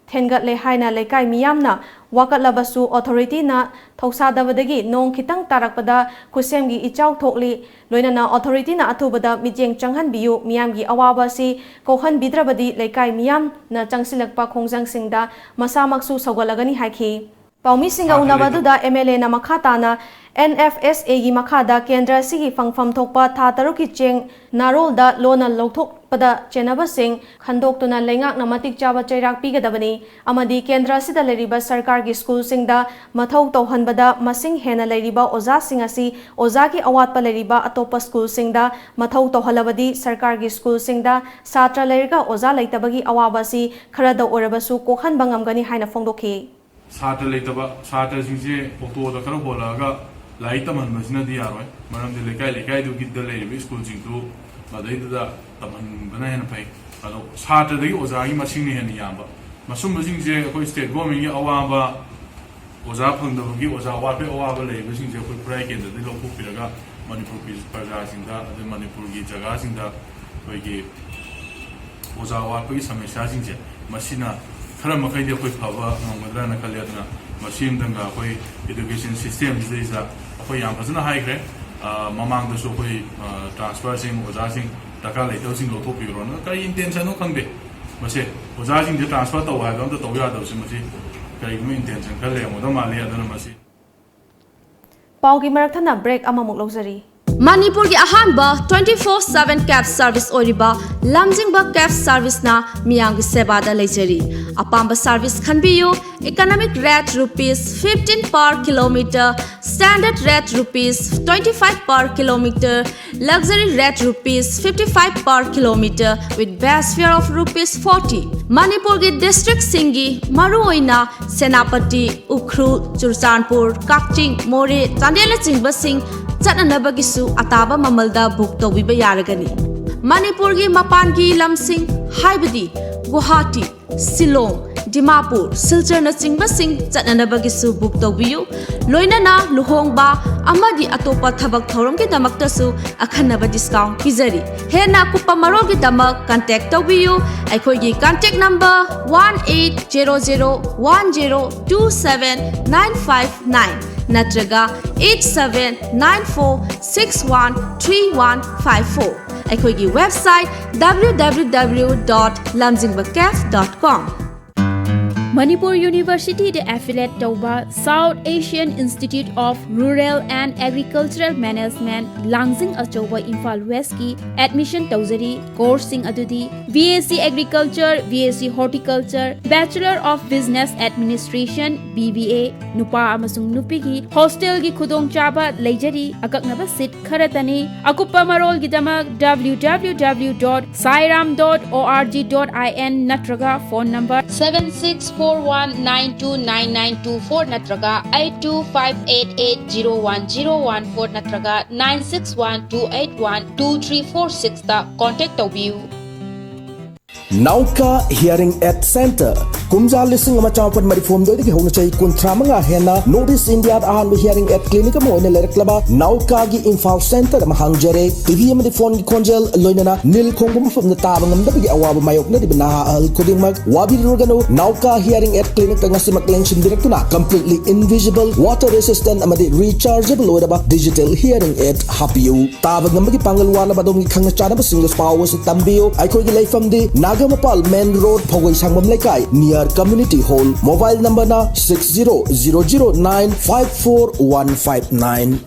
ꯊꯦꯟꯒꯠꯂꯦ ꯍꯥꯏꯅ ꯂꯩꯀꯥꯏ ꯃꯤꯌꯥꯝꯅ ꯋꯥꯀꯠꯂꯕꯁꯨ authorityꯅ ꯊꯧꯁꯥꯗꯕꯗꯒꯤ ꯅꯣꯡ ꯈꯤꯇꯪ ꯇꯥꯔꯛꯄꯗ ꯈꯨꯠꯁꯦꯝꯒꯤ ꯏꯆꯥꯎ ꯊꯣꯛꯂꯤ꯫ ꯂꯣꯏꯅꯅ authorityꯅ ꯑꯊꯨꯕꯗ ꯃꯤꯠꯌꯦꯡ ꯆꯪꯍꯟꯕꯤꯌꯨ, ꯃꯤꯌꯥꯝꯒꯤ ꯑꯋꯥꯕ ꯑꯁꯤ ꯀꯣꯛꯍꯟꯕꯤꯗ꯭ꯔꯕꯗꯤ ꯂꯩꯀꯥꯏ ꯃꯤꯌꯥꯝꯅ ꯆꯪꯁꯤꯜꯂꯛꯄ ꯈꯣꯡꯖꯪꯁꯤꯡꯗ ꯃꯁꯥꯃꯛꯁꯨ ꯁꯧꯒꯠꯂꯒꯅꯤ ꯍꯥꯏꯈꯤ꯫ ꯄꯥꯎꯃꯤꯁꯤꯡꯒ ꯁꯥꯇ꯭ꯔ ꯎꯅꯕ ꯂꯩꯇꯕ꯫ ꯑꯗꯨꯗ MLAꯅ ꯃꯈꯥ ꯇꯥꯅ NFSAꯒꯤ ꯃꯈꯥꯗ ꯀꯦꯟꯗ꯭ꯔ ꯑꯁꯤꯒꯤ ꯐꯪꯐꯝ ꯊꯣꯛꯄ ꯊꯥ ꯇꯔꯨꯛꯀꯤ ꯆꯦꯡ ꯅꯥꯔꯣꯜꯗ ꯂꯣꯟꯅ ꯂꯧꯊꯣꯛꯄꯗ ꯆꯦꯟꯅꯕꯁꯤꯡ ꯈꯟꯗꯣꯛꯇꯨꯅ ꯂꯩꯉꯥꯛꯅ ꯃꯇꯤꯛ ꯆꯥꯕ ꯆꯩꯔꯥꯛ ꯄꯤꯒꯗꯕꯅꯤ ꯑꯃꯗꯤ ꯀꯦꯟꯗ꯭ꯔ ꯑꯁꯤꯗ ꯂꯩꯔꯤꯕ ꯁꯔꯀꯥꯔꯒꯤ ꯁ꯭ꯀꯨꯜꯁꯤꯡꯗ ꯃꯊꯧ ꯇꯧꯍꯟꯕꯗ ꯃꯁꯤꯡ ꯍꯦꯟꯅ ꯂꯩꯔꯤꯕ ꯑꯣꯖꯥꯁꯤꯡ ꯑꯁꯤ ꯑꯣꯖꯥꯒꯤ ꯑꯋꯥꯠꯄ ꯂꯩꯔꯤꯕ ꯑꯇꯣꯞꯄ ꯁ꯭ꯀꯨꯜꯁꯤꯡꯗ ꯃꯊꯧ ꯇꯧꯍꯜꯂꯕꯗꯤ ꯁꯔꯀꯥꯔꯒꯤ ꯁ꯭ꯀꯨꯜꯁꯤꯡꯗ ꯁꯥꯇ꯭ꯔ ꯂꯩꯔꯒ ꯑꯣꯖꯥ ꯂꯩꯇꯕꯒꯤ ꯑꯋꯥꯕ ꯑꯁꯤ ꯈꯔꯗ ꯑꯣꯏꯔꯕꯁꯨ ꯀꯣꯛꯍꯟꯕ ꯉꯝꯒꯅꯤ ꯍꯥꯏꯅ ꯐꯣꯡꯗꯣꯛꯈꯤ꯫ ꯁꯥꯇ꯭ꯔ ꯂꯩꯇꯕ, ꯁꯥꯇ꯭ꯔꯁꯤꯡꯁꯦ ꯑꯣꯇꯣꯗ ꯈꯔ ꯍꯣꯜꯂꯛꯑꯒ ꯂꯥꯏꯔꯤꯛ ꯇꯝꯍꯟꯕꯁꯤꯅꯗꯤ ꯌꯥꯔꯣꯏ꯫ ꯃꯔꯝꯗꯤ ꯂꯩꯀꯥꯏ ꯂꯩꯀꯥꯏꯗꯨꯒꯤꯗ ꯂꯩꯔꯤꯕ ꯁ꯭ꯀꯨꯜꯁꯤꯡꯗꯨ ꯃꯗꯩꯗꯨꯗ ꯇꯝꯍꯟꯕꯅ ꯍꯦꯟꯅ ꯐꯩ꯫ ꯑꯗꯣ ꯁꯥꯇ꯭ꯔꯗꯒꯤ ꯑꯣꯖꯥꯒꯤ ꯃꯁꯤꯡꯅ ꯍꯦꯟꯅ ꯌꯥꯝꯕ꯫ ꯃꯁꯨꯝꯕꯁꯤꯡꯁꯦ ꯑꯩꯈꯣꯏ ꯁ꯭ꯇꯦꯠ ꯒꯣꯔꯃꯦꯟꯒꯤ ꯑꯋꯥꯕ, ꯑꯣꯖꯥ ꯐꯪꯗꯕꯒꯤ, ꯑꯣꯖꯥ ꯋꯥꯠꯄꯒꯤ ꯑꯋꯥꯕ ꯂꯩꯔꯤꯕꯁꯤꯡꯁꯦ ꯑꯩꯈꯣꯏ ꯈꯨꯔꯥꯏ ꯀꯦꯟꯗ꯭ꯔꯗꯒꯤ ꯂꯧꯊꯣꯛꯄꯤꯔꯒ ꯃꯅꯤꯄꯨꯔꯒꯤ ꯄ꯭ꯔꯖꯥꯁꯤꯡꯗ, ꯑꯗꯩ ꯃꯅꯤꯄꯨꯔꯒꯤ ꯖꯒꯥꯁꯤꯡꯗ ꯑꯩꯈꯣꯏꯒꯤ ꯑꯣꯖꯥ ꯋꯥꯠꯄꯒꯤ ꯁꯃꯁ꯭ꯌꯥꯁꯤꯡꯁꯦ, ꯃꯁꯤꯅ ꯈꯔ ꯃꯈꯩꯗꯤ ꯑꯩꯈꯣꯏ ꯐꯕ ꯉꯝꯒꯗ꯭ꯔꯥꯅ ꯈꯜꯂꯦ꯫ ꯑꯗꯨꯅ ꯃꯁꯤ ꯑꯃꯇꯪꯒ ꯑꯩꯈꯣꯏ education system ꯁꯤꯗꯩꯁꯤꯗ ꯑꯩꯈꯣꯏ ꯌꯥꯝ ꯐꯖꯅ ꯍꯥꯏꯈ꯭ꯔꯦ꯫ ꯑ, ꯃꯃꯥꯡꯗꯁꯨ ꯑꯩꯈꯣꯏ, ꯑ, transfer ꯁꯤꯡ, ꯑꯣꯖꯥꯁꯤꯡ ꯗꯔꯀꯥꯔ ꯂꯩꯇꯕꯁꯤꯡ ꯂꯧꯊꯣꯛꯄꯤꯈ꯭ꯔꯣꯅ꯫ ꯀꯔꯤ intention ꯅꯣ ꯈꯪꯗꯦ꯫ ꯃꯁꯦ ꯑꯣꯖꯥꯁꯤꯡꯁꯦ transfer ꯇꯧ ꯍꯥꯏꯕ ꯑꯝꯇ ꯇꯧ ꯌꯥꯗꯕꯁꯦ, ꯃꯁꯤ ꯀꯔꯤꯒꯨꯝꯕ intention ꯈꯔ ꯂꯩꯔꯝꯒꯗꯕ ꯃꯥꯜꯂꯤ꯫ ꯑꯗꯨꯅ ꯃꯁꯤ ꯄꯥꯎꯒꯤ ꯃꯔꯛ ꯊꯠꯅ break ꯑꯃꯃꯨꯛ ꯂꯧꯖꯔꯤ꯫ ꯃꯅꯤꯄꯨꯔꯒꯤ ꯑꯍꯥꯟꯕ twenty four seven cab service ꯑꯣꯏꯔꯤꯕ ꯂꯝꯖꯤꯡꯕ cab service ꯅ ꯃꯤꯌꯥꯝꯒꯤ ꯁꯦꯕꯥꯗ ꯂꯩꯖꯔꯤ꯫ ꯑꯄꯥꯝꯕ service ꯈꯟꯕꯤꯌꯨ꯫ Economic rate rupees fifteen per kilometer, standard rate rupees twenty five per kilometer, luxury rate rupees fifty five per kilometer with base fare of rupees forty꯫ ꯃꯅꯤꯄꯨꯔꯒꯤ district ꯁꯤꯡꯒꯤ, ꯃꯔꯨꯑꯣꯏꯅ ꯁꯦꯅꯥꯄꯇꯤ, ꯎꯈ꯭ꯔꯨꯜ, ꯆꯨꯔꯆꯥꯟꯄꯨꯔ, ꯀꯛꯆꯤꯡ, ꯃꯣꯔꯦ, ꯆꯥꯟꯗꯦꯜꯅꯆꯤꯡꯕꯁꯤꯡ ꯆꯠꯅꯅꯕꯒꯤꯁꯨ ꯑꯇꯥꯕ ꯃꯃꯜꯗ book ꯇꯧꯕꯤꯕ ꯌꯥꯔꯒꯅꯤ꯫ ꯃꯅꯤꯄꯨꯔꯒꯤ ꯃꯄꯥꯟꯒꯤ ꯂꯝꯁꯤꯡ, ꯍꯥꯏꯕꯗꯤ ꯒꯨꯋꯥꯍꯥꯇꯤ, ꯁꯤꯂꯣꯡ, ꯗꯤꯃꯥꯄꯨꯔ, ꯁꯤꯜꯆꯔꯅꯆꯤꯡꯕꯁꯤꯡ ꯆꯠꯅꯅꯕꯒꯤꯁꯨ book ꯇꯧꯕꯤꯌꯨ꯫ ꯂꯣꯏꯅꯅ ꯂꯨꯍꯣꯡꯕ ꯑꯃꯗꯤ ꯑꯇꯣꯞꯄ ꯊꯕꯛ ꯊꯧꯔꯝꯒꯤꯗꯃꯛꯇꯁꯨ ꯑꯈꯟꯅꯕ discount ꯄꯤꯖꯔꯤ꯫ ꯍꯦꯟꯅ ꯑꯀꯨꯞꯄ ꯃꯔꯣꯜꯒꯤꯗꯃꯛ contact ꯇꯧꯕꯤꯌꯨ꯫ ꯑꯩꯈꯣꯏꯒꯤ contact number one eight zero zero one zero two seven nine five nine ꯅꯠꯇ꯭ꯔꯒ eight seven nine four six one three one five four꯫ ꯑꯩꯈꯣꯏꯒꯤ website W W W dot lamjingbacaf dot com꯫ Manipur ꯌꯨꯅꯤꯚꯔꯁꯤꯇꯤꯗ affiliate ꯇꯧꯕ South Asian Institute of Rural and Agricultural Management, ꯂꯥꯡꯖꯤꯡ ꯑꯆꯧꯕ, Imphal West ꯀꯤ admission ꯇꯧꯖꯔꯤ꯫ Course ꯁꯤꯡ ꯑꯗꯨꯗꯤ B S C Agriculture, B S C Horticulture, Bachelor of Business Administration, B B A, ꯅꯨꯄꯥ ꯑꯃꯁꯨꯡ ꯅꯨꯄꯤꯒꯤ hostel ꯒꯤ ꯈꯨꯗꯣꯡꯆꯥꯕ ꯂꯩꯖꯔꯤ꯫ ꯑꯀꯛꯅꯕ seat ꯈꯔꯇꯅꯤ꯫ ꯑꯀꯨꯞꯄ ꯃꯔꯣꯜꯒꯤꯗꯃꯛ W W W dot sairam dot org dot I N ꯅꯠꯇ꯭ꯔꯒ phone number seven six four one nine two nine nine two four ꯅꯠꯇ꯭ꯔꯒ eight two five eight eight zero one zero one four ꯅꯠꯇ꯭ꯔꯒ nine six one two eight one two three four six ꯇ contact ꯇꯧꯕꯤꯌꯨ꯫ Nauka Hearing Aid Center, ꯀꯨꯝꯖꯥ ꯂꯤꯁꯤꯡ ꯑꯃ ꯆꯥꯃꯥꯄꯟ ꯃꯔꯤꯐꯨ ꯍꯨꯝꯗꯣꯏꯗꯒꯤ ꯍꯧꯅ ꯆꯍꯤ ꯀꯨꯟꯊ꯭ꯔꯥ ꯃꯉꯥ ꯍꯦꯟꯅ North East India ꯗ ꯑꯍꯥꯟꯕ hearing aid clinic ꯑꯃ ꯑꯣꯏꯅ ꯂꯩꯔꯛꯂꯕ ꯅꯥꯎꯀꯥꯒꯤ ꯏꯝꯐꯥꯜ centre ꯑꯃ ꯍꯥꯡꯖꯔꯦ꯫ T V ꯑꯃꯗꯤ phone ꯒꯤ ꯈꯣꯟꯖꯦꯜ, ꯂꯣꯏꯅꯅ ꯅꯤꯜ ꯈꯣꯡꯕ ꯃꯐꯝꯗ ꯇꯥꯕ ꯉꯝꯗꯕꯒꯤ ꯑꯋꯥꯕ ꯃꯥꯌꯣꯛꯅꯔꯤꯕ ꯅꯍꯥ ꯑꯍꯜ ꯈꯨꯗꯤꯡꯃꯛ ꯋꯥꯕꯤꯔꯨꯔꯒꯅꯨ꯫ ꯅꯥꯎꯀꯥ hearing aid clinic ꯇ ꯉꯁꯤꯃꯛ ꯂꯦꯡꯁꯤꯟꯕꯤꯔꯛꯇꯨꯅ completely invisible, water resistant ꯑꯃꯗꯤ rechargeable ꯑꯣꯏꯔꯕ digital hearing aid ꯍꯥꯞꯄꯤꯌꯨ꯫ ꯇꯥꯕ ꯉꯝꯕꯒꯤ ꯄꯥꯡꯒꯜ ꯋꯥꯠꯂꯕ ꯑꯗꯣꯝꯒꯤ ꯈꯪꯅ ꯆꯥꯟꯅꯕꯁꯤꯡꯗꯁꯨ ꯄꯥꯎ ꯑꯁꯤ ꯇꯝꯕꯤꯌꯨ꯫ ꯑꯩꯈꯣꯏꯒꯤ ꯂꯩꯐꯝꯗꯤ ꯅꯥꯒꯥꯃꯄꯥꯜ main road, ꯐꯧꯒꯩ ꯁꯪꯕꯝ ꯂꯩꯀꯥꯏ, near community hall꯫ Mobile number ꯅ six zero zero zero nine five four one five nine꯫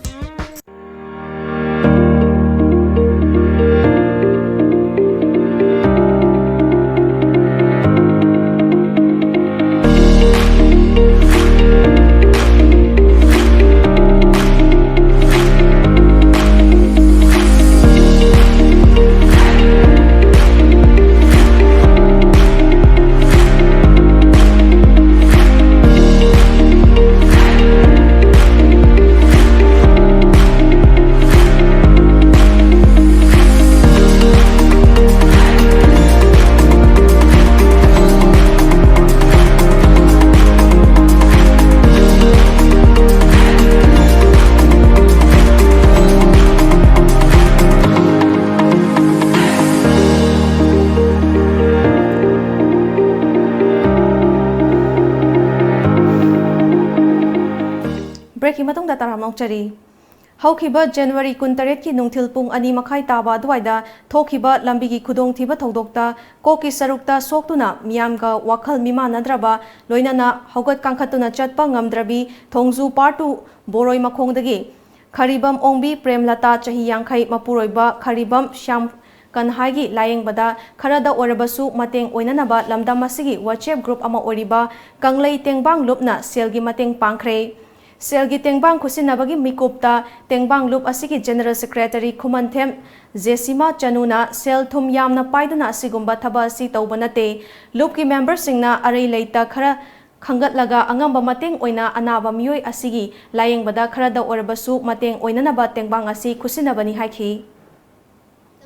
Break ꯀꯤ ꯃꯇꯨꯡꯗ ꯇꯔꯥꯝꯅ ꯑꯣꯛꯆꯔꯤ꯫ ꯍꯧꯈꯤꯕ January ꯀꯨꯟꯇꯔꯦꯠꯀꯤ ꯅꯨꯡꯊꯤꯜ ꯄꯨꯡ ꯑꯅꯤ ꯃꯈꯥꯏ ꯇꯥꯕ ꯑꯗꯨꯋꯥꯏꯗ ꯊꯣꯛꯈꯤꯕ ꯂꯝꯕꯤꯒꯤ ꯈꯨꯗꯣꯡꯊꯤꯕ ꯊꯧꯗꯣꯛꯇ ꯀꯣꯛꯀꯤ ꯁꯔꯨꯛꯇ ꯁꯣꯛꯇꯨꯅ ꯃꯤꯌꯥꯝꯒ ꯋꯥꯈꯜ ꯃꯤꯃꯥꯟꯅꯗ꯭ꯔꯕ, ꯂꯣꯏꯅꯅ ꯍꯧꯒꯠ ꯀꯥꯡꯈꯠꯇꯨꯅ ꯆꯠꯄ ꯉꯝꯗ꯭ꯔꯕꯤ ꯊꯣꯡꯖꯨ part two ꯕꯣꯔꯣꯏ ꯃꯈꯣꯡꯗꯒꯤ ꯈꯔꯤꯕꯝ ꯑꯣꯡꯕꯤ ꯄ꯭ꯔꯦꯝꯂꯇꯥ, ꯆꯍꯤ ꯌꯥꯡꯈꯩ, ꯃꯄꯨꯔꯣꯏꯕ ꯈꯔꯤꯕꯝ ꯁ꯭ꯌꯥꯝ ꯀꯟꯍꯥꯏꯒꯤ ꯂꯥꯌꯦꯡꯕꯗ ꯈꯔꯗ ꯑꯣꯏꯔꯕꯁꯨ ꯃꯇꯦꯡ ꯑꯣꯏꯅꯅꯕ ꯂꯝꯗꯝ ꯑꯁꯤꯒꯤ WhatsApp group ꯑꯃ ꯑꯣꯏꯔꯤꯕ ꯀꯪꯂꯩ ꯇꯦꯡꯕꯥꯡ ꯂꯨꯞꯅ ꯁꯦꯜꯒꯤ ꯃꯇꯦꯡ ꯄꯥꯡꯈ꯭ꯔꯦ꯫ ꯁꯦꯜꯒꯤ ꯇꯦꯡꯕꯥꯡ ꯈꯨꯠꯁꯤꯟꯅꯕꯒꯤ ꯃꯤꯀꯨꯞꯇ ꯇꯦꯡꯕꯥꯡ ꯂꯨꯞ ꯑꯁꯤꯒꯤ General Secretary ꯈꯨꯃꯟꯊꯦꯝ ꯖꯦꯁꯤꯃꯥ ꯆꯅꯨꯅ ꯁꯦꯜ ꯊꯨꯝ ꯌꯥꯝꯅ ꯄꯥꯏꯗꯨꯅ ꯑꯁꯤꯒꯨꯝꯕ ꯊꯕꯛ ꯑꯁꯤ ꯇꯧꯕ ꯅꯠꯇꯦ꯫ ꯂꯨꯞꯀꯤ member ꯁꯤꯡꯅ ꯑꯔꯩ ꯂꯩꯇ ꯈꯔ ꯈꯪꯒꯠꯂꯒ ꯑꯉꯝꯕ ꯃꯇꯦꯡ ꯑꯣꯏꯅ ꯑꯅꯥꯕ ꯃꯤꯑꯣꯏ ꯑꯁꯤꯒꯤ ꯂꯥꯌꯦꯡꯕꯗ ꯈꯔꯗ ꯑꯣꯏꯔꯕꯁꯨ ꯃꯇꯦꯡ ꯑꯣꯏꯅꯅꯕ ꯇꯦꯡꯕꯥꯡ ꯑꯁꯤ ꯈꯨꯠꯁꯤꯟꯅꯕꯅꯤ ꯍꯥꯏꯈꯤ꯫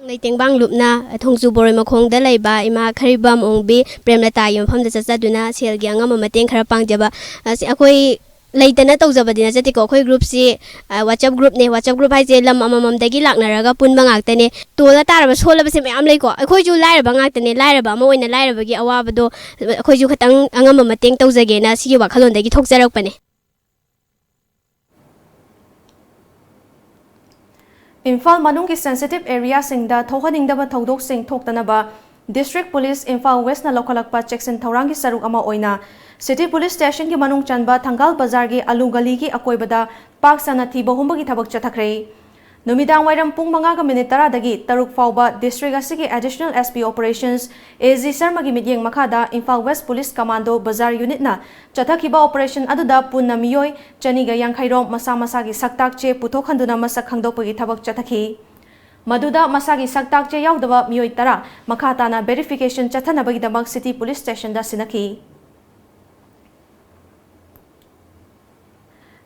ꯂꯩꯇꯦꯡꯕꯥꯡ ꯂꯨꯞꯅ ꯊꯣꯡꯖꯨ ꯕꯣꯔꯣꯏ ꯃꯈꯣꯡꯗ ꯂꯩꯕ ꯏꯃꯥ ꯈꯔꯤꯕꯝ ꯑꯣꯡꯕꯤ ꯄ꯭ꯔꯦꯝꯂꯇꯥꯒꯤ ꯃꯐꯝꯗ ꯆꯠꯆꯗꯨꯅ ꯁꯦꯜꯒꯤ ꯑꯉꯝꯕ ꯃꯇꯦꯡ ꯈꯔ ꯄꯥꯡꯖꯕ ꯑꯁꯤ ꯑꯩꯈꯣꯏ ꯂꯩꯇꯅ ꯇꯧꯖꯕꯗꯤ ꯅꯠꯆꯗꯦꯀꯣ꯫ ꯑꯩꯈꯣꯏ ꯒ꯭ꯔꯨꯞꯁꯤ, ꯑ, WhatsApp ꯒ꯭ꯔꯨꯞꯅꯦ꯫ WhatsApp ꯒ꯭ꯔꯨꯞ ꯍꯥꯏꯁꯦ ꯂꯝ ꯑꯃꯃꯝꯗꯒꯤ ꯂꯥꯛꯅꯔꯒ ꯄꯨꯟꯕ ꯉꯥꯛꯇꯅꯦ꯫ ꯇꯣꯜꯂ ꯇꯥꯔꯕ, ꯁꯣꯜꯂꯕꯁꯦ ꯃꯌꯥꯝ ꯂꯩꯀꯣ꯫ ꯑꯩꯈꯣꯏꯁꯨ ꯂꯥꯏꯔꯕ ꯉꯥꯛꯇꯅꯦ꯫ ꯂꯥꯏꯔꯕ ꯑꯃ ꯑꯣꯏꯅ ꯂꯥꯏꯔꯕꯒꯤ ꯑꯋꯥꯕꯗꯣ ꯑꯩꯈꯣꯏꯁꯨ ꯈꯤꯇꯪ ꯑꯉꯝꯕ ꯃꯇꯦꯡ ꯇꯧꯖꯒꯦꯅ ꯁꯤꯒꯤ ꯋꯥꯈꯜꯂꯣꯟꯗꯒꯤ ꯊꯣꯛꯆꯔꯛꯄꯅꯦ꯫ ꯏꯝꯐꯥꯜ ꯃꯅꯨꯡꯒꯤ sensitive areaꯁꯤꯡꯗ ꯊꯣꯛꯍꯟꯅꯤꯡꯗꯕ ꯊꯧꯗꯣꯛꯁꯤꯡ ꯊꯣꯛꯇꯅꯕ District Police ꯏꯝꯐꯥꯜ Westꯅ ꯂꯧꯈꯠꯂꯛꯄ ꯆꯦꯛꯁꯤꯟ ꯊꯧꯔꯥꯡꯒꯤ ꯁꯔꯨꯛ ꯑꯃ ꯑꯣꯏꯅ City Police Stationꯒꯤ ꯃꯅꯨꯡ ꯆꯟꯕ ꯊꯪꯒꯥꯜ ꯕꯖꯥꯔꯒꯤ ꯑꯂꯨ ꯒꯂꯤꯒꯤ ꯑꯀꯣꯏꯕꯗ ꯄꯥꯛ ꯁꯟꯅ ꯊꯤꯕ ꯍꯨꯝꯕꯒꯤ ꯊꯕꯛ ꯆꯠꯊꯈ꯭ꯔꯦ꯫ ꯅꯨꯃꯤꯗꯥꯡ ꯋꯥꯏꯔꯝ ꯄꯨꯡ ꯃꯉꯥꯒ ꯃꯤꯅꯤꯠ ꯇꯔꯥꯗꯒꯤ ꯇꯔꯨꯛ ꯐꯥꯎꯕ district ꯑꯁꯤꯒꯤ Additional SP Operations AG ꯁꯔꯃꯒꯤ ꯃꯤꯠꯌꯦꯡ ꯃꯈꯥꯗ ꯏꯝꯐꯥꯜ West Police Commando ꯕꯖꯥꯔ unitꯅ ꯆꯠꯊꯈꯤꯕ operation ꯑꯗꯨꯗ ꯄꯨꯟꯅ ꯃꯤꯑꯣꯏ ꯆꯅꯤꯒ ꯌꯥꯡꯈꯩ ꯔꯣꯝ ꯃꯁꯥ ꯃꯁꯥꯒꯤ ꯁꯛꯇꯥꯛ ꯆꯦ ꯄꯨꯊꯣꯛꯍꯟꯗꯨꯅ ꯃꯁꯛ ꯈꯪꯗꯣꯛꯄꯒꯤ ꯊꯕꯛ ꯆꯠꯊꯈꯤ꯫ ꯃꯗꯨꯗ ꯃꯁꯥꯒꯤ ꯁꯛꯇꯥꯛ ꯆꯦ ꯌꯥꯎꯗꯕ ꯃꯤꯑꯣꯏ ꯇꯔꯥ ꯃꯈꯥ ꯇꯥꯅ verification ꯆꯠꯊꯅꯕꯒꯤꯗꯃꯛ City Police Stationꯗ ꯁꯤꯟꯅꯈꯤ꯫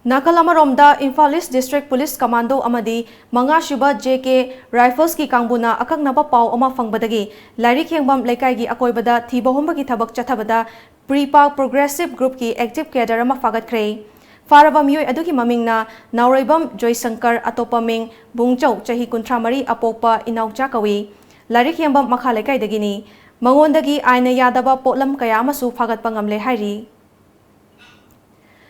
ꯅꯥꯀꯜ ꯑꯃꯔꯣꯝꯗ, Imphal East District Police Commando ꯑꯃꯗꯤ ꯃꯉꯥꯁꯨꯕ JK Riflesꯀꯤ ꯀꯥꯡꯕꯨꯅ ꯑꯀꯛꯅꯕ ꯄꯥꯎ ꯑꯃ ꯐꯪꯕꯗꯒꯤ ꯂꯥꯏꯔꯤꯛ ꯍꯦꯡꯕꯝ ꯂꯩꯀꯥꯏꯒꯤ ꯑꯀꯣꯏꯕꯗ ꯊꯤꯕ ꯍꯨꯝꯕꯒꯤ ꯊꯕꯛ ꯆꯠꯊꯕꯗ Pre-Pak Progressive Groupꯀꯤ active cadre ꯑꯃ ꯐꯥꯒꯠꯈ꯭ꯔꯦ꯫ ꯐꯥꯔꯕ ꯃꯤꯑꯣꯏ ꯑꯗꯨꯒꯤ ꯃꯃꯤꯡꯅ ꯅꯥꯎꯔꯩꯕꯝ ꯖꯣꯏꯁꯪꯀꯔ, ꯑꯇꯣꯞꯄ ꯃꯤꯡ ꯕꯨꯡꯆꯧ, ꯆꯍꯤ ꯀꯨꯟꯊ꯭ꯔꯥ ꯃꯔꯤ, ꯑꯄꯣꯛꯄ ꯏꯅꯥꯎꯆꯥ ꯀꯧꯏ꯫ ꯂꯥꯏꯔꯤꯛ ꯍꯦꯡꯕꯝ ꯃꯈꯥ ꯂꯩꯀꯥꯏꯗꯒꯤꯅꯤ꯫ ꯃꯉꯣꯟꯗꯒꯤ ꯑꯥꯏꯟꯅ ꯌꯥꯗꯕ ꯄꯣꯠꯂꯝ ꯀꯌꯥ ꯑꯃꯁꯨ ꯐꯥꯒꯠꯄ ꯉꯝꯂꯦ ꯍꯥꯏꯔꯤ꯫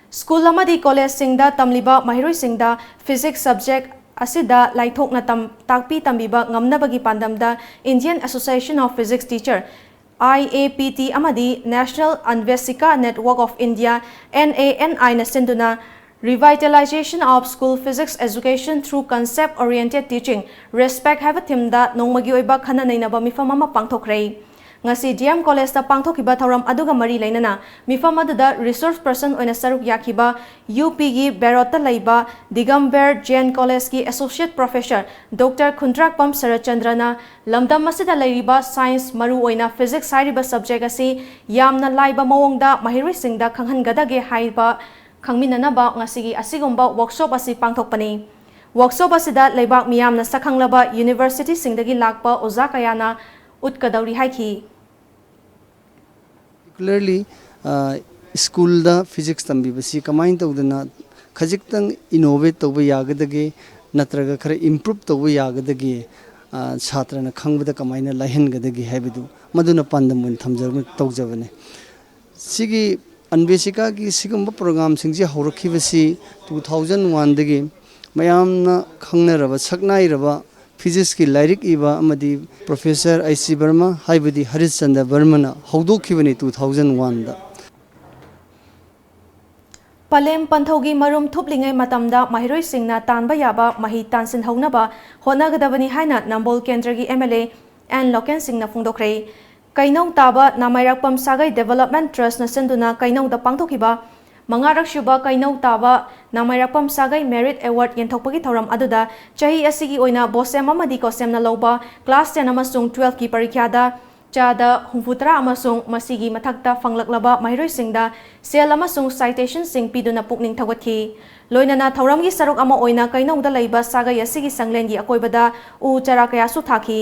ꯁ꯭ꯀꯨꯜ ꯑꯃꯗꯤ ꯀꯣꯂꯦꯖꯁꯤꯡꯗ ꯇꯝꯂꯤꯕ ꯃꯍꯩꯔꯣꯏꯁꯤꯡꯗ physics subject ꯑꯁꯤꯗ ꯂꯥꯏꯊꯣꯛꯅ ꯇꯝ-, ꯇꯥꯛꯄꯤ ꯇꯝꯕꯤꯕ ꯉꯝꯅꯕꯒꯤ ꯄꯥꯟꯗꯝꯗ Indian Association of Physics Teacher, IAPT, ꯑꯃꯗꯤ National Anveshika Network of India, NANIꯅ ꯁꯤꯟꯗꯨꯅ Revitalization of School Physics Education Through Concept Oriented Teaching, RESPECT ꯍꯥꯏꯕ themeꯗ ꯅꯣꯡꯃꯒꯤ ꯑꯣꯏꯕ ꯈꯟꯅ ꯅꯩꯅꯕ ꯃꯤꯐꯝ ꯑꯃ ꯄꯥꯡꯊꯣꯛꯈ꯭ꯔꯦ꯫ ꯉꯁꯤ DM Collegeꯇ ꯄꯥꯡꯊꯣꯛꯈꯤꯕ ꯊꯧꯔꯝ ꯑꯗꯨꯒ ꯃꯔꯤ ꯂꯩꯅꯅ ꯃꯤꯐꯝ ꯑꯗꯨꯗ resource person ꯑꯣꯏꯅ ꯁꯔꯨꯛ ꯌꯥꯈꯤꯕ UPꯒꯤ ꯕꯦꯔꯣꯠꯇ ꯂꯩꯕ Digamber Jain Collegeꯀꯤ Associate Professor Doctor ꯈꯨꯟꯗ꯭ꯔꯥꯛꯄꯝ ꯁꯔꯠꯆꯟꯗ꯭ꯔꯅ ꯂꯝꯗꯝ ꯑꯁꯤꯗ ꯂꯩꯔꯤꯕ science, ꯃꯔꯨꯑꯣꯏꯅ physics ꯍꯥꯏꯔꯤꯕ subject ꯑꯁꯤ ꯌꯥꯝꯅ ꯂꯥꯏꯕ ꯃꯑꯣꯡꯗ ꯃꯍꯩꯔꯣꯏꯁꯤꯡꯗ ꯈꯪꯍꯟꯒꯗꯒꯦ ꯍꯥꯏꯕ ꯈꯪꯃꯤꯟꯅꯅꯕ ꯉꯁꯤꯒꯤ ꯑꯁꯤꯒꯨꯝꯕ workshop ꯑꯁꯤ ꯄꯥꯡꯊꯣꯛꯄꯅꯤ꯫ ꯋꯥꯔꯛꯁꯣꯞ ꯑꯁꯤꯗ ꯂꯩꯕꯥꯛ ꯃꯤꯌꯥꯝꯅ ꯁꯛꯈꯪꯂꯕ ꯌꯨꯅꯤꯚꯔꯁꯤꯇꯤꯁꯤꯡꯗꯒꯤ ꯂꯥꯛꯄ ꯑꯣꯖꯥ ꯀꯌꯥꯅ ꯎꯠꯀꯗꯧꯔꯤ ꯍꯥꯏꯈꯤ꯫ Particularly, ꯁ꯭ꯀꯨꯜꯗ ꯐꯤꯖꯤꯛꯁ ꯇꯝꯕꯤꯕꯁꯤ ꯀꯃꯥꯏꯅ ꯇꯧꯗꯅ ꯈꯖꯤꯛꯇꯪ ꯏꯅꯣꯚꯦꯠ ꯇꯧꯕ ꯌꯥꯒꯗꯒꯦ, ꯅꯠꯇ꯭ꯔꯒ ꯈꯔ ꯏꯝꯄ꯭ꯔꯨꯞ ꯇꯧꯕ ꯌꯥꯒꯗꯒꯦ, ꯁꯥꯇ꯭ꯔꯅ ꯈꯪꯕꯗ ꯀꯃꯥꯏꯅ ꯂꯥꯏꯍꯟꯒꯗꯒꯦ ꯍꯥꯏꯕꯗꯨ ꯃꯗꯨꯅ ꯄꯥꯟꯗꯝ ꯑꯣꯏꯅ ꯊꯝꯖꯕ ꯇꯧꯖꯕꯅꯤ꯫ ꯁꯤꯒꯤ ꯑꯟꯕꯦꯁꯤꯀꯥꯒꯤ ꯁꯤꯒꯨꯝꯕ ꯄ꯭ꯔꯣꯒ꯭ꯔꯥꯝꯁꯤꯡꯁꯤ ꯍꯧꯔꯛꯈꯤꯕꯁꯤ ꯇꯨ ꯊꯥꯎꯖꯟ ꯋꯥꯟꯗꯒꯤ ꯃꯌꯥꯝꯅ ꯈꯪꯅꯔꯕ ꯁꯛꯅꯥꯏꯔꯕ ꯐꯤꯖꯤꯛꯁꯀꯤ ꯂꯥꯏꯔꯤꯛ ꯏꯕ ꯑꯃꯗꯤ ꯄ꯭ꯔꯣꯐꯦꯁꯔ ꯑꯩꯆ ꯁꯤ ꯕꯔꯃ ꯍꯥꯏꯕꯗꯤ ꯍꯔꯤꯁ ꯆꯟꯗ꯭ꯔ ꯕꯔꯃꯅ ꯍꯧꯗꯣꯛꯈꯤꯕꯅꯤ ꯇꯨ ꯊꯥꯎꯖꯟ ꯋꯥꯟꯗ꯫ ꯄꯂꯦꯝ ꯄꯟꯊꯧꯒꯤ ꯃꯔꯨꯝ ꯊꯨꯞꯂꯤꯉꯩ ꯃꯇꯝꯗ ꯃꯍꯩꯔꯣꯏꯁꯤꯡꯅ ꯇꯥꯟꯕ ꯌꯥꯕ ꯃꯍꯩ ꯇꯥꯟꯁꯤꯟꯍꯧꯅꯕ ꯍꯣꯠꯅꯒꯗꯕꯅꯤ ꯍꯥꯏꯅ ꯅꯝꯕꯣꯜ ꯀꯦꯟꯗ꯭ꯔꯒꯤ M L A N local ꯁꯤꯡꯅ ꯐꯣꯡꯗꯣꯛꯈ꯭ꯔꯦ꯫ ꯀꯩꯅꯧ ꯇꯥꯕ ꯅꯥꯃꯥꯏꯔꯥꯛꯄꯝ ꯁꯥꯒꯩ ꯗꯦꯕꯂꯞꯃꯦꯟ ꯇ꯭ꯔꯁꯅ ꯁꯤꯟꯗꯨꯅ ꯀꯩꯅꯧꯗ ꯄꯥꯡꯊꯣꯛꯈꯤꯕ ꯃꯉꯥꯔꯛ ꯁꯨꯕ ꯀꯩꯅꯧ ꯇꯥꯕ ꯅꯥꯃꯥꯏꯔꯥꯛꯄꯝ ꯁꯥꯒꯩ ꯃꯦꯔꯤꯠ ꯑꯦꯋꯥꯔꯗ ꯌꯦꯟꯊꯣꯛꯄꯒꯤ ꯊꯧꯔꯝ ꯑꯗꯨꯗ ꯆꯍꯤ ꯑꯁꯤꯒꯤ ꯑꯣꯏꯅ ꯕꯣꯁꯦꯝ ꯑꯃꯗꯤ ꯀꯣꯁꯦꯝꯅ ꯂꯧꯕ ꯀ꯭ꯂꯥꯁ ꯇꯦꯟ ꯑꯃꯁꯨꯡ ꯇꯨꯋꯦꯜꯐꯀꯤ ꯄꯔꯤꯈ꯭ꯌꯥꯗ ꯆꯥꯗ ꯍꯨꯝꯐꯨꯇꯔꯥ ꯑꯃꯁꯨꯡ ꯃꯁꯤꯒꯤ ꯃꯊꯛꯇ ꯐꯪꯂꯛꯂꯕ ꯃꯍꯩꯔꯣꯏꯁꯤꯡꯗ ꯁꯦꯜ ꯑꯃꯁꯨꯡ ꯁꯥꯏꯇꯦꯁꯟꯁꯤꯡ ꯄꯤꯗꯨꯅ ꯄꯨꯛꯅꯤꯡ ꯊꯧꯒꯠꯈꯤ꯫ ꯂꯣꯏꯅꯅ ꯊꯧꯔꯝꯒꯤ ꯁꯔꯨꯛ ꯑꯃ ꯑꯣꯏꯅ ꯀꯩꯅꯧꯗ ꯂꯩꯕ ꯁꯥꯒꯩ ꯑꯁꯤꯒꯤ ꯁꯪꯂꯦꯟꯒꯤ ꯑꯀꯣꯏꯕꯗ ꯎ ꯆꯥꯔꯥ ꯀꯌꯥꯁꯨ ꯊꯥꯈꯤ꯫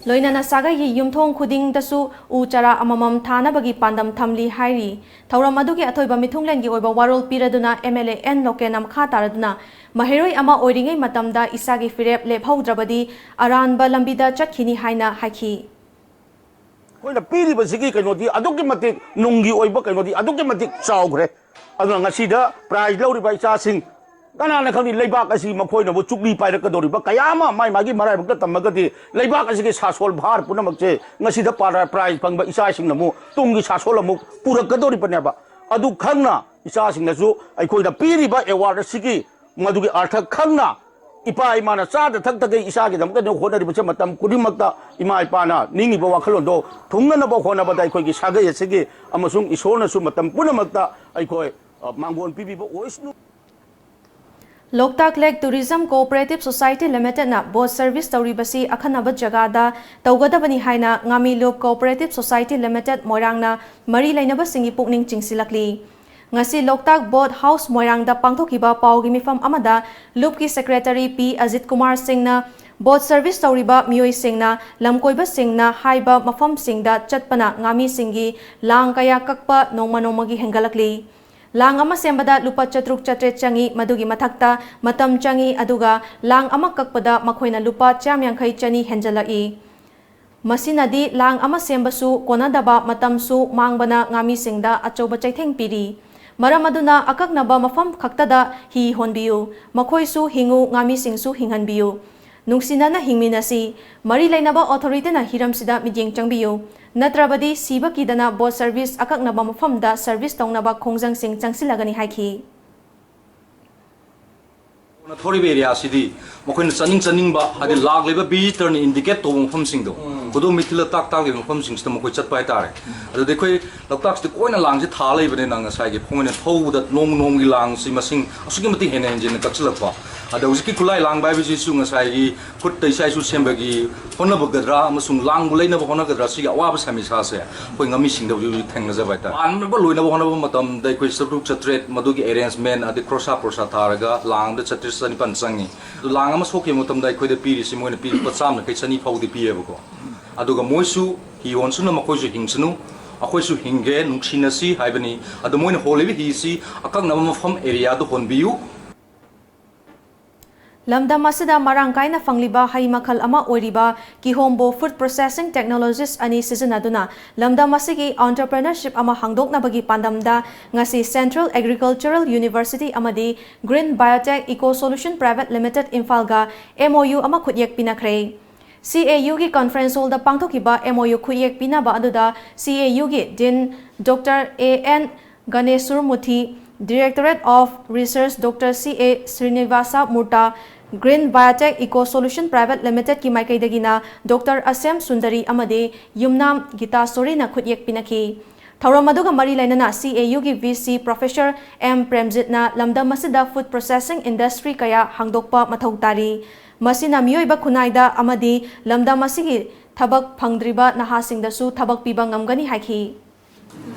ꯂꯣꯏꯅꯅ ꯁꯥꯒꯩꯒꯤ ꯌꯨꯝꯊꯣꯡ ꯈꯨꯗꯤꯡꯗꯁꯨ ꯎ ꯆꯥꯔꯥ ꯑꯃꯃꯝ ꯊꯥꯅꯕꯒꯤ ꯄꯥꯟꯗꯝ ꯊꯝꯂꯤ ꯍꯥꯏꯔꯤ꯫ ꯊꯧꯔꯝ ꯑꯗꯨꯒꯤ ꯑꯊꯣꯏꯕ ꯃꯤꯊꯨꯡꯂꯦꯟꯒꯤ ꯑꯣꯏꯕ ꯋꯥꯔꯣꯜ ꯄꯤꯔꯗꯨꯅ ꯑꯦꯝ ꯑꯦꯜ ꯑꯦ ꯑꯦꯟ ꯂꯣꯀꯦꯟꯅ ꯃꯈꯥ ꯇꯥꯔꯗꯨꯅ ꯃꯍꯩꯔꯣꯏ ꯑꯃ ꯑꯣꯏꯔꯤꯉꯩ ꯃꯇꯝꯗ ꯏꯁꯥꯒꯤ ꯐꯤꯔꯦꯞ ꯂꯦꯞꯍꯧꯗ꯭ꯔꯕꯗꯤ ꯑꯔꯥꯟꯕ ꯂꯝꯕꯤꯗ ꯆꯠꯈꯤꯅꯤ ꯍꯥꯏꯅ ꯍꯥꯏꯈꯤ꯫ ꯑꯩꯈꯣꯏꯅ ꯄꯤꯔꯤꯕꯁꯤꯒꯤ ꯀꯩꯅꯣꯗꯤ ꯑꯗꯨꯛꯀꯤ ꯃꯇꯤꯛ ꯅꯨꯡꯒꯤ ꯑꯣꯏꯕ ꯀꯩꯅꯣꯗꯤ ꯑꯗꯨꯛꯀꯤ ꯃꯇꯤꯛ ꯆꯥꯎꯈ꯭ꯔꯦ꯫ ꯑꯗꯨꯅ ꯉꯁꯤꯗ ꯄ꯭ꯔꯥꯏꯖ ꯂꯧꯔꯤꯕ ꯏꯆꯥꯁꯤꯡ ꯀꯅꯥꯅ ꯈꯪꯅꯤ, ꯂꯩꯕꯥꯛ ꯑꯁꯤ ꯃꯈꯣꯏꯅꯕꯨ ꯆꯨꯛꯂꯤ ꯄꯥꯏꯔꯛꯀꯗꯧꯔꯤꯕ ꯀꯌꯥ ꯑꯃ ꯃꯥꯏ ꯃꯥꯒꯤ ꯃꯔꯥꯏꯕꯛꯇ ꯇꯝꯃꯒꯗꯤ ꯂꯩꯕꯥꯛ ꯑꯁꯤꯒꯤ ꯁꯥꯁꯣꯜ ꯚꯥꯔ ꯄꯨꯝꯅꯃꯛꯁꯦ ꯉꯁꯤꯗ ꯄ꯭ꯔꯥꯏꯖ ꯐꯪꯕ ꯏꯆꯥꯁꯤꯡꯅ ꯑꯃꯨꯛ ꯇꯨꯡꯒꯤ ꯁꯥꯁꯣꯜ ꯑꯃꯨꯛ ꯄꯨꯔꯛꯀꯗꯧꯔꯤꯕꯅꯦꯕ꯫ ꯑꯗꯨ ꯈꯪꯅ ꯏꯆꯥꯁꯤꯡꯅꯁꯨ ꯑꯩꯈꯣꯏꯅ ꯄꯤꯔꯤꯕ ꯑꯦꯋꯥꯔꯗ ꯑꯁꯤꯒꯤ ꯃꯗꯨꯒꯤ ꯑꯥꯔꯊ ꯈꯪꯅ ꯏꯄꯥ ꯏꯃꯥꯅ ꯆꯥꯗ ꯊꯛꯇꯈꯩ ꯏꯆꯥꯒꯤꯗꯃꯛꯇ ꯍꯣꯠꯅꯔꯤꯕꯁꯦ ꯃꯇꯝ ꯈꯨꯗꯤꯡꯃꯛꯇ ꯏꯃꯥ ꯏꯄꯥꯅ ꯅꯤꯡꯉꯤꯕ ꯋꯥꯈꯜꯂꯣꯟꯗꯣ ꯊꯨꯡꯅꯅꯕ ꯍꯣꯠꯅꯕꯗ ꯑꯩꯈꯣꯏꯒꯤ ꯁꯥꯒꯩ ꯑꯁꯤꯒꯤ ꯑꯃꯁꯨꯡ ꯏꯁꯣꯔꯅꯁꯨ ꯃꯇꯝ ꯄꯨꯝꯅꯃꯛꯇ ꯑꯩꯈꯣꯏ, ꯑ, ꯃꯥꯡꯒꯣꯟ ꯄꯤꯕꯤꯕ ꯑꯣꯏꯁꯅꯨ꯫ Loktak lake tourism cooperative society ꯂꯤꯃꯤꯇꯦꯗꯅ ꯕꯣꯠ ꯁꯔꯚꯤꯁ ꯇꯧꯔꯤꯕꯁꯤ ꯑꯈꯟꯅꯕ ꯖꯒꯥꯗ ꯇꯧꯒꯗꯕꯅꯤ ꯍꯥꯏꯅ ꯉꯥꯃꯤꯂꯨꯞ ꯀꯣꯑꯣꯄꯔꯦꯇꯤꯚ ꯁꯣꯁꯥꯏꯇꯤ ꯂꯤꯃꯤꯇꯦꯗ ꯃꯣꯏꯔꯥꯡꯅ ꯃꯔꯤ ꯂꯩꯅꯕꯁꯤꯡꯒꯤ ꯄꯨꯛꯅꯤꯡ ꯆꯤꯡꯁꯤꯜꯂꯛꯂꯤ꯫ ꯉꯁꯤ ꯂꯣꯛꯇꯥꯛ ꯕꯣꯠ ꯍꯥꯎꯁ ꯃꯣꯏꯔꯥꯡꯗ ꯄꯥꯡꯊꯣꯛꯈꯤꯕ ꯄꯥꯎꯒꯤ ꯃꯤꯐꯝ ꯑꯃꯗ ꯂꯨꯞꯀꯤ ꯁꯦꯀ꯭ꯔꯦꯇꯔꯤ ꯄꯤ ꯑꯖꯤꯠ ꯀꯨꯃꯥꯔ ꯁꯤꯡꯅ ꯕꯣꯠ ꯁꯔꯚꯤꯁ ꯇꯧꯔꯤꯕ ꯃꯤꯑꯣꯏꯁꯤꯡꯅ, ꯂꯝꯀꯣꯏꯕꯁꯤꯡꯅ ꯍꯥꯏꯕ ꯃꯐꯝꯁꯤꯡꯗ ꯆꯠꯄꯅ ꯉꯥꯃꯤꯁꯤꯡꯒꯤ ꯂꯥꯡ ꯀꯌꯥ ꯀꯛꯄ ꯅꯣꯡꯃ ꯅꯣꯡꯃꯒꯤ ꯍꯦꯟꯒꯠꯂꯛꯂꯤ꯫ ꯂꯥꯡ ꯑꯃ ꯁꯦꯝꯕꯗ ꯂꯨꯄꯥ ꯆꯥꯇ꯭ꯔꯨꯛ ꯆꯥꯇ꯭ꯔꯦꯠ ꯆꯪꯏ, ꯃꯗꯨꯒꯤ ꯃꯊꯛꯇ ꯃꯇꯝ ꯆꯪꯏ, ꯑꯗꯨꯒ ꯂꯥꯡ ꯑꯃ ꯀꯛꯄꯗ ꯃꯈꯣꯏꯅ ꯂꯨꯄꯥ ꯆꯥꯝ ꯌꯥꯡꯈꯩ ꯆꯅꯤ ꯍꯦꯟꯖꯜꯂꯛꯏ꯫ ꯃꯁꯤꯅꯗꯤ ꯂꯥꯡ ꯑꯃ ꯁꯦꯝꯕꯁꯨ ꯀꯣꯟꯅꯗꯕ, ꯃꯇꯝꯁꯨ ꯃꯥꯡꯕꯅ ꯉꯥꯃꯤꯁꯤꯡꯗ ꯑꯆꯧꯕ ꯆꯩꯊꯦꯡ ꯄꯤꯔꯤ꯫ ꯃꯔꯝ ꯑꯗꯨꯅ ꯑꯀꯛꯅꯕ ꯃꯐꯝ ꯈꯛꯇꯗ ꯍꯤ ꯍꯣꯟꯕꯤꯌꯨ꯫ ꯃꯈꯣꯏꯁꯨ ꯍꯤꯡꯉꯨ, ꯉꯥꯃꯤꯁꯤꯡꯁꯨ ꯍꯤꯡꯍꯟꯕꯤꯌꯨ꯫ ꯅꯨꯡꯁꯤꯅꯅ ꯍꯤꯡꯃꯤꯟꯅꯁꯤ꯫ ꯃꯔꯤ ꯂꯩꯅꯕ ꯑꯣꯊꯣꯔꯤꯇꯤꯅ ꯍꯤꯔꯝꯁꯤꯗ ꯃꯤꯠꯌꯦꯡ ꯆꯪꯕꯤꯌꯨ, ꯅꯠꯇ꯭ꯔꯕꯗꯤ ꯁꯤꯕ ꯀꯤꯗꯅ ꯕꯣꯠ ꯁꯔꯚꯤꯁ ꯑꯀꯛꯅꯕ ꯃꯐꯝꯗ ꯁꯔꯚꯤꯁ ꯇꯧꯅꯕ ꯈꯣꯡꯖꯪꯁꯤꯡ ꯆꯪꯁꯤꯜꯂꯒꯅꯤ ꯍꯥꯏꯈꯤ꯫ ꯊꯣꯔꯤꯕ ꯑꯦꯔꯤꯌꯥ ꯑꯁꯤꯗꯤ ꯃꯈꯣꯏꯅ ꯆꯠꯅꯤꯡ ꯆꯠꯅꯤꯡꯕ, ꯍꯥꯏꯗꯤ ꯂꯥꯛꯂꯤꯕ ꯚꯤꯖꯤꯇꯔꯅ ꯏꯟꯗꯤꯀꯦꯠ ꯇꯧꯕ ꯃꯐꯝꯁꯤꯡꯗꯣ, ꯎꯝ꯫ ꯈꯨꯗꯣꯜ ꯃꯤꯊꯤꯜꯗ ꯇꯥꯛ ꯇꯥꯛꯂꯤꯕ ꯃꯐꯝꯁꯤꯡꯁꯤꯗ ꯃꯈꯣꯏ ꯆꯠꯄ ꯍꯥꯏꯇꯥꯔꯦ꯫ ꯑꯗꯨꯗꯤ ꯑꯩꯈꯣꯏ ꯂꯣꯛꯇꯥꯛꯁꯤꯗ ꯀꯣꯏꯅ ꯂꯥꯡꯁꯦ ꯊꯥ ꯂꯩꯕꯅꯤꯅ ꯉꯁꯥꯏꯒꯤ ꯃꯈꯣꯏꯅ ꯊꯧꯕꯗ ꯅꯣꯡ ꯅꯣꯡꯒꯤ ꯂꯥꯡꯁꯤ ꯃꯁꯤꯡ ꯑꯁꯨꯛꯀꯤ ꯃꯇꯤꯛ ꯍꯦꯟꯅ ꯍꯦꯟꯖꯤꯟꯅ ꯀꯛꯁꯤꯜꯂꯛꯄ꯫ ꯑꯗ ꯍꯧꯖꯤꯛꯀꯤ ꯈꯨꯠꯂꯥꯏ ꯂꯥꯡꯕ ꯍꯥꯏꯕꯁꯤꯁꯨ ꯉꯁꯥꯏꯒꯤ ꯈꯨꯠꯇ ꯏꯁꯥ ꯏꯁꯨ ꯁꯦꯝꯕꯒꯤ ꯍꯣꯠꯅꯒꯗ꯭ꯔꯥ ꯑꯃꯁꯨꯡ ꯂꯥꯡꯕꯨ ꯂꯩꯅꯕ ꯍꯣꯠꯅꯒꯗ꯭ꯔꯥ, ꯁꯤꯒꯤ ꯑꯋꯥꯕ ꯁꯃꯁ꯭ꯌꯥꯁꯦ ꯑꯩꯈꯣꯏ ꯉꯥꯃꯤꯁꯤꯡꯗ ꯍꯧꯖꯤꯛ ꯍꯧꯖꯤꯛ ꯊꯦꯡꯅꯖꯕ ꯍꯥꯏꯇꯥꯔꯦ꯫ ꯄꯥꯟꯅꯕ ꯂꯣꯏꯅꯕ ꯍꯣꯠꯅꯕ ꯃꯇꯝꯗ ꯑꯩꯈꯣꯏ ꯆꯥꯇ꯭ꯔꯨꯛ ꯆꯥꯇ꯭ꯔꯦꯠ ꯃꯗꯨꯒꯤ ꯑꯦꯔꯦꯟꯖꯃꯦꯟ ꯑꯗꯩ ꯈꯣꯔꯁꯥ ꯄ꯭ꯔꯣꯁꯥ ꯊꯥꯔꯒ ꯂꯥꯡꯗ ꯆꯥꯇ꯭ꯔꯦꯠ ꯆꯅꯤꯄꯥꯟ ꯆꯪꯉꯤ꯫ ꯑꯗꯨ ꯂꯥꯡ ꯑꯃ ꯁꯣꯛꯈꯤꯕ ꯃꯇꯝꯗ ꯑꯩꯈꯣꯏꯗ ꯄꯤꯔꯤꯁꯤ ꯃꯣꯏꯅ ꯄꯤ ꯂꯨꯄꯥ ꯆꯥꯝ ꯌꯥꯡꯈꯩ ꯆꯅꯤ ꯐꯥꯎꯗꯤ ꯄꯤꯌꯦꯕꯀꯣ꯫ ꯑꯗꯨꯒ ꯃꯣꯏꯁꯨ ꯍꯤ ꯍꯣꯟꯁꯅꯨ, ꯃꯈꯣꯏꯁꯨ ꯍꯤꯡꯁꯅꯨ, ꯑꯩꯈꯣꯏꯁꯨ ꯍꯤꯡꯒꯦ, ꯅꯨꯡꯁꯤꯅꯁꯤ ꯍꯥꯏꯕꯅꯤ꯫ ꯑꯗꯨ ꯃꯣꯏꯅ ꯍꯣꯜꯂꯤꯕ ꯍꯤꯁꯤ ꯑꯀꯛꯅꯕ ꯃꯐꯝ ꯑꯦꯔꯤꯌꯥꯗ ꯍꯣꯟꯕꯤꯌꯨ꯫ ꯂꯝꯗꯝ ꯑꯁꯤꯗ ꯃꯔꯥꯡ ꯀꯥꯏꯅ ꯐꯪꯂꯤꯕ ꯍꯩ ꯃꯈꯜ ꯑꯃ ꯑꯣꯏꯔꯤꯕ ꯀꯤꯍꯣꯝꯕꯨ ꯐꯨꯗ ꯄ꯭ꯔꯣꯁꯦꯁꯤꯡ ꯇꯦꯛꯅꯣꯂꯣꯖꯤꯁ ꯑꯅꯤ ꯁꯤꯖꯤꯟꯅꯗꯨꯅ ꯂꯝꯗꯝ ꯑꯁꯤꯒꯤ ꯑꯣꯟꯇꯔꯄ꯭ꯔꯦꯅꯔꯁꯤꯞ ꯑꯃ ꯍꯥꯡꯗꯣꯛꯅꯕꯒꯤ ꯄꯥꯟꯗꯝꯗ ꯉꯁꯤ Central Agricultural University ꯑꯃꯗꯤ Green Biotech Eco Solution Private Limited ꯏꯝꯐꯥꯜꯒ M O U ꯑꯃ ꯈꯨꯠꯌꯦꯛ ꯄꯤꯅꯈ꯭ꯔꯦ꯫ C A U ꯒꯤ ꯀꯟꯐꯔꯦꯟꯁ ꯍꯣꯜꯗ ꯄꯥꯡꯊꯣꯛꯈꯤꯕ M O U ꯈꯨꯠꯌꯦꯛ ꯄꯤꯅꯕ ꯑꯗꯨꯗ C A U ꯒꯤ dean doctor A N Ganesamurthy, Directorate of Research doctor C A Srinivas Murthy, Green Biotech Eco Solution Private Limited ꯀꯤ ꯃꯥꯏꯀꯩꯗꯒꯤꯅ doctor ꯑꯁꯦꯝ Sundari ꯑꯃꯗꯤ ꯌꯨꯝꯅꯥꯝ ꯒꯤꯇꯥꯁꯣꯔꯤꯅ ꯈꯨꯠꯌꯦꯛ ꯄꯤꯅꯈꯤ꯫ ꯊꯧꯔꯝ ꯑꯗꯨꯒ ꯃꯔꯤ ꯂꯩꯅꯅ C A U ꯒꯤ V C Professor M ꯄ꯭ꯔꯦꯝꯖꯤꯠꯅ ꯂꯝꯗꯝ ꯑꯁꯤꯗ ꯐꯨꯗ ꯄ꯭ꯔꯣꯁꯦꯁꯤꯡ ꯏꯟꯗꯁꯇ꯭ꯔꯤ ꯀꯌꯥ ꯍꯥꯡꯗꯣꯛꯄ ꯃꯊꯧ ꯇꯥꯔꯤ꯫ ꯃꯁꯤꯅ ꯃꯤꯑꯣꯏꯕ ꯈꯨꯟꯅꯥꯏꯗ ꯑꯃꯗꯤ ꯂꯝꯗꯝ ꯑꯁꯤꯒꯤ ꯊꯕꯛ ꯐꯪꯗ꯭ꯔꯤꯕ ꯅꯍꯥꯁꯤꯡꯗꯁꯨ ꯊꯕꯛ ꯄꯤꯕ ꯉꯝꯒꯅꯤ ꯍꯥꯏꯈꯤ꯫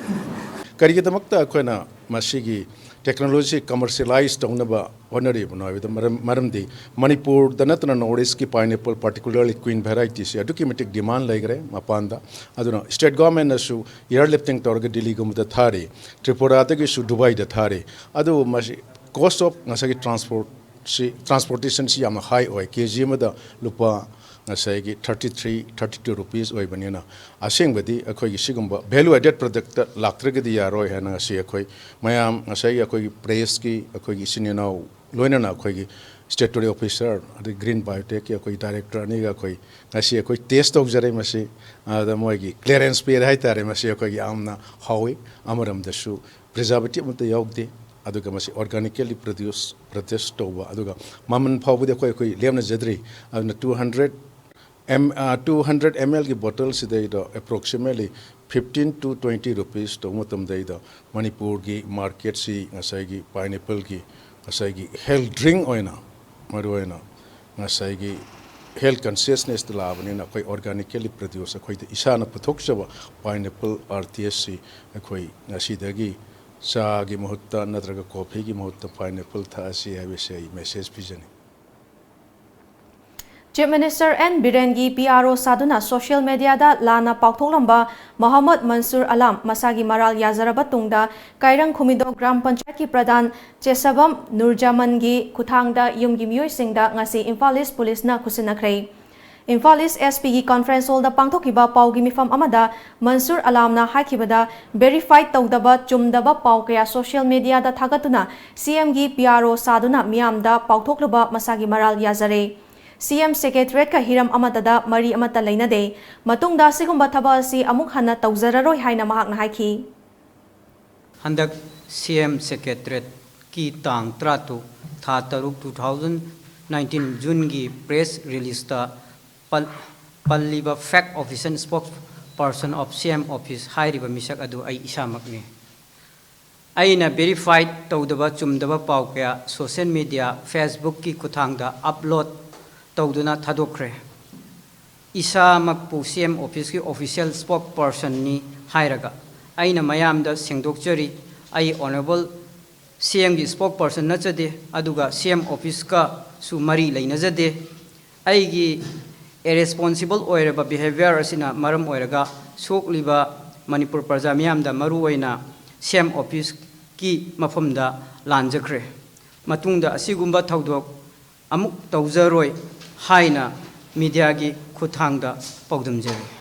ꯀꯔꯤꯒꯤꯗꯃꯛꯇ ꯑꯩꯈꯣꯏꯅ ꯃꯁꯤꯒꯤ technology commercialize ꯇꯧꯅꯕ ꯍꯣꯠꯅꯔꯤꯕꯅꯣ ꯍꯥꯏꯕꯗ, ꯃꯔꯝ, ꯃꯔꯝꯗꯤ ꯃꯅꯤꯄꯨꯔꯗ ꯅꯠꯇꯅ North East ꯀꯤ pineapple, particularly queen variety ꯁꯤ ꯑꯗꯨꯛꯀꯤ ꯃꯇꯤꯛ demand ꯂꯩꯈ꯭ꯔꯦ ꯃꯄꯥꯟꯗ꯫ ꯑꯗꯨꯅ state government ꯅꯁꯨ airlifting ꯇꯧꯔꯒ ꯗꯤꯜꯂꯤꯒꯨꯝꯕꯗ ꯊꯥꯔꯤ, ꯇ꯭ꯔꯤꯄꯨꯔꯥꯗꯒꯤꯁꯨ ꯗꯨꯕꯥꯏꯗ ꯊꯥꯔꯤ꯫ ꯑꯗꯨꯕꯨ ꯃꯁꯤ cost of ꯉꯁꯥꯏꯒꯤ transport ꯁꯤ, transportation ꯁꯤ ꯌꯥꯝꯅ high ꯑꯣꯏ꯫ ꯀꯦ ꯖꯤ ꯑꯃꯗ ꯂꯨꯄꯥ ꯉꯁꯥꯏꯒꯤ thirty three, thirty two rupees ꯑꯣꯏꯕꯅꯤꯅ, ꯑꯁꯦꯡꯕꯗꯤ ꯑꯩꯈꯣꯏꯒꯤ ꯁꯤꯒꯨꯝꯕ value added product ꯂꯥꯛꯇ꯭ꯔꯒꯗꯤ ꯌꯥꯔꯣꯏ ꯍꯥꯏꯅ ꯉꯁꯤ ꯑꯩꯈꯣꯏ ꯃꯌꯥꯝ, ꯉꯁꯥꯏꯒꯤ ꯑꯩꯈꯣꯏꯒꯤ press ꯀꯤ ꯑꯩꯈꯣꯏꯒꯤ ꯏꯆꯤꯟ ꯏꯅꯥꯎ, ꯂꯣꯏꯅꯅ ꯑꯩꯈꯣꯏꯒꯤ statutory officer ꯑꯗꯩ Green Biotech ꯀꯤ ꯑꯩꯈꯣꯏ director ꯑꯅꯤꯒ ꯑꯩꯈꯣꯏ ꯉꯁꯤ ꯑꯩꯈꯣꯏ test ꯇꯧꯖꯔꯦ꯫ ꯃꯁꯤ ꯑꯗ ꯃꯣꯏꯒꯤ clearance ꯄꯤꯔꯦ ꯍꯥꯏꯇꯥꯔꯦ꯫ ꯃꯁꯤ ꯑꯩꯈꯣꯏꯒꯤ ꯌꯥꯝꯅ ꯍꯥꯎꯏ꯫ ꯑꯃꯔꯣꯝꯗꯁꯨ preservative ꯑꯃꯠꯇ ꯌꯥꯎꯗꯦ, ꯑꯗꯨꯒ ꯃꯁꯤ organically produce, produce ꯇꯧꯕ, ꯑꯗꯨꯒ ꯃꯃꯜ ꯐꯥꯎꯕꯗꯤ ꯑꯩꯈꯣꯏ, ꯑꯩꯈꯣꯏ ꯂꯦꯝꯅꯖꯗ꯭ꯔꯤ꯫ ꯑꯗꯨꯅ two hundred M, ꯑ, two hundred M L ꯒꯤ bottle ꯁꯤꯗꯩꯗ approximately fifteen to twenty rupees ꯇꯧꯕ ꯃꯇꯝꯗꯩꯗ ꯃꯅꯤꯄꯨꯔꯒꯤ market ꯁꯤ ꯉꯁꯥꯏꯒꯤ pineapple ꯒꯤ ꯉꯁꯥꯏꯒꯤ health drink ꯑꯣꯏꯅ, ꯃꯔꯨꯑꯣꯏꯅ ꯉꯁꯥꯏꯒꯤ health consciousness ꯇ ꯂꯥꯛꯑꯕꯅꯤꯅ, ꯑꯩꯈꯣꯏ organically produce, ꯑꯩꯈꯣꯏꯗ ꯏꯁꯥꯅ ꯄꯨꯊꯣꯛꯆꯕ pineapple R T S ꯁꯤ ꯑꯩꯈꯣꯏ ꯉꯁꯤꯗꯒꯤ ꯆꯥꯒꯤ ꯃꯍꯨꯠꯇ ꯅꯠꯇ꯭ꯔꯒ coffee ꯒꯤ ꯃꯍꯨꯠꯇ pineapple ꯊꯛꯑꯁꯤ ꯍꯥꯏꯕꯁꯤ ꯑꯩ message ꯄꯤꯖꯅꯤꯡꯏ꯫ Chief Minister N ꯕꯤꯔꯦꯟꯒꯤ P R O ꯁꯥꯗꯨꯅ social media ꯗ ꯂꯥꯟꯅ ꯄꯥꯎꯊꯣꯛꯂꯝꯕ ꯃꯣꯍꯝꯃꯗ ꯃꯟꯁꯨꯔ ꯑꯂꯥꯝ ꯃꯁꯥꯒꯤ ꯃꯔꯥꯜ ꯌꯥꯖꯔꯕ ꯇꯨꯡꯗ, ꯀꯥꯏꯔꯪ ꯈꯨꯃꯤꯗꯣ ꯒ꯭ꯔꯥꯝ ꯄꯟꯆꯥꯌꯠꯀꯤ ꯄ꯭ꯔꯙꯥꯟ ꯆꯦꯁꯕꯝ ꯅꯨꯔꯖꯃꯟꯒꯤ ꯈꯨꯠꯊꯥꯡꯗ ꯌꯨꯝꯒꯤ ꯃꯤꯑꯣꯏꯁꯤꯡꯗ ꯉꯁꯤ ꯏꯝꯐꯥꯜ ꯏꯁ ꯄꯨꯂꯤꯁꯅ ꯈꯨꯠꯁꯤꯟꯅꯈ꯭ꯔꯦ꯫ ꯏꯝꯐꯥꯜ ꯏꯁ S P ꯒꯤ conference hall ꯗ ꯄꯥꯡꯊꯣꯛꯈꯤꯕ ꯄꯥꯎꯒꯤ ꯃꯤꯐꯝ ꯑꯃꯗ ꯃꯟꯁꯨꯔ ꯑꯂꯥꯝꯅ ꯍꯥꯏꯈꯤꯕꯗ, verified ꯇꯧꯗꯕ ꯆꯨꯝꯗꯕ ꯄꯥꯎ ꯀꯌꯥ social media ꯗ ꯊꯥꯒꯠꯇꯨꯅ C M ꯒꯤ P R O ꯁꯥꯗꯨꯅ ꯃꯤꯌꯥꯝꯗ ꯄꯥꯎꯊꯣꯛꯂꯨꯕ ꯃꯁꯥꯒꯤ ꯃꯔꯥꯜ ꯌꯥꯖꯔꯦ꯫ C M secretariat ꯀ ꯍꯤꯔꯝ ꯑꯃꯠꯇꯗ ꯃꯔꯤ ꯑꯃꯠꯇ ꯂꯩꯅꯗꯦ꯫ ꯃꯇꯨꯡꯗ ꯑꯁꯤꯒꯨꯝꯕ ꯊꯕꯛ ꯑꯁꯤ ꯑꯃꯨꯛ ꯍꯟꯅ ꯇꯧꯖꯔꯔꯣꯏ ꯍꯥꯏꯅ ꯃꯍꯥꯛꯅ ꯍꯥꯏꯈꯤ꯫ ꯍꯟꯗꯛ C M secretariat ꯀꯤ ꯇꯥꯡ ꯇꯔꯥꯇꯔꯨꯛ, ꯊꯥ ꯇꯔꯨꯛ, two thousand nineteen June ꯒꯤ press release ꯇ ꯄꯜ-, ꯄꯜꯂꯤꯕ fact official spokesperson of C M office ꯍꯥꯏꯔꯤꯕ ꯃꯤꯁꯛ ꯑꯗꯨ ꯑꯩ ꯏꯁꯥꯃꯛꯅꯤ꯫ ꯑꯩꯅ verified ꯇꯧꯗꯕ ꯆꯨꯝꯗꯕ ꯄꯥꯎ ꯀꯌꯥ social media, Facebook ꯀꯤ ꯈꯨꯠꯊꯥꯡꯗ upload ꯇꯧꯗꯨꯅ ꯊꯥꯗꯣꯛꯈ꯭ꯔꯦ꯫ ꯏꯁꯥꯃꯛꯄꯨ C M office ꯀꯤ official spokesperson ꯅꯤ ꯍꯥꯏꯔꯒ ꯑꯩꯅ ꯃꯌꯥꯝꯗ ꯁꯦꯡꯗꯣꯛꯆꯔꯤ, ꯑꯩ Honourable C M ꯒꯤ spokesperson ꯅꯠꯆꯗꯦ, ꯑꯗꯨꯒ C M office ꯀꯁꯨ ꯃꯔꯤ ꯂꯩꯅꯖꯗꯦ꯫ ꯑꯩꯒꯤ irresponsible ꯑꯣꯏꯔꯕ behaviour ꯑꯁꯤꯅ ꯃꯔꯝ ꯑꯣꯏꯔꯒ ꯁꯣꯛꯂꯤꯕ ꯃꯅꯤꯄꯨꯔ ꯄ꯭ꯔꯖꯥ ꯃꯤꯌꯥꯝꯗ, ꯃꯔꯨꯑꯣꯏꯅ C M office ꯀꯤ ꯃꯐꯝꯗ ꯂꯥꯟꯖꯈ꯭ꯔꯦ꯫ ꯃꯇꯨꯡꯗ ꯑꯁꯤꯒꯨꯝꯕ ꯊꯧꯗꯣꯛ ꯑꯃꯨꯛ ꯇꯧꯖꯔꯣꯏ ꯍꯥꯏꯅ media ꯒꯤ ꯈꯨꯠꯊꯥꯡꯗ ꯄꯥꯎꯗꯝꯖꯔꯤ꯫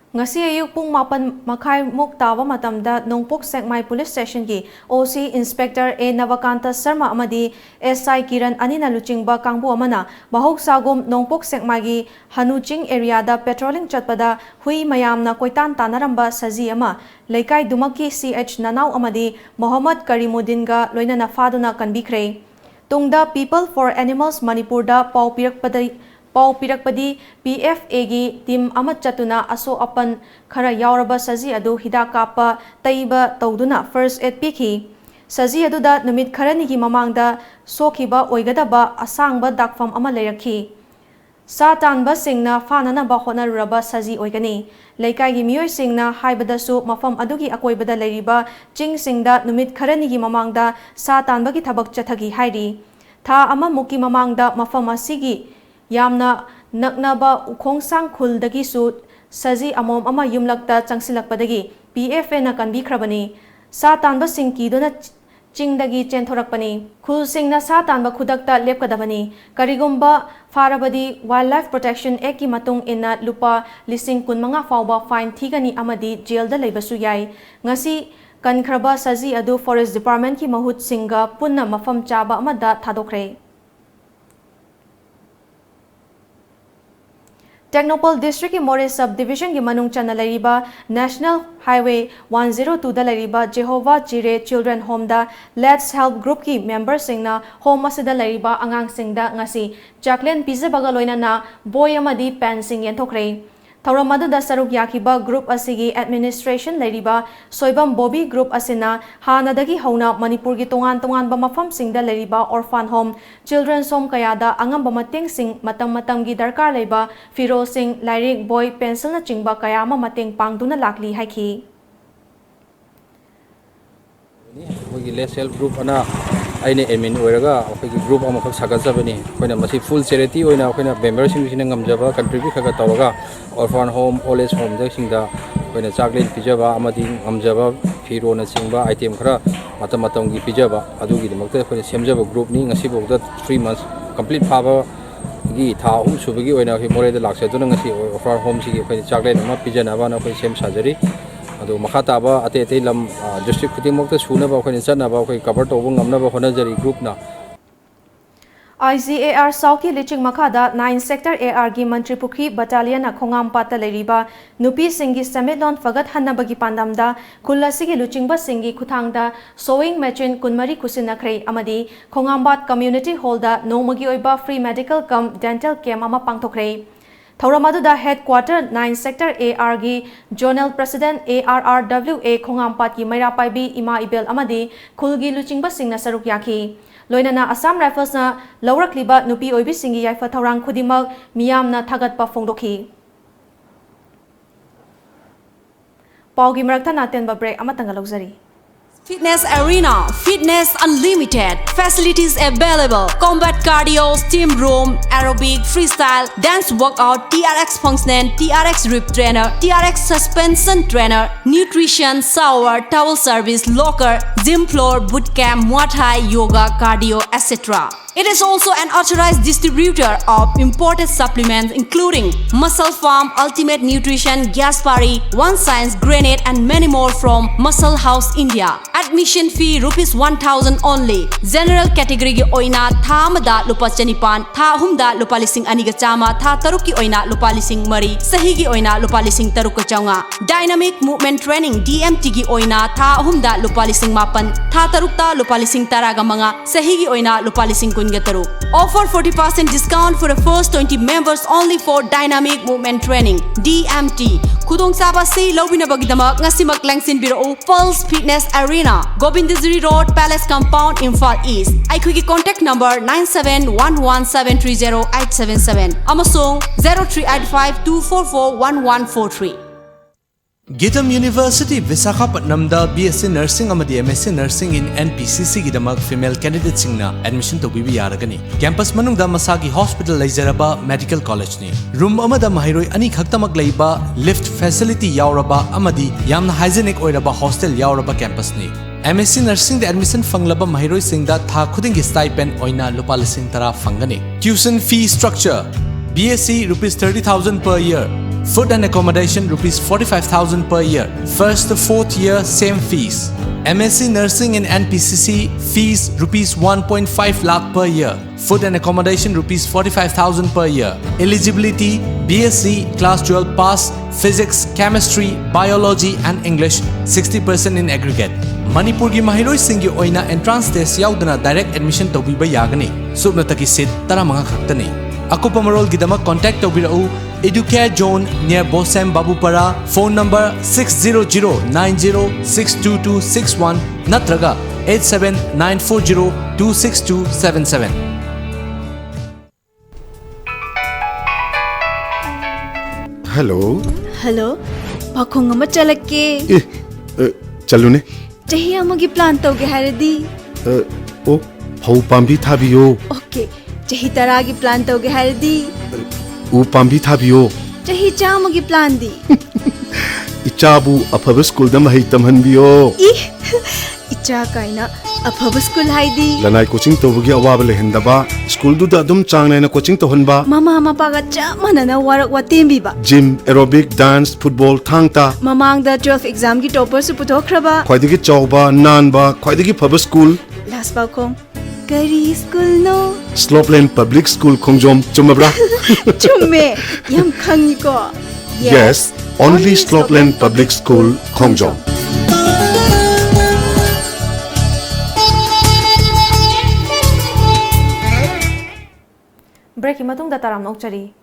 ꯉꯁꯤ ꯑꯌꯨꯛ ꯄꯨꯡ ꯃꯥꯄꯟ ꯃꯈꯥꯏꯃꯨꯛ ꯇꯥꯕ ꯃꯇꯝꯗ ꯅꯣꯡꯄꯣꯛ ꯁꯦꯛꯃꯥꯏ Police Station ꯒꯤ O C Inspector A ꯅꯕꯀꯥꯟꯇ Sharma ꯑꯃꯗꯤ S I ꯀꯤꯔꯟ ꯑꯅꯤꯅ ꯂꯨꯆꯤꯡꯕ ꯀꯥꯡꯕꯨ ꯑꯃꯅ ꯃꯍꯧꯁꯥꯒꯨꯝ ꯅꯣꯡꯄꯣꯛ ꯁꯦꯛꯃꯥꯏꯒꯤ ꯍꯅꯨ ꯆꯤꯡ area ꯗ patrolling ꯆꯠꯄꯗ ꯍꯨꯏ ꯃꯌꯥꯝꯅ ꯀꯣꯏꯇꯥꯟ ꯇꯥꯟꯅꯔꯝꯕ ꯁꯖꯤ ꯑꯃ ꯂꯩꯀꯥꯏꯗꯨꯃꯛꯀꯤ C H ꯅꯅꯥꯎ ꯑꯃꯗꯤ ꯃꯣꯍꯝꯃꯗ ꯀꯔꯤꯃꯨꯗꯤꯟꯒ ꯂꯣꯏꯅꯅ ꯐꯥꯗꯨꯅ ꯀꯟꯕꯤꯈ꯭ꯔꯦ꯫ ꯇꯨꯡꯗ People for Animals ꯃꯅꯤꯄꯨꯔꯗ ꯄꯥꯎ ꯄꯤꯔꯛꯄꯗ, ꯄꯥꯎ ꯄꯤꯔꯛꯄꯗꯤ P F A ꯒꯤ team ꯑꯃ ꯆꯠꯇꯨꯅ ꯑꯁꯣꯛ ꯑꯄꯟ ꯈꯔ ꯌꯥꯎꯔꯕ ꯁꯖꯤ ꯑꯗꯨ ꯍꯤꯗꯥꯛ ꯀꯥꯞꯄ ꯇꯩꯕ ꯇꯧꯗꯨꯅ first aid ꯄꯤꯈꯤ꯫ ꯁꯖꯤ ꯑꯗꯨꯗ ꯅꯨꯃꯤꯠ ꯈꯔꯅꯤꯒꯤ ꯃꯃꯥꯡꯗ ꯁꯣꯛꯈꯤꯕ ꯑꯣꯏꯒꯗꯕ ꯑꯁꯥꯡꯕ ꯗꯥꯛꯐꯝ ꯑꯃ ꯂꯩꯔꯛꯈꯤ꯫ ꯁꯥ ꯇꯥꯟꯕꯁꯤꯡꯅ ꯐꯥꯅꯅꯕ ꯍꯣꯠꯅꯔꯨꯔꯕ ꯁꯖꯤ ꯑꯣꯏꯒꯅꯤ꯫ ꯂꯩꯀꯥꯏꯒꯤ ꯃꯤꯑꯣꯏꯁꯤꯡꯅ ꯍꯥꯏꯕꯗꯁꯨ ꯃꯐꯝ ꯑꯗꯨꯒꯤ ꯑꯀꯣꯏꯕꯗ ꯂꯩꯔꯤꯕ ꯆꯤꯡꯁꯤꯡꯗ ꯅꯨꯃꯤꯠ ꯈꯔꯅꯤꯒꯤ ꯃꯃꯥꯡꯗ ꯁꯥ ꯇꯥꯟꯕꯒꯤ ꯊꯕꯛ ꯆꯠꯊꯈꯤ ꯍꯥꯏꯔꯤ꯫ ꯊꯥ ꯑꯃꯃꯨꯛꯀꯤ ꯃꯃꯥꯡꯗ ꯃꯐꯝ ꯑꯁꯤꯒꯤ ꯌꯥꯝꯅ ꯅꯛꯅꯕ ꯎꯈꯣꯡꯁꯥꯡ ꯈꯨꯜꯗꯒꯤꯁꯨ ꯁꯖꯤ ꯑꯃꯣꯝ ꯑꯃ ꯌꯨꯝꯂꯛꯇ ꯆꯪꯁꯤꯜꯂꯛꯄꯗꯒꯤ P F A ꯅ ꯀꯟꯕꯤꯈ꯭ꯔꯕꯅꯤ꯫ ꯁꯥ ꯇꯥꯟꯕꯁꯤꯡ ꯀꯤꯗꯨꯅ ꯆꯤꯡꯗꯒꯤ ꯆꯦꯟꯊꯣꯔꯛꯄꯅꯤ꯫ ꯈꯨꯜꯁꯤꯡꯅ ꯁꯥ ꯇꯥꯟꯕ ꯈꯨꯗꯛꯇ ꯂꯦꯞꯀꯗꯕꯅꯤ꯫ ꯀꯔꯤꯒꯨꯝꯕ ꯐꯥꯔꯕꯗꯤ Wildlife Protection Act ꯀꯤ ꯃꯇꯨꯡ ꯏꯟꯅ ꯂꯨꯄꯥ ꯂꯤꯁꯤꯡ ꯀꯨꯟꯃꯉꯥ ꯐꯥꯎꯕ fine ꯊꯤꯒꯅꯤ ꯑꯃꯗꯤ jail ꯗ ꯂꯩꯕꯁꯨ ꯌꯥꯏ꯫ ꯉꯁꯤ ꯀꯟꯈ꯭ꯔꯕ ꯁꯖꯤ ꯑꯗꯨ Forest Department ꯀꯤ ꯃꯍꯨꯠꯁꯤꯡꯒ ꯄꯨꯟꯅ ꯃꯐꯝ ꯆꯥꯕ ꯑꯃꯗ ꯊꯥꯗꯣꯛꯈ꯭ꯔꯦ꯫ ꯇꯦꯡꯅꯧꯄꯜ district ꯀꯤ ꯃꯣꯔꯦ sub division ꯒꯤ ꯃꯅꯨꯡ ꯆꯟꯅ ꯂꯩꯔꯤꯕ National Highway one zero two ꯗ ꯂꯩꯔꯤꯕ Jehovah Jireh Children Home the Let's Help group ꯀꯤ member ꯁꯤꯡꯅ home ꯑꯁꯤꯗ ꯂꯩꯔꯤꯕ ꯑꯉꯥꯡꯁꯤꯡꯗ ꯉꯁꯤ ꯆꯥꯛꯂꯦꯟ ꯄꯤꯖꯕꯒ ꯂꯣꯏꯅꯅ ꯕꯣꯏ ꯑꯃꯗꯤ ꯄꯦꯟꯁꯤꯡ ꯌꯦꯟꯊꯣꯛꯈ꯭ꯔꯦ꯫ ꯊꯧꯔꯝ ꯑꯗꯨꯗ ꯁꯔꯨꯛ ꯌꯥꯈꯤꯕ group ꯑꯁꯤꯒꯤ administration ꯂꯩꯔꯤꯕ ꯁꯣꯏꯕꯝ ꯕꯣꯕꯤ group ꯑꯁꯤꯅ ꯍꯥꯟꯅꯗꯒꯤ ꯍꯧꯅ ꯃꯅꯤꯄꯨꯔꯒꯤ ꯇꯣꯉꯥꯟ ꯇꯣꯉꯥꯟꯕ ꯃꯐꯝꯁꯤꯡꯗ ꯂꯩꯔꯤꯕ orphan home, children's home ꯀꯌꯥꯗ ꯑꯉꯝꯕ ꯃꯇꯦꯡꯁꯤꯡ, ꯃꯇꯝ ꯃꯇꯝꯒꯤ ꯗꯔꯀꯥꯔ ꯂꯩꯕ ꯐꯤꯔꯣꯜꯁꯤꯡ, ꯂꯥꯏꯔꯤꯛ, ꯕꯣꯏ, pencilꯅꯆꯤꯡꯕ ꯀꯌꯥ ꯑꯃ ꯃꯇꯦꯡ ꯄꯥꯡꯗꯨꯅ ꯂꯥꯛꯂꯤ ꯍꯥꯏꯈꯤ꯫ ꯑꯩꯈꯣꯏꯒꯤ Let's Help group ꯑꯅ ꯑꯩꯅ admin ꯑꯣꯏꯔꯒ ꯑꯩꯈꯣꯏꯒꯤ group ꯑꯃꯈꯛ ꯁꯥꯒꯠꯆꯕꯅꯤ꯫ ꯑꯩꯈꯣꯏꯅ ꯃꯁꯤ full charity ꯑꯣꯏꯅ ꯑꯩꯈꯣꯏꯅ memberꯁꯤꯡꯁꯤꯅ ꯉꯝꯖꯕ contribute ꯈꯔ ꯈꯔ ꯇꯧꯔꯒ orphan home, old age homeꯗꯁꯤꯡꯗ ꯑꯩꯈꯣꯏꯅ ꯆꯥꯛꯂꯦꯟ ꯄꯤꯖꯕ ꯑꯃꯗꯤ ꯉꯝꯖꯕ ꯐꯤꯔꯣꯜꯅꯆꯤꯡꯕ item ꯈꯔ ꯃꯇꯝ ꯃꯇꯝꯒꯤ ꯄꯤꯖꯕ, ꯑꯗꯨꯒꯤꯗꯃꯛꯇ ꯑꯩꯈꯣꯏꯅ ꯁꯦꯝꯖꯕ groupꯅꯤ꯫ ꯉꯁꯤꯐꯥꯎꯗ three months complete ꯐꯥꯕꯒꯤ ꯊꯥ ꯑꯍꯨꯝ ꯁꯨꯕꯒꯤ ꯑꯣꯏꯅ ꯑꯩꯈꯣꯏ ꯃꯣꯔꯦꯗ ꯂꯥꯛꯆꯗꯨꯅ ꯉꯁꯤ orphan homeꯁꯤꯒꯤ ꯑꯩꯈꯣꯏꯅ ꯆꯥꯛꯂꯦꯟ ꯑꯃ ꯄꯤꯖꯅꯕꯅ ꯑꯩꯈꯣꯏ ꯁꯦꯝ ꯁꯥꯖꯔꯤ꯫ ꯑꯗꯣ ꯃꯈꯥ ꯇꯥꯕ ꯑꯇꯩ ꯑꯇꯩ ꯂꯝ, ꯑ, district ꯈꯨꯗꯤꯡꯃꯛꯇ ꯁꯨꯅꯕ ꯑꯩꯈꯣꯏꯅ ꯆꯠꯅꯕ ꯑꯩꯈꯣꯏ cover ꯇꯧꯕ ꯉꯝꯅꯕ ꯍꯣꯠꯅꯖꯔꯤ groupꯅ꯫ IGAR SAUCꯀꯤ ꯂꯨꯆꯤꯡ ꯃꯈꯥꯗ nine Sector ARꯒꯤ ꯃꯟꯇ꯭ꯔꯤ ꯄꯨꯈ꯭ꯔꯤ battalionꯅ ꯈꯣꯡꯉꯥꯝꯄꯥꯠꯇ ꯂꯩꯔꯤꯕ ꯅꯨꯄꯤꯁꯤꯡꯒꯤ ꯁꯦꯟꯃꯤꯠꯂꯣꯟ ꯐꯒꯠꯍꯟꯅꯕꯒꯤ ꯄꯥꯟꯗꯝꯗ ꯈꯨꯜ ꯑꯁꯤꯒꯤ ꯂꯨꯆꯤꯡꯕꯁꯤꯡꯒꯤ ꯈꯨꯠꯊꯥꯡꯗ sewing machine ꯀꯨꯟꯃꯔꯤ ꯈꯨꯠꯁꯤꯟꯅꯈ꯭ꯔꯦ ꯑꯃꯗꯤ ꯈꯣꯡꯉꯥꯝꯄꯥꯠ community hallꯗ ꯅꯣꯡꯃꯒꯤ ꯑꯣꯏꯕ free medical cum dental camp ꯑꯃ ꯄꯥꯡꯊꯣꯛꯈ꯭ꯔꯦ꯫ ꯊꯧꯔꯝ ꯑꯗꯨꯗ headquarter nine Sector ARꯒꯤ Zonal President ARRWA ꯈꯣꯡꯉꯥꯝꯄꯥꯠꯀꯤ ꯃꯩꯔꯥ ꯄꯥꯏꯕꯤ ꯏꯃꯥ ꯏꯕꯦꯜ ꯑꯃꯗꯤ ꯈꯨꯜꯒꯤ ꯂꯨꯆꯤꯡꯕꯁꯤꯡꯅ ꯁꯔꯨꯛ ꯌꯥꯈꯤ꯫ ꯂꯣꯏꯅꯅ Assam Riflesꯅ ꯂꯧꯔꯛꯂꯤꯕ ꯅꯨꯄꯤ ꯑꯣꯏꯕꯤꯁꯤꯡꯒꯤ ꯌꯥꯏꯐ ꯊꯧꯔꯥꯡ ꯈꯨꯗꯤꯡꯃꯛ ꯃꯤꯌꯥꯝꯅ ꯊꯥꯒꯠꯄ ꯐꯣꯡꯗꯣꯛꯈꯤ꯫ ꯄꯥꯎꯒꯤ ꯃꯔꯛꯇ ꯅꯥꯇꯦꯟꯕ break ꯑꯃꯇꯪꯒ ꯂꯧꯖꯔꯤ꯫ Fitness Arena, fitness unlimited, facilities available, combat cardio, steam room, aerobic, freestyle, dance workout, TRX functional, TRX rep trainer, TRX suspension trainer, nutrition, shower, towel service, locker, gym floor, boot camp, Muay Thai, yoga, cardio, et cetera. It is also an authorized distributor of imported supplements including Muscle Farm, Ultimate Nutrition, Gaspari, One Science, Granite, and many more from Muscle House India. Admission fee rupees one thousand only. General categoryꯒꯤ ꯑꯣꯏꯅ ꯊꯥ ꯑꯃꯗ ꯂꯨꯄꯥ ꯆꯅꯤꯄꯥꯟ, ꯊꯥ ꯑꯍꯨꯝꯗ ꯂꯨꯄꯥ ꯂꯤꯁꯤꯡ ꯑꯅꯤꯒ ꯆꯥꯝꯃ, ꯊꯥ ꯇꯔꯨꯛꯀꯤ ꯑꯣꯏꯅ ꯂꯨꯄꯥ ꯂꯤꯁꯤꯡ ꯃꯔꯤ, ꯆꯍꯤꯒꯤ ꯑꯣꯏꯅ ꯂꯨꯄꯥ ꯂꯤꯁꯤꯡ ꯇꯔꯨꯛꯀ ꯆꯥꯝꯃꯉꯥ꯫ Dynamic Movement Training, DMTꯒꯤ ꯑꯣꯏꯅ ꯊꯥ ꯑꯍꯨꯝꯗ ꯂꯨꯄꯥ ꯂꯤꯁꯤꯡ ꯃꯥꯄꯟ, ꯊꯥ ꯇꯔꯨꯛꯇ ꯂꯨꯄꯥ ꯂꯤꯁꯤꯡ ꯇꯔꯥꯒ ꯃꯉꯥ, ꯆꯍꯤꯒꯤ ꯑꯣꯏꯅ ꯂꯨꯄꯥ ꯂꯤꯁꯤꯡ ꯀꯨꯟꯒ ꯇꯔꯨꯛ꯫ Offer forty percent discount for the first twenty members only for dynamic movement training, D M T. ꯈꯨꯗꯣꯡꯆꯥꯕ ꯑꯁꯤ ꯂꯧꯕꯤꯅꯕꯒꯤꯗꯃꯛ ꯉꯁꯤꯃꯛ ꯂꯦꯡꯁꯤꯟꯕꯤꯔꯛꯎ꯫ Pulse Fitness Arena, Govindagiri Road, Palace Compound, Imphal East. ꯑꯩꯈꯣꯏꯒꯤ contact number nine seven one one seven three zero eight seven seven ꯑꯃꯁꯨꯡ zero three eight five two four four one one four three꯫ Geetam University, ꯚꯤꯁꯥꯈꯥꯄꯠꯅꯝꯗ B S C Nursing ꯑꯃꯗꯤ M S C Nursing in N P C C ꯒꯤꯗꯃꯛ female candidateꯁꯤꯡꯅ admission ꯇꯧꯕꯤꯕ ꯌꯥꯔꯒꯅꯤ꯫ Campus ꯃꯅꯨꯡꯗ ꯃꯁꯥꯒꯤ hospital ꯂꯩꯖꯔꯕ medical collegeꯅꯤ꯫ Room ꯑꯃꯗ ꯃꯍꯩꯔꯣꯏ ꯑꯅꯤ ꯈꯛꯇꯃꯛ ꯂꯩꯕ, lift facility ꯌꯥꯎꯔꯕ ꯑꯃꯗꯤ ꯌꯥꯝꯅ hygienic ꯑꯣꯏꯔꯕ hostel ꯌꯥꯎꯔꯕ campusꯅꯤ꯫ M S C Nursingꯗ admission ꯐꯪꯂꯕ ꯃꯍꯩꯔꯣꯏꯁꯤꯡꯗ ꯊꯥ ꯈꯨꯗꯤꯡꯒꯤ stipend ꯑꯣꯏꯅ ꯂꯨꯄꯥ ꯂꯤꯁꯤꯡ ꯇꯔꯥ ꯐꯪꯒꯅꯤ꯫ Tuition fee structure: B S C, rupees thirty thousand per year. Food and accommodation, rupees forty-five thousand per year. First to fourth year, same fees. M S C Nursing in N P C C, fees rupees one point five lakh per year. Food and accommodation, rupees forty-five thousand per year. Eligibility: B S C, class twelve pass, Physics, Chemistry, Biology and English, sixty percent in aggregate. ꯃꯅꯤꯄꯨꯔꯒꯤ ꯃꯍꯩꯔꯣꯏꯁꯤꯡꯒꯤ ꯑꯣꯏꯅ entrance test ꯌꯥꯎꯗꯅ direct admission ꯇꯧꯕꯤꯕ ꯌꯥꯒꯅꯤ꯫ ꯁꯨꯞꯅꯇꯒꯤ seat ꯇꯔꯥꯃꯉꯥ ꯈꯛꯇꯅꯤ꯫ ꯑꯀꯨꯞꯄ ꯃꯔꯣꯜꯒꯤꯗꯃꯛ contact ꯇꯧꯕꯤꯔꯛꯎ Educare Zone, near Bosem Babupara, phone number six zero zero nine zero six two two six one ꯅꯠꯇ꯭ꯔꯒ eight seven nine four zero two six two seven seven꯫ Hello. Hello. ꯄꯥꯈꯣꯡ ꯑꯃ ꯆꯠꯂꯛꯀꯦ꯫ ꯑꯦ, ꯑ, ꯆꯠꯂꯨꯅꯦ꯫ ꯆꯍꯤ ꯑꯃꯒꯤ plan ꯇꯧꯒꯦ ꯍꯥꯏꯔꯗꯤ? ꯑ, ꯑꯣ, ꯐꯧ ꯄꯥꯝꯕꯤ ꯊꯥꯕꯤꯌꯣ꯫ Okay. ꯆꯍꯤ ꯇꯔꯥꯒꯤ plan ꯇꯧꯒꯦ ꯍꯥꯏꯔꯗꯤ? ꯎ ꯄꯥꯝꯕꯤ ꯊꯥꯕꯤꯌꯣ꯫ ꯆꯍꯤ ꯆꯥꯝꯃꯒꯤ planꯗꯤ? ꯏꯆꯥꯕꯨ ꯑꯐꯕ schoolꯗ ꯃꯍꯩ ꯇꯝꯍꯟꯕꯤꯌꯣ꯫ ꯏ, ꯏꯆꯥ ꯀꯥꯏꯅ꯫ ꯑꯐꯕ school ꯍꯥꯏꯗꯤ? ꯂꯅꯥꯏ coaching ꯇꯧꯕꯒꯤ ꯑꯋꯥꯕ ꯂꯩꯍꯟꯗꯕ, schoolꯗꯨꯗ ꯑꯗꯨꯝ ꯆꯥꯡ ꯅꯥꯏꯅ coaching ꯇꯧꯍꯟꯕ꯫ ꯃꯃꯥ ꯃꯄꯥꯒ ꯆꯞ ꯃꯥꯟꯅꯅ work ꯋꯥꯇꯦꯝꯕꯤꯕ꯫ Gym, aerobic, dance, football, ꯊꯥꯡ ꯇꯥ꯫ ꯃꯃꯥꯡꯗ twelve examꯒꯤ topperꯁꯨ ꯄꯨꯊꯣꯛꯈ꯭ꯔꯕ꯫ ꯈ꯭ꯋꯥꯏꯗꯒꯤ ꯆꯥꯎꯕ, ꯅꯥꯟꯕ, ꯈ꯭ꯋꯥꯏꯗꯒꯤ ꯐꯕ school꯫ Last ꯄꯥꯎꯈꯣꯡ꯫ ꯀꯔꯤ schoolꯅꯣ? Slopeland Public School ꯈꯣꯡꯖꯣꯝ, ꯆꯨꯝꯃꯕ꯭ꯔꯥ? ꯆꯨꯝꯃꯦ, ꯌꯥꯝ ꯈꯪꯉꯤꯀꯣ꯫ Yes, only Slopeland Public School, ꯈꯣꯡꯖꯣꯝ꯫ Breakꯀꯤ ꯃꯇꯨꯡꯗ ꯇꯔꯥꯝꯅ ꯑꯣꯛꯆꯔꯤ꯫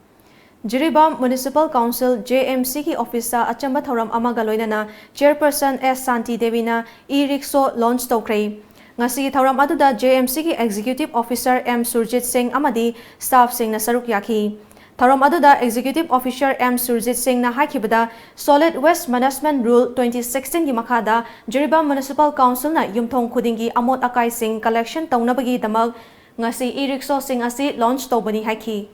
ꯖꯤꯔꯤꯕꯥꯝ Municipal Council, JMCꯒꯤ officeꯇ ꯑꯆꯝꯕ ꯊꯧꯔꯝ ꯑꯃꯒ ꯂꯣꯏꯅꯅ Chairperson S ꯁꯥꯟꯇꯤ ꯗꯦꯕꯤꯅ e-rickshaw launch ꯇꯧꯈ꯭ꯔꯦ꯫ ꯉꯁꯤꯒꯤ ꯊꯧꯔꯝ ꯑꯗꯨꯗ JMCꯒꯤ Executive Officer M ꯁꯨꯔꯖꯤꯠ ꯁꯤꯡ ꯑꯃꯗꯤ staffꯁꯤꯡꯅ ꯁꯔꯨꯛ ꯌꯥꯈꯤ꯫ ꯊꯧꯔꯝ ꯑꯗꯨꯗ Executive Officer M ꯁꯨꯔꯖꯤꯠ ꯁꯤꯡꯅ ꯍꯥꯏꯈꯤꯕꯗ, Solid Waste Management Rule twenty sixteenꯒꯤ ꯃꯈꯥꯗ ꯖꯤꯔꯤꯕꯥꯝ Municipal Councilꯅ ꯌꯨꯝꯊꯣꯡ ꯈꯨꯗꯤꯡꯒꯤ ꯑꯃꯣꯠ ꯑꯀꯥꯏꯁꯤꯡ collection ꯇꯧꯅꯕꯒꯤꯗꯃꯛ ꯉꯁꯤ e-rickshawꯁꯤꯡ ꯑꯁꯤ launch ꯇꯧꯕꯅꯤ ꯍꯥꯏꯈꯤ꯫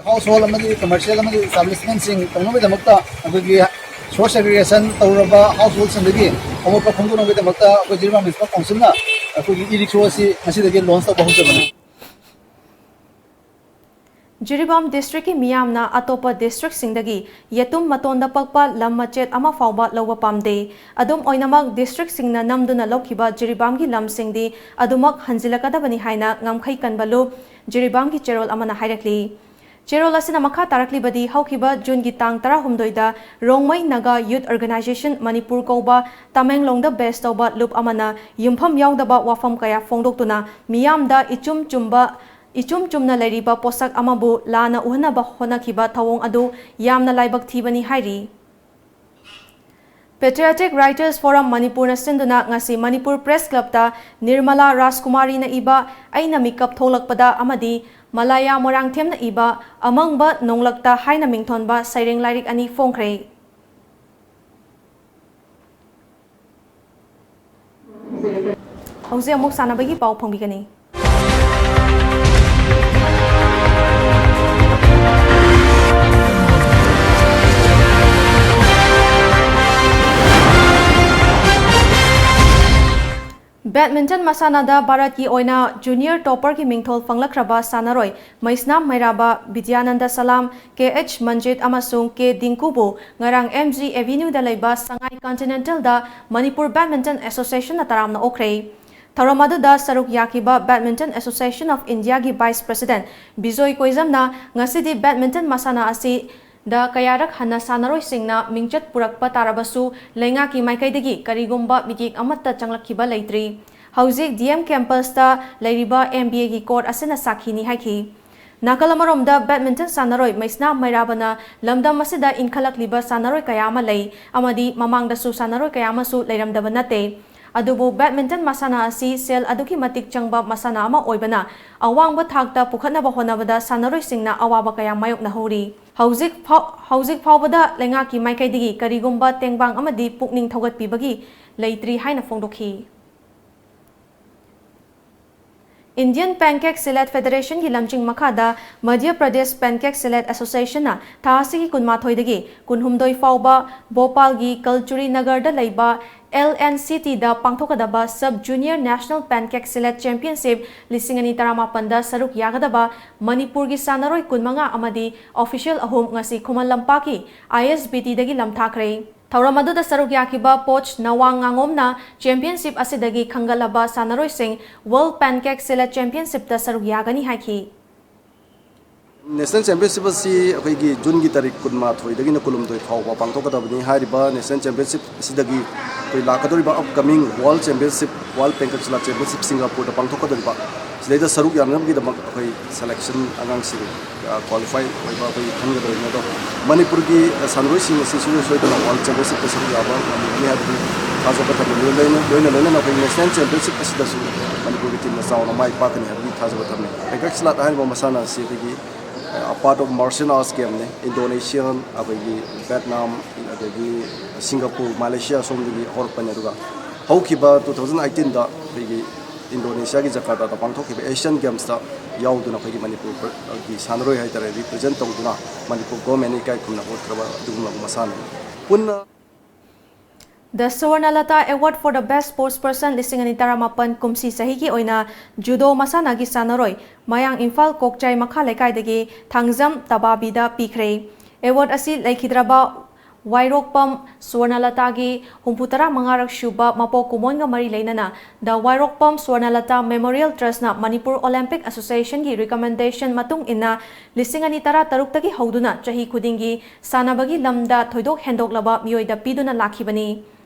Household ꯑꯃꯗꯤ commercial ꯑꯃꯗꯤ establishmentꯁꯤꯡ ꯇꯧꯅꯕꯒꯤꯗꯃꯛꯇ ꯑꯩꯈꯣꯏꯒꯤ source segregation ꯇꯧꯔꯕ householdꯁꯤꯡꯗꯒꯤ ꯑꯃꯣꯠꯄ ꯈꯣꯝꯗꯣꯛꯅꯕꯒꯤꯗꯃꯛꯇ ꯑꯩꯈꯣꯏ ꯖꯤꯔꯤꯕꯥꯝ Municipal Councilꯅ ꯑꯩꯈꯣꯏꯒꯤ e-rickshaw ꯑꯁꯤ ꯉꯁꯤꯗꯒꯤ launch ꯇꯧꯕ ꯍꯧꯖꯕꯅꯤ꯫ ꯖꯤꯔꯤꯕꯥꯝ districtꯀꯤ ꯃꯤꯌꯥꯝꯅ ꯑꯇꯣꯞꯄ districtꯁꯤꯡꯗꯒꯤ ꯌꯦꯇꯨꯝ ꯃꯇꯣꯟꯗ ꯄꯛꯄ ꯂꯝ ꯃꯆꯦꯠ ꯑꯃ ꯐꯥꯎꯕ ꯂꯧꯕ ꯄꯥꯝꯗꯦ꯫ ꯑꯗꯨꯝ ꯑꯣꯏꯅꯃꯛ, districtꯁꯤꯡꯅ ꯅꯝꯗꯨꯅ ꯂꯧꯈꯤꯕ ꯖꯤꯔꯤꯕꯥꯝꯒꯤ ꯂꯝꯁꯤꯡꯗꯤ ꯑꯗꯨꯃꯛ ꯍꯟꯖꯤꯜꯂꯛꯀꯗꯕꯅꯤ ꯍꯥꯏꯅ ꯉꯝꯈꯩ ꯀꯟꯕ ꯂꯨꯞ ꯖꯤꯔꯤꯕꯥꯝꯒꯤ ꯆꯦꯔꯣꯜ ꯑꯃꯅ ꯍꯥꯏꯔꯛꯂꯤ꯫ ꯆꯦꯔꯣꯜ ꯑꯁꯤꯅ ꯃꯈꯥ ꯇꯥꯔꯛꯂꯤꯕꯗꯤ, ꯍꯧꯈꯤꯕ Juneꯒꯤ ꯇꯥꯡ ꯇꯔꯥꯍꯨꯝꯗꯣꯏꯗ ꯔꯣꯡꯃꯩ ꯅꯥꯒꯥ Youth Organisation ꯃꯅꯤꯄꯨꯔ ꯀꯧꯕ ꯇꯃꯦꯡꯂꯣꯡꯗ base ꯇꯧꯕ ꯂꯨꯞ ꯑꯃꯅ ꯌꯨꯝꯐꯝ ꯌꯥꯎꯗꯕ ꯋꯥꯐꯝ ꯀꯌꯥ ꯐꯣꯡꯗꯣꯛꯇꯨꯅ ꯃꯤꯌꯥꯝꯗ ꯏꯆꯨꯝ ꯆꯨꯝꯕ, ꯏꯆꯨꯝ ꯆꯨꯝꯅ ꯂꯩꯔꯤꯕ ꯄꯣꯠꯁꯛ ꯑꯃꯕꯨ ꯂꯥꯟꯅ ꯎꯍꯟꯅꯕ ꯍꯣꯠꯅꯈꯤꯕ ꯊꯧꯑꯣꯡ ꯑꯗꯨ ꯌꯥꯝꯅ ꯂꯥꯏꯕꯛ ꯊꯤꯕꯅꯤ ꯍꯥꯏꯔꯤ꯫ Patriotic Writers Forum ꯃꯅꯤꯄꯨꯔꯅ ꯁꯤꯟꯗꯨꯅ ꯉꯁꯤ ꯃꯅꯤꯄꯨꯔ Press Clubꯇ ꯅꯤꯔꯃꯂꯥ ꯔꯥꯖꯀꯨꯃꯥꯔꯤꯅ ꯏꯕ ꯑꯩꯅ ꯃꯤꯀꯞ ꯊꯣꯛꯂꯛꯄꯗ ꯑꯃꯗꯤ ꯃꯂꯥꯌꯥ ꯃꯣꯏꯔꯥꯡꯊꯦꯝꯅ ꯏꯕ ꯑꯃꯪꯕ ꯅꯣꯡꯂꯛꯇ ꯍꯥꯏꯅ ꯃꯤꯡꯊꯣꯟꯕ ꯁꯩꯔꯦꯡ ꯂꯥꯏꯔꯤꯛ ꯑꯅꯤ ꯐꯣꯡꯈ꯭ꯔꯦ꯫ ꯍꯧꯖꯤꯛ ꯑꯃꯨꯛ ꯁꯥꯟꯅꯕꯒꯤ ꯄꯥꯎ ꯐꯪꯕꯤꯒꯅꯤ꯫ Badminton ꯃꯁꯥꯟꯅꯗ ꯚꯥꯔꯠꯀꯤ ꯑꯣꯏꯅ junior topperꯒꯤ ꯃꯤꯡꯊꯣꯜ ꯐꯪꯂꯛꯈ꯭ꯔꯕ ꯁꯥꯟꯅꯔꯣꯏ ꯃꯩꯁꯅꯥꯝ ꯃꯩꯔꯥꯕ, ꯕꯤꯗ꯭ꯌꯥꯅꯟꯗ ꯁꯂꯥꯝ, ꯀꯦ ꯑꯦꯆ ꯃꯟꯖꯤꯠ ꯑꯃꯁꯨꯡ ꯀꯦ ꯗꯤꯡꯀꯨꯕꯨ ꯉꯔꯥꯡ MG Avenueꯗ ꯂꯩꯕ ꯁꯉꯥꯏ Continentalꯗ ꯃꯅꯤꯄꯨꯔ Badminton Associationꯅ ꯇꯔꯥꯝꯅ ꯑꯣꯛꯈ꯭ꯔꯦ꯫ ꯊꯧꯔꯝ ꯑꯗꯨꯗ ꯁꯔꯨꯛ ꯌꯥꯈꯤꯕ Badminton Association of Indiaꯒꯤ Vice President Bijoy ꯀꯣꯏꯖꯝꯅ ꯉꯁꯤꯗꯤ badminton ꯃꯁꯥꯟꯅ ꯑꯁꯤ ꯗ ꯀꯌꯥꯔꯛ ꯍꯟꯅ ꯁꯥꯟꯅꯔꯣꯏꯁꯤꯡꯅ ꯃꯤꯡꯆꯠ ꯄꯨꯔꯛꯄ ꯇꯥꯔꯕꯁꯨ, ꯂꯩꯉꯥꯛꯀꯤ ꯃꯥꯏꯀꯩꯗꯒꯤ ꯀꯔꯤꯒꯨꯝꯕ ꯃꯤꯠꯌꯦꯡ ꯑꯃꯠꯇ ꯆꯪꯂꯛꯈꯤꯕ ꯂꯩꯇ꯭ꯔꯤ꯫ ꯍꯧꯖꯤꯛ ꯗꯤ ꯑꯦꯝ ꯀꯦꯝꯄꯁꯇ ꯂꯩꯔꯤꯕ ꯑꯦꯝ ꯕꯤ ꯑꯦꯒꯤ ꯀꯣꯔꯠ ꯑꯁꯤꯅ ꯁꯥꯈꯤꯅꯤ ꯍꯥꯏꯈꯤ꯫ ꯅꯥꯀꯜ ꯑꯃꯔꯣꯝꯗ, ꯕꯦꯗꯃꯤꯟꯇꯟ ꯁꯥꯟꯅꯔꯣꯏ ꯃꯩꯁꯅꯥ ꯃꯩꯔꯥꯕꯅ ꯂꯝꯗꯝ ꯑꯁꯤꯗ ꯏꯟꯈꯠꯂꯛꯂꯤꯕ ꯁꯥꯟꯅꯔꯣꯏ ꯀꯌꯥ ꯑꯃ ꯂꯩ ꯑꯃꯗꯤ ꯃꯃꯥꯡꯗꯁꯨ ꯁꯥꯟꯅꯔꯣꯏ ꯀꯌꯥ ꯑꯃꯁꯨ ꯂꯩꯔꯝꯗꯕ ꯅꯠꯇꯦ꯫ ꯑꯗꯨꯕꯨ ꯕꯦꯗꯃꯤꯟꯇꯟ ꯃꯁꯥꯟꯅ ꯑꯁꯤ ꯁꯦꯜ ꯑꯗꯨꯛꯀꯤ ꯃꯇꯤꯛ ꯆꯪꯕ ꯃꯁꯥꯟꯅ ꯑꯃ ꯑꯣꯏꯕꯅ, ꯑꯋꯥꯡꯕ ꯊꯥꯛꯇ ꯄꯨꯈꯠꯅꯕ ꯍꯣꯠꯅꯕꯗ ꯁꯥꯟꯅꯔꯣꯏꯁꯤꯡꯅ ꯑꯋꯥꯕ ꯀꯌꯥ ꯃꯥꯌꯣꯛꯅꯍꯧꯔꯤ꯫ ꯍꯧꯖꯤꯛ ꯐꯥꯎ-, ꯍꯧꯖꯤꯛ ꯐꯥꯎꯕꯗ ꯂꯩꯉꯥꯛꯀꯤ ꯃꯥꯏꯀꯩꯗꯒꯤ ꯀꯔꯤꯒꯨꯝꯕ ꯇꯦꯡꯕꯥꯡ ꯑꯃꯗꯤ ꯄꯨꯛꯅꯤꯡ ꯊꯧꯒꯠꯄꯤꯕꯒꯤ ꯂꯩꯇ꯭ꯔꯤ ꯍꯥꯏꯅ ꯐꯣꯡꯗꯣꯛꯈꯤ꯫ Indian Pancake Salad Federationꯒꯤ ꯂꯝꯖꯤꯡ ꯃꯈꯥꯗ ꯃꯙ꯭ꯌ ꯄ꯭ꯔꯗꯦꯁ ꯄꯦꯟꯀꯦꯛ ꯁꯦꯂꯦꯗ ꯑꯦꯁꯣꯁꯤꯌꯦꯁꯟꯅ ꯊꯥ ꯑꯁꯤꯒꯤ ꯀꯨꯟꯃꯥꯊꯣꯏꯗꯒꯤ ꯀꯨꯟꯍꯨꯝꯗꯣꯏ ꯐꯥꯎꯕ ꯚꯣꯄꯥꯜꯒꯤ ꯀꯜꯆꯨꯔꯤ ꯅꯒꯔꯗ ꯂꯩꯕ ꯑꯦꯜ ꯑꯦꯟ ꯁꯤ ꯇꯤꯗ ꯄꯥꯡꯊꯣꯛꯀꯗꯕ sub junior national pancake silat championship ꯂꯤꯁꯤꯡ ꯑꯅꯤ ꯇꯔꯥꯃꯥꯄꯟꯗ ꯁꯔꯨꯛ ꯌꯥꯒꯗꯕ ꯃꯅꯤꯄꯨꯔꯒꯤ ꯁꯥꯟꯅꯔꯣꯏ ꯀꯨꯟꯃꯉꯥ ꯑꯃꯗꯤ ꯑꯣꯐꯤꯁꯤꯌꯦꯜ ꯑꯍꯨꯝ ꯉꯁꯤ ꯈꯨꯃꯟ ꯂꯝꯄꯥꯛꯀꯤ ꯑꯥꯏ ꯑꯦꯁ ꯕꯤ ꯇꯤꯗꯒꯤ ꯂꯝꯊꯥꯈ꯭ꯔꯦ꯫ ꯊꯧꯔꯝ ꯑꯗꯨꯗ ꯁꯔꯨꯛ ꯌꯥꯈꯤꯕ ꯄꯣꯆ ꯅꯋꯥꯡ ꯉꯥꯉꯣꯝꯅ ꯆꯦꯝꯄꯤꯌꯟꯁꯤꯞ ꯑꯁꯤꯗꯒꯤ ꯈꯟꯒꯠꯂꯕ ꯁꯥꯟꯅꯔꯣꯏꯁꯤꯡ ꯋꯥꯔꯜꯗ ꯄꯦꯟꯀꯦꯛ ꯁꯦꯂꯦꯗ ꯆꯦꯝꯄꯤꯌꯟꯁꯤꯞꯇ ꯁꯔꯨꯛ ꯌꯥꯒꯅꯤ ꯍꯥꯏꯈꯤ꯫ ꯅꯦꯁꯅꯦꯜ ꯆꯦꯝꯄꯤꯌꯟꯁꯤꯞ ꯑꯁꯤ ꯑꯩꯈꯣꯏꯒꯤ ꯖꯨꯟꯒꯤ ꯇꯥꯔꯤꯛ ꯀꯨꯟꯃꯥꯊꯣꯏꯗꯒꯤꯅ ꯀꯨꯟꯍꯨꯝꯗꯣꯏ ꯐꯥꯎꯕ ꯄꯥꯡꯊꯣꯛꯀꯗꯕꯅꯤ꯫ ꯍꯥꯏꯔꯤꯕ ꯅꯦꯁꯅꯦꯜ ꯆꯦꯝꯄꯤꯌꯟꯁꯤꯞ ꯑꯁꯤꯗꯒꯤ ꯑꯩꯈꯣꯏ ꯂꯥꯛꯀꯗꯧꯔꯤꯕ upcoming world championship, world pencak silat championship ꯁꯤꯡꯒꯥꯄꯨꯔꯗ ꯄꯥꯡꯊꯣꯛꯀꯗꯧꯔꯤꯕ, ꯁꯤꯗꯩꯗ ꯁꯔꯨꯛ ꯌꯥꯅꯅꯕꯒꯤꯗꯃꯛ ꯑꯩꯈꯣꯏ ꯁꯦꯂꯦꯛꯁꯟ ꯑꯉꯥꯡꯁꯤꯡ, ꯑ, ꯀ꯭ꯋꯥꯂꯤꯐꯥꯏ ꯑꯣꯏꯕ ꯑꯩꯈꯣꯏ ꯈꯟꯒꯗꯧꯔꯤꯕꯅꯤ꯫ ꯑꯗꯣ ꯃꯅꯤꯄꯨꯔꯒꯤ, ꯑ, ꯁꯥꯟꯅꯔꯣꯏꯁꯤꯡ ꯑꯁꯤ ꯁꯨꯡꯁꯣꯏ ꯁꯣꯏꯗꯅ ꯋꯥꯔꯜꯗ ꯆꯦꯝꯄꯤꯌꯟꯁꯤꯞꯇ ꯁꯔꯨꯛ ꯌꯥꯕ ꯉꯝꯒꯅꯤ ꯍꯥꯏꯕꯒꯤ ꯊꯥꯖꯕ ꯊꯝꯃꯤ꯫ ꯂꯣꯏꯅ, ꯂꯣꯏꯅ, ꯂꯣꯏꯅꯅ ꯑꯩꯈꯣꯏ ꯅꯦꯁꯅꯦꯜ ꯆꯦꯝꯄꯤꯌꯟꯁꯤꯞ ꯑꯁꯤꯗꯁꯨ ꯃꯅꯤꯄꯨꯔꯒꯤ ꯇꯤꯝꯅ ꯆꯥꯎꯅ ꯃꯥꯏ ꯄꯥꯛꯀꯅꯤ ꯍꯥꯏꯕꯒꯤ ꯊꯥꯖꯕ ꯊꯝꯃꯤ꯫ ꯄꯦꯟꯀꯦꯛ ꯁꯦꯂꯦꯗ ꯍꯥꯏꯔꯤꯕ ꯃꯁꯥꯟꯅ ꯑꯁꯤ ꯑꯩꯈꯣꯏꯒꯤ, ꯑ, part of martial arts game ꯅꯤ꯫ ꯏꯟꯗꯣꯅꯦꯁꯤꯌꯥꯟ, ꯑꯩꯈꯣꯏꯒꯤ ꯚꯦꯠꯅꯥꯝ, ꯑꯗꯒꯤ ꯁꯤꯡꯒꯥꯄꯨꯔ, ꯃꯂꯦꯁꯤꯌꯥ ꯁꯣꯝꯗꯒꯤ ꯍꯧꯔꯛꯄꯅꯤ꯫ ꯑꯗꯨꯒ ꯍꯧꯈꯤꯕ two thousand eighteenꯗ ꯑꯩꯈꯣꯏꯒꯤ ꯏꯟꯗꯣꯅꯦꯁꯤꯌꯥꯒꯤ ꯖꯀꯥꯔꯇꯥꯗ ꯄꯥꯡꯊꯣꯛꯈꯤꯕ ꯑꯦꯁꯤꯌꯥꯟ ꯒꯦꯝꯁꯇ ꯌꯥꯎꯗꯨꯅ ꯑꯩꯈꯣꯏꯒꯤ ꯃꯅꯤꯄꯨꯔꯒꯤ ꯁꯥꯟꯅꯔꯣꯏ ꯍꯥꯏꯇꯥꯔꯦ, ꯔꯤꯄ꯭ꯔꯖꯦꯟ ꯇꯧꯗꯨꯅ ꯃꯅꯤꯄꯨꯔ ꯒꯣꯔꯃꯦꯟꯅ ꯏꯀꯥꯏ ꯈꯨꯝꯅꯕ ꯎꯠꯈ꯭ꯔꯕ ꯑꯗꯨꯒꯨꯝꯂꯕ ꯃꯁꯥꯟꯅꯅꯤ꯫ ꯄꯨꯟꯅ The Swarnalata Award for the Best Sports Person ꯂꯤꯁꯤꯡ ꯑꯅꯤ ꯇꯔꯥꯃꯥꯄꯟ ꯀꯨꯝꯁꯤ ꯆꯍꯤꯒꯤ ꯑꯣꯏꯅ ꯖꯨꯗꯣ ꯃꯁꯥꯟꯅꯒꯤ ꯁꯥꯟꯅꯔꯣꯏ ꯃꯌꯥꯡ ꯏꯝꯐꯥꯜ ꯀꯣꯛꯆꯥꯏ ꯃꯈꯥ ꯂꯩꯀꯥꯏꯗꯒꯤ ꯊꯥꯡꯖꯝ ꯇꯕꯥꯕꯤꯗ ꯄꯤꯈ꯭ꯔꯦ꯫ ꯑꯦꯋꯥꯔꯗ ꯑꯁꯤ ꯂꯩꯈꯤꯗ꯭ꯔꯕ ꯋꯥꯏꯔꯣꯛꯄꯝ ꯁ꯭ꯋꯔꯅꯂꯇꯥꯒꯤ ꯍꯨꯝꯐꯨꯇꯔꯥ ꯃꯉꯥꯔꯛ ꯁꯨꯕ ꯃꯄꯣꯛ ꯀꯨꯝꯑꯣꯟꯒ ꯃꯔꯤ ꯂꯩꯅꯅ The ꯋꯥꯏꯔꯣꯛꯄꯝ ꯁ꯭ꯋꯔꯅꯂꯇꯥ ꯃꯦꯃꯣꯔꯤꯌꯦꯜ ꯇ꯭ꯔꯁꯅ ꯃꯅꯤꯄꯨꯔ ꯑꯣꯂꯦꯝꯄꯤꯛ ꯑꯦꯁꯣꯁꯤꯌꯦꯁꯟꯒꯤ ꯔꯤꯀꯃꯦꯟꯗꯦꯁꯟ ꯃꯇꯨꯡ ꯏꯟꯅ ꯂꯤꯁꯤꯡ ꯑꯅꯤ ꯇꯔꯥꯇꯔꯨꯛꯇꯒꯤ ꯍꯧꯗꯨꯅ ꯆꯍꯤ ꯈꯨꯗꯤꯡꯒꯤ ꯁꯥꯟꯅꯕꯒꯤ ꯂꯝꯗ ꯊꯣꯏꯗꯣꯛ ꯍꯦꯟꯗꯣꯛꯂꯕ ꯃꯤꯑꯣꯏꯗ ꯄꯤꯗꯨꯅ ꯂꯥꯛꯈꯤꯕꯅꯤ꯫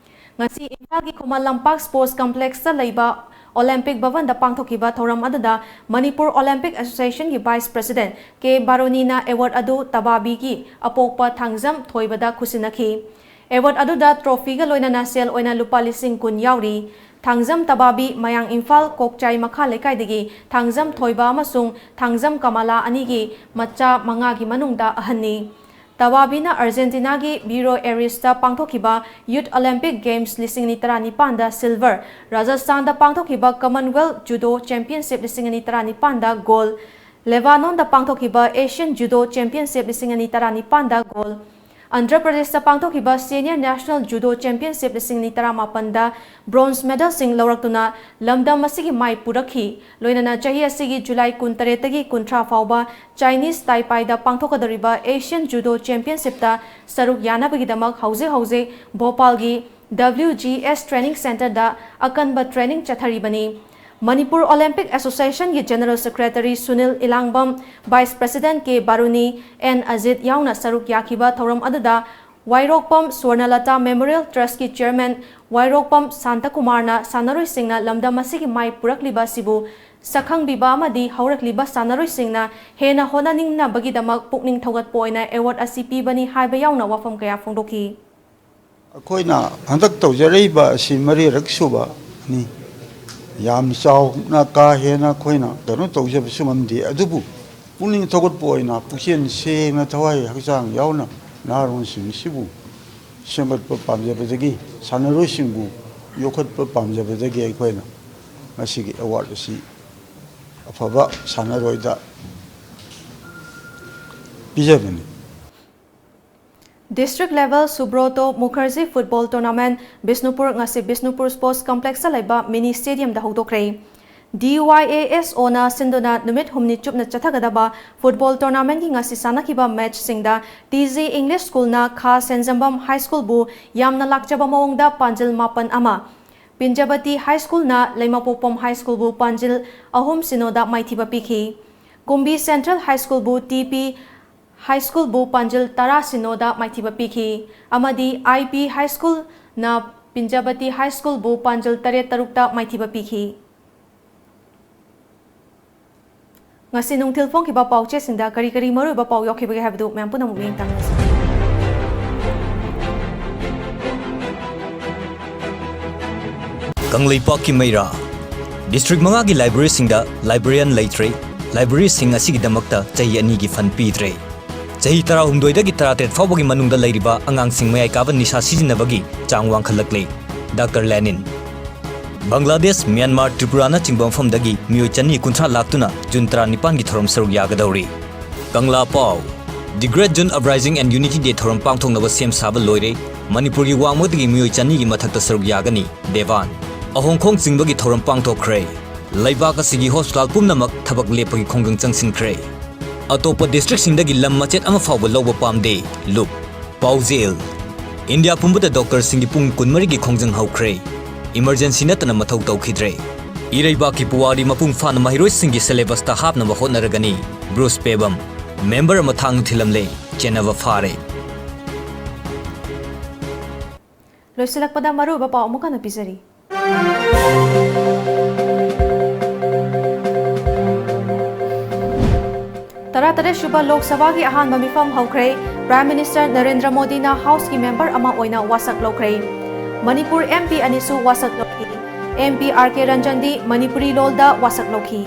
ꯉꯁꯤ ꯏꯝꯐꯥꯜꯒꯤ ꯈꯨꯃꯟ ꯂꯝꯄꯥꯛ ꯁ꯭ꯄꯣꯔꯠꯁ ꯀꯝꯄ꯭ꯂꯦꯛꯁꯇ ꯂꯩꯕ ꯑꯣꯂꯦꯝꯄꯤꯛ ꯚꯕꯟꯗ ꯄꯥꯡꯊꯣꯛꯈꯤꯕ ꯊꯧꯔꯝ ꯑꯗꯨꯗ ꯃꯅꯤꯄꯨꯔ ꯑꯣꯂꯦꯝꯄꯤꯛ ꯑꯦꯁꯣꯁꯤꯌꯦꯁꯟꯒꯤ ꯚꯥꯏꯁ ꯄ꯭ꯔꯁꯤꯗꯦꯟꯠ ꯀꯦ ꯕꯥꯔꯨꯅꯤꯅ ꯑꯦꯋꯥꯔꯗ ꯑꯗꯨ ꯇꯕꯥꯕꯤꯒꯤ ꯑꯄꯣꯛꯄ ꯊꯥꯡꯖꯝ ꯊꯣꯏꯕꯗ ꯈꯨꯠꯁꯤꯟꯅꯈꯤ꯫ ꯑꯦꯋꯥꯔꯗ ꯑꯗꯨꯗ ꯇ꯭ꯔꯣꯐꯤꯒ ꯂꯣꯏꯅꯅ ꯁꯦꯜ ꯑꯣꯏꯅ ꯂꯨꯄꯥ ꯂꯤꯁꯤꯡ ꯀꯨꯟ ꯌꯥꯎꯔꯤ꯫ ꯊꯥꯡꯖꯝ ꯇꯕꯥꯕꯤ, ꯃꯌꯥꯡ ꯏꯝꯐꯥꯜ ꯀꯣꯛꯆꯥꯏ ꯃꯈꯥ ꯂꯩꯀꯥꯏꯗꯒꯤ ꯊꯥꯡꯖꯝ ꯊꯣꯏꯕ ꯑꯃꯁꯨꯡ ꯊꯥꯡꯖꯝ ꯀꯃꯂꯥ ꯑꯅꯤꯒꯤ ꯃꯆꯥ ꯃꯉꯥꯒꯤ ꯃꯅꯨꯡꯗ ꯑꯍꯟꯅꯤ꯫ ꯇꯕꯥꯕꯤꯅ ꯑꯥꯔꯖꯦꯟꯇꯤꯅꯥꯒꯤ ꯕ꯭ꯌꯨꯅꯣ ꯑꯦꯔꯤꯁꯇ ꯄꯥꯡꯊꯣꯛꯈꯤꯕ ꯌꯨꯊ ꯑꯣꯂꯦꯝꯄꯤꯛ ꯒꯦꯝꯁ ꯂꯤꯁꯤꯡ ꯑꯅꯤ ꯇꯔꯥꯅꯤꯄꯥꯟꯗ ꯁꯤꯜꯚꯔ, ꯔꯥꯖꯁꯊꯥꯟꯗ ꯄꯥꯡꯊꯣꯛꯈꯤꯕ ꯀꯃꯟꯋꯦꯜꯊ ꯖꯨꯗꯣ ꯆꯦꯝꯄꯤꯌꯟꯁꯤꯞ ꯂꯤꯁꯤꯡ ꯑꯅꯤ ꯇꯔꯥꯅꯤꯄꯥꯟꯗ ꯒꯣꯜ, ꯂꯦꯕꯥꯅꯣꯟꯗ ꯄꯥꯡꯊꯣꯛꯈꯤꯕ ꯑꯦꯁꯤꯌꯟ ꯖꯨꯗꯣ ꯆꯦꯝꯄꯤꯌꯟꯁꯤꯞ ꯂꯤꯁꯤꯡ ꯑꯅꯤ ꯇꯔꯥꯅꯤꯄꯥꯟꯗ ꯒꯣꯜ, ꯑꯟꯙ꯭ꯔ ꯄ꯭ꯔꯗꯦꯁꯇ ꯄꯥꯡꯊꯣꯛꯈꯤꯕ ꯁꯦꯅꯤꯌꯔ ꯅꯦꯁꯅꯦꯜ ꯖꯨꯗꯣ ꯆꯦꯝꯄꯤꯌꯟꯁꯤꯞ ꯂꯤꯁꯤꯡ ꯑꯅꯤ ꯇꯔꯥꯃꯥꯄꯟꯗ ꯕ꯭ꯔꯣꯟꯖ ꯃꯦꯗꯜꯁꯤꯡ ꯂꯧꯔꯛꯇꯨꯅ ꯂꯝꯗꯝ ꯑꯁꯤꯒꯤ ꯃꯥꯏ ꯄꯨꯔꯛꯈꯤ꯫ ꯂꯣꯏꯅꯅ ꯆꯍꯤ ꯑꯁꯤꯒꯤ ꯖꯨꯂꯥꯏ ꯀꯨꯟꯇꯔꯦꯠꯇꯒꯤ ꯀꯨꯟꯊ꯭ꯔꯥ ꯐꯥꯎꯕ ꯆꯥꯏꯅꯤꯁ ꯇꯥꯏꯄꯥꯏꯗ ꯄꯥꯡꯊꯣꯛꯀꯗꯧꯔꯤꯕ ꯑꯦꯁꯤꯌꯟ ꯖꯨꯗꯣ ꯆꯦꯝꯄꯤꯌꯟꯁꯤꯞꯇ ꯁꯔꯨꯛ ꯌꯥꯅꯕꯒꯤꯗꯃꯛ ꯍꯧꯖꯤꯛ ꯍꯧꯖꯤꯛ ꯚꯣꯄꯥꯜꯒꯤ ꯗꯕ꯭ꯂꯤꯎ ꯖꯤ ꯑꯦꯁ ꯇ꯭ꯔꯦꯅꯤꯡ ꯁꯦꯟꯇꯔꯗ ꯑꯀꯟꯕ ꯇ꯭ꯔꯦꯅꯤꯡ ꯆꯠꯊꯔꯤꯕꯅꯤ꯫ ꯃꯅꯤꯄꯨꯔ ꯑꯣꯂꯦꯝꯄꯤꯛ ꯑꯦꯁꯣꯁꯤꯌꯦꯁꯟꯒꯤ general secretary Sunil Elangbam, vice president K Baruni, N Ajit ꯌꯥꯎꯅ ꯁꯔꯨꯛ ꯌꯥꯈꯤꯕ ꯊꯧꯔꯝ ꯑꯗꯨꯗ ꯋꯥꯏꯔꯣꯛꯄꯝ ꯁ꯭ꯋꯔꯅꯂꯇꯥ ꯃꯦꯃꯣꯔꯤꯌꯦꯜ ꯇ꯭ꯔꯁꯀꯤ ꯆꯤꯌꯔꯃꯦꯟ ꯋꯥꯏꯔꯣꯛꯄꯝ ꯁꯥꯟꯇꯀꯨꯃꯥꯔꯅ ꯁꯥꯟꯅꯔꯣꯏꯁꯤꯡꯅ ꯂꯝꯗꯝ ꯑꯁꯤꯒꯤ ꯃꯥꯏ ꯄꯨꯔꯛꯂꯤꯕ ꯑꯁꯤꯕꯨ ꯁꯛꯈꯪꯕꯤꯕ ꯑꯃꯗꯤ ꯍꯧꯔꯛꯂꯤꯕ ꯁꯥꯟꯅꯔꯣꯏꯁꯤꯡꯅ ꯍꯦꯟꯅ ꯍꯣꯠꯅꯅꯤꯡꯅꯕꯒꯤꯗꯃꯛ ꯄꯨꯛꯅꯤꯡ ꯊꯧꯒꯠꯄ ꯑꯣꯏꯅ ꯑꯦꯋꯥꯔꯗ ꯑꯁꯤ ꯄꯤꯕꯅꯤ ꯍꯥꯏꯕ ꯌꯥꯎꯅ ꯋꯥꯐꯝ ꯀꯌꯥ ꯐꯣꯡꯗꯣꯛꯈꯤ꯫ ꯑꯩꯈꯣꯏꯅ ꯍꯟꯗꯛ ꯇꯧꯖꯔꯛꯏꯕ ꯑꯁꯤ ꯃꯔꯤꯔꯛ ꯁꯨꯕꯅꯤ꯫ ꯌꯥꯝ ꯆꯥꯎꯅ ꯀꯥ ꯍꯦꯟꯅ ꯑꯩꯈꯣꯏꯅ ꯀꯩꯅꯣ ꯇꯧꯖꯕꯁꯨ ꯉꯝꯗꯦ, ꯑꯗꯨꯕꯨ ꯄꯨꯛꯅꯤꯡ ꯊꯧꯒꯠꯄ ꯑꯣꯏꯅ ꯄꯨꯛꯆꯦꯜ ꯁꯦꯡꯅ ꯊꯋꯥꯏ ꯍꯛꯆꯥꯡ ꯌꯥꯎꯅ ꯅꯍꯥꯔꯣꯜꯁꯤꯡꯁꯤꯕꯨ ꯁꯦꯝꯒꯠꯄ ꯄꯥꯝꯖꯕꯗꯒꯤ, ꯁꯥꯟꯅꯔꯣꯏꯁꯤꯡꯕꯨ ꯌꯣꯛꯈꯠꯄ ꯄꯥꯝꯖꯕꯗꯒꯤ ꯑꯩꯈꯣꯏꯅ ꯉꯁꯤꯒꯤ ꯑꯦꯋꯥꯔꯗ ꯑꯁꯤ ꯑꯐꯕ ꯁꯥꯟꯅꯔꯣꯏꯗ ꯄꯤꯖꯕꯅꯤ꯫ District level Subroto Mukherjee football tournament Bishnupur ꯉꯁꯤ ꯕꯤꯁꯅꯨꯄꯨꯔ sports complexꯇ ꯂꯩꯕ mini stadiumꯗ ꯍꯧꯗꯣꯛꯈ꯭ꯔꯦ꯫ DYASOꯅ ꯁꯤꯟꯗꯨꯅ ꯅꯨꯃꯤꯠ ꯍꯨꯝꯅꯤ ꯆꯨꯞꯅ ꯆꯠꯊꯒꯗꯕ football tournamentꯀꯤ ꯉꯁꯤ ꯁꯥꯟꯅꯈꯤꯕ matchꯁꯤꯡꯗ ꯇꯤ ꯖꯤ English Schoolꯅ ꯈꯥ ꯁꯦꯟꯖꯝꯕꯝ High Schoolꯕꯨ ꯌꯥꯝꯅ ꯂꯥꯛꯆꯕ ꯃꯑꯣꯡꯗ ꯄꯥꯟꯖꯤꯜ ꯃꯥꯄꯟ ꯑꯃ, ꯄꯤꯟꯖꯕꯇꯤ High Schoolꯅ ꯂꯩꯃꯄꯣꯛꯄꯝ High Schoolꯕꯨ ꯄꯥꯟꯖꯤꯜ ꯑꯍꯨꯝ ꯁꯤꯅꯣꯗ ꯃꯥꯏꯊꯤꯕ ꯄꯤꯈꯤ꯫ ꯀꯨꯝꯕꯤ Central High Schoolꯕꯨ ꯇꯤ ꯄꯤ High Schoolꯕꯨ ꯄꯥꯟꯖꯤꯜ ꯇꯔꯥ ꯁꯤꯅꯣꯗ ꯃꯥꯏꯊꯤꯕ ꯄꯤꯈꯤ ꯑꯃꯗꯤ ꯑꯥꯏ ꯄꯤ High Schoolꯅ ꯄꯤꯟꯖꯕꯇꯤ High Schoolꯕꯨ ꯄꯥꯟꯖꯤꯜ ꯇꯔꯦꯠ ꯇꯔꯨꯛꯇ ꯃꯥꯏꯊꯤꯕ ꯄꯤꯈꯤ꯫ ꯉꯁꯤ ꯅꯨꯡꯊꯤꯜ ꯐꯣꯡꯈꯤꯕ ꯄꯥꯎꯆꯦꯁꯤꯡꯗ ꯀꯔꯤ ꯀꯔꯤ ꯃꯔꯨꯑꯣꯏꯕ ꯄꯥꯎ ꯌꯥꯎꯈꯤꯕꯒꯦ ꯍꯥꯏꯕꯗꯨ ꯃꯌꯥꯝ ꯄꯨꯝꯅꯃꯛ ꯃꯤꯠꯌꯦꯡ ꯇꯥꯃꯤꯟꯅꯁꯤ꯫ ꯀꯪꯂꯩꯄꯥꯛꯀꯤ ꯃꯩꯔꯥ꯫ ꯗꯤꯁꯇ꯭ꯔꯤꯛ ꯃꯉꯥꯒꯤ ꯂꯥꯏꯕ꯭ꯔꯦꯔꯤꯁꯤꯡꯗ ꯂꯥꯏꯕ꯭ꯔꯦꯔꯤꯌꯟ ꯂꯩꯇ꯭ꯔꯦ꯫ ꯂꯥꯏꯕ꯭ꯔꯦꯔꯤꯁꯤꯡ ꯑꯁꯤꯒꯤꯗꯃꯛꯇ ꯆꯍꯤ ꯑꯅꯤꯒꯤ ꯐꯟ ꯄꯤꯗ꯭ꯔꯦ꯫ ꯆꯍꯤ ꯇꯔꯥꯍꯨꯝꯗꯣꯏꯗꯒꯤ ꯇꯔꯥꯇꯔꯦꯠ ꯐꯥꯎꯕꯒꯤ ꯃꯅꯨꯡꯗ ꯂꯩꯔꯤꯕ ꯑꯉꯥꯡꯁꯤꯡ ꯃꯌꯥꯏ ꯀꯥꯕ ꯅꯤꯁꯥ ꯁꯤꯖꯤꯟꯅꯕꯒꯤ ꯆꯥꯡ ꯋꯥꯡꯈꯠꯂꯛꯂꯦ꯫ ꯗꯥꯛꯇꯔ ꯂꯦꯅꯤꯟ꯫ ꯕꯪꯒ꯭ꯂꯥꯗꯦꯁ, ꯃ꯭ꯌꯥꯟꯃꯥꯔ, ꯇ꯭ꯔꯤꯄꯨꯔꯥꯅꯆꯤꯡꯕ ꯃꯐꯝꯗꯒꯤ ꯃꯤꯑꯣꯏ ꯆꯅꯤ ꯀꯨꯟꯊ꯭ꯔꯥ ꯂꯥꯛꯇꯨꯅ ꯖꯨꯟ ꯇꯔꯥꯅꯤꯄꯥꯟꯒꯤ ꯊꯧꯔꯝ ꯁꯔꯨꯛ ꯌꯥꯒꯗꯧꯔꯤ꯫ ꯀꯪꯂꯥ ꯄꯥꯎ꯫ The Great June Uprising and Unity Day ꯊꯧꯔꯝ ꯄꯥꯡꯊꯣꯛꯅꯕ ꯁꯦꯝ ꯁꯥꯕ ꯂꯣꯏꯔꯦ꯫ ꯃꯅꯤꯄꯨꯔꯒꯤ ꯋꯥꯡꯃꯗꯒꯤ ꯃꯤꯑꯣꯏ ꯆꯅꯤꯒꯤ ꯃꯊꯛꯇ ꯁꯔꯨꯛ ꯌꯥꯒꯅꯤ꯫ ꯗꯦꯋꯥꯟ꯫ ꯑꯍꯣꯡꯈꯣꯡ ꯆꯤꯡꯕꯒꯤ ꯊꯧꯔꯝ ꯄꯥꯡꯊꯣꯛꯈ꯭ꯔꯦ꯫ ꯂꯩꯕꯥꯛ ꯑꯁꯤꯒꯤ ꯍꯣꯁꯄꯤꯇꯥꯜ ꯄꯨꯝꯅꯃꯛ ꯊꯕꯛ ꯂꯦꯞꯄꯒꯤ ꯈꯣꯡꯖꯪ ꯆꯪꯁꯤꯟꯈ꯭ꯔꯦ꯫ ꯑꯇꯣꯞꯄ ꯗꯤꯁꯇ꯭ꯔꯤꯛꯁꯤꯡꯗꯒꯤ ꯂꯝ ꯃꯆꯦꯠ ꯑꯃ ꯐꯥꯎꯕ ꯂꯧꯕ ꯄꯥꯝꯗꯦ꯫ ꯂꯨꯞ꯫ ꯄꯥꯎꯖꯦꯜ꯫ ꯏꯟꯗꯤꯌꯥ ꯄꯨꯝꯕꯗ ꯗꯣꯛꯇꯔꯁꯤꯡꯒꯤ ꯄꯨꯡ ꯀꯨꯟꯃꯔꯤꯒꯤ ꯈꯣꯡꯖꯪ ꯍꯧꯈ꯭ꯔꯦ꯫ ꯏꯃꯔꯖꯦꯟꯁꯤ ꯅꯠꯇꯅ ꯃꯊꯧ ꯇꯧꯈꯤꯗ꯭ꯔꯦ꯫ ꯏꯔꯩꯕꯥꯛꯀꯤ ꯄꯨꯋꯥꯔꯤ ꯃꯄꯨꯡ ꯐꯥꯅ ꯃꯍꯩꯔꯣꯏꯁꯤꯡꯒꯤ ꯁꯦꯂꯦꯕꯁꯇ ꯍꯥꯞꯅꯕ ꯍꯣꯠꯅꯔꯒꯅꯤ꯫ ꯕ꯭ꯔꯨꯁ ꯄꯦꯕꯝ꯫ ꯃꯦꯝꯕꯔ ꯑꯃ ꯊꯥꯡꯅ ꯊꯤꯜꯂꯝꯂꯦ꯫ ꯆꯦꯟꯅꯕ ꯐꯥꯔꯦ꯫ ꯂꯣꯏꯁꯤꯜꯂꯛꯄꯗ ꯃꯔꯨꯑꯣꯏꯕ ꯄꯥꯎ ꯑꯃꯨꯛ ꯍꯟꯅ ꯄꯤꯖꯔꯤ꯫ ꯇꯔꯥꯇꯔꯦꯠ ꯁꯨꯕ ꯂꯣꯛ ꯁꯚꯥꯒꯤ ꯑꯍꯥꯟꯕ ꯃꯤꯐꯝ ꯍꯧꯈ꯭ꯔꯦ꯫ ꯄ꯭ꯔꯥꯏꯝ ꯃꯤꯅꯤꯁꯇꯔ ꯅꯔꯦꯟꯗ꯭ꯔ ꯃꯣꯗꯤꯅ ꯍꯥꯎꯁꯀꯤ ꯃꯦꯝꯕꯔ ꯑꯃ ꯑꯣꯏꯅ ꯋꯥꯁꯛ ꯂꯧꯈ꯭ꯔꯦ꯫ ꯃꯅꯤꯄꯨꯔ ꯑꯦꯝ ꯄꯤ ꯑꯅꯤꯁꯨ ꯋꯥꯁꯛ ꯂꯧꯈꯤ꯫ ꯑꯦꯝ ꯄꯤ ꯑꯥꯔ ꯀꯦ ꯔꯟꯖꯟꯗꯤ ꯃꯅꯤꯄꯨꯔꯤ ꯂꯣꯜꯗ ꯋꯥꯁꯛ ꯂꯧꯈꯤ꯫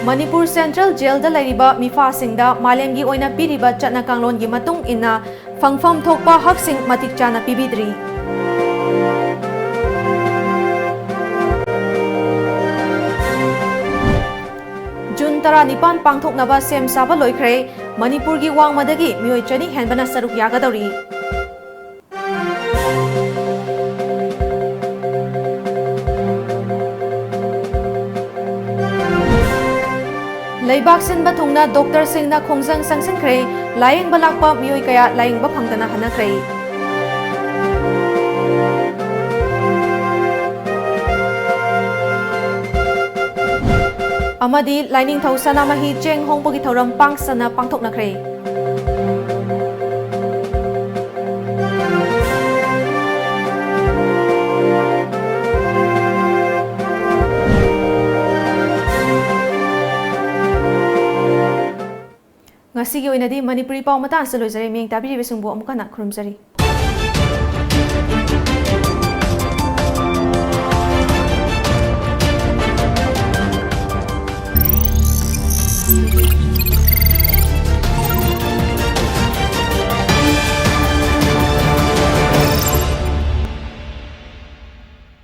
ꯃꯅꯤꯄꯨꯔ ꯁꯦꯟꯇ꯭ꯔꯦꯜ ꯖꯦꯜꯗ ꯂꯩꯔꯤꯕ ꯃꯤꯐꯥꯁꯤꯡꯗ ꯃꯥꯂꯦꯝꯒꯤ ꯑꯣꯏꯅ ꯄꯤꯔꯤꯕ ꯆꯠꯅ ꯀꯥꯡꯂꯣꯟꯒꯤ ꯃꯇꯨꯡ ꯏꯟꯅ ꯐꯪꯐꯝ ꯊꯣꯛꯄ ꯍꯛꯁꯤꯡ ꯃꯇꯤꯛ ꯆꯥꯅ ꯄꯤꯕꯤꯗ꯭ꯔꯤ꯫ ꯖꯨꯟ ꯇꯔꯥꯅꯤꯄꯥꯟ ꯄꯥꯡꯊꯣꯛꯅꯕ ꯁꯦꯝ ꯁꯥꯕ ꯂꯣꯏꯈ꯭ꯔꯦ꯫ ꯃꯅꯤꯄꯨꯔꯒꯤ ꯋꯥꯡꯃꯗꯒꯤ ꯃꯤꯑꯣꯏ ꯆꯅꯤ ꯍꯦꯟꯕꯅ ꯁꯔꯨꯛ ꯌꯥꯒꯗꯧꯔꯤ꯫ ꯂꯩꯕꯥꯛ ꯁꯤꯟꯕ ꯊꯨꯡꯅ ꯗꯣꯛꯇꯔꯁꯤꯡꯅ ꯈꯣꯡꯖꯪ ꯆꯪꯁꯤꯟꯈ꯭ꯔꯦ꯫ ꯂꯥꯌꯦꯡꯕ ꯂꯥꯛꯄ ꯃꯤꯑꯣꯏ ꯀꯌꯥ ꯂꯥꯌꯦꯡꯕ ꯐꯪꯗꯅ ꯍꯟꯅꯈ꯭ꯔꯦ꯫ ꯑꯃꯗꯤ ꯂꯥꯏꯅꯤꯡꯊꯧ ꯁꯅꯥꯃꯍꯤ ꯆꯦꯡ ꯍꯣꯡꯕꯒꯤ ꯊꯧꯔꯝ ꯄꯥꯡ ꯁꯟꯅ ꯄꯥꯡꯊꯣꯛꯅꯈ꯭ꯔꯦ꯫ ꯉꯁꯤꯒꯤ ꯑꯣꯏꯅꯗꯤ ꯃꯅꯤꯄꯨꯔꯤ ꯄꯥꯎ ꯃꯇꯥꯡ ꯑꯁꯤꯗ ꯂꯣꯏꯖꯔꯦ꯫ ꯃꯤꯠꯌꯦꯡ ꯇꯥꯕꯤꯔꯤꯕꯁꯤꯡꯕꯨ ꯑꯃꯨꯛ ꯍꯟꯅ ꯈꯨꯔꯨꯝꯖꯔꯤ꯫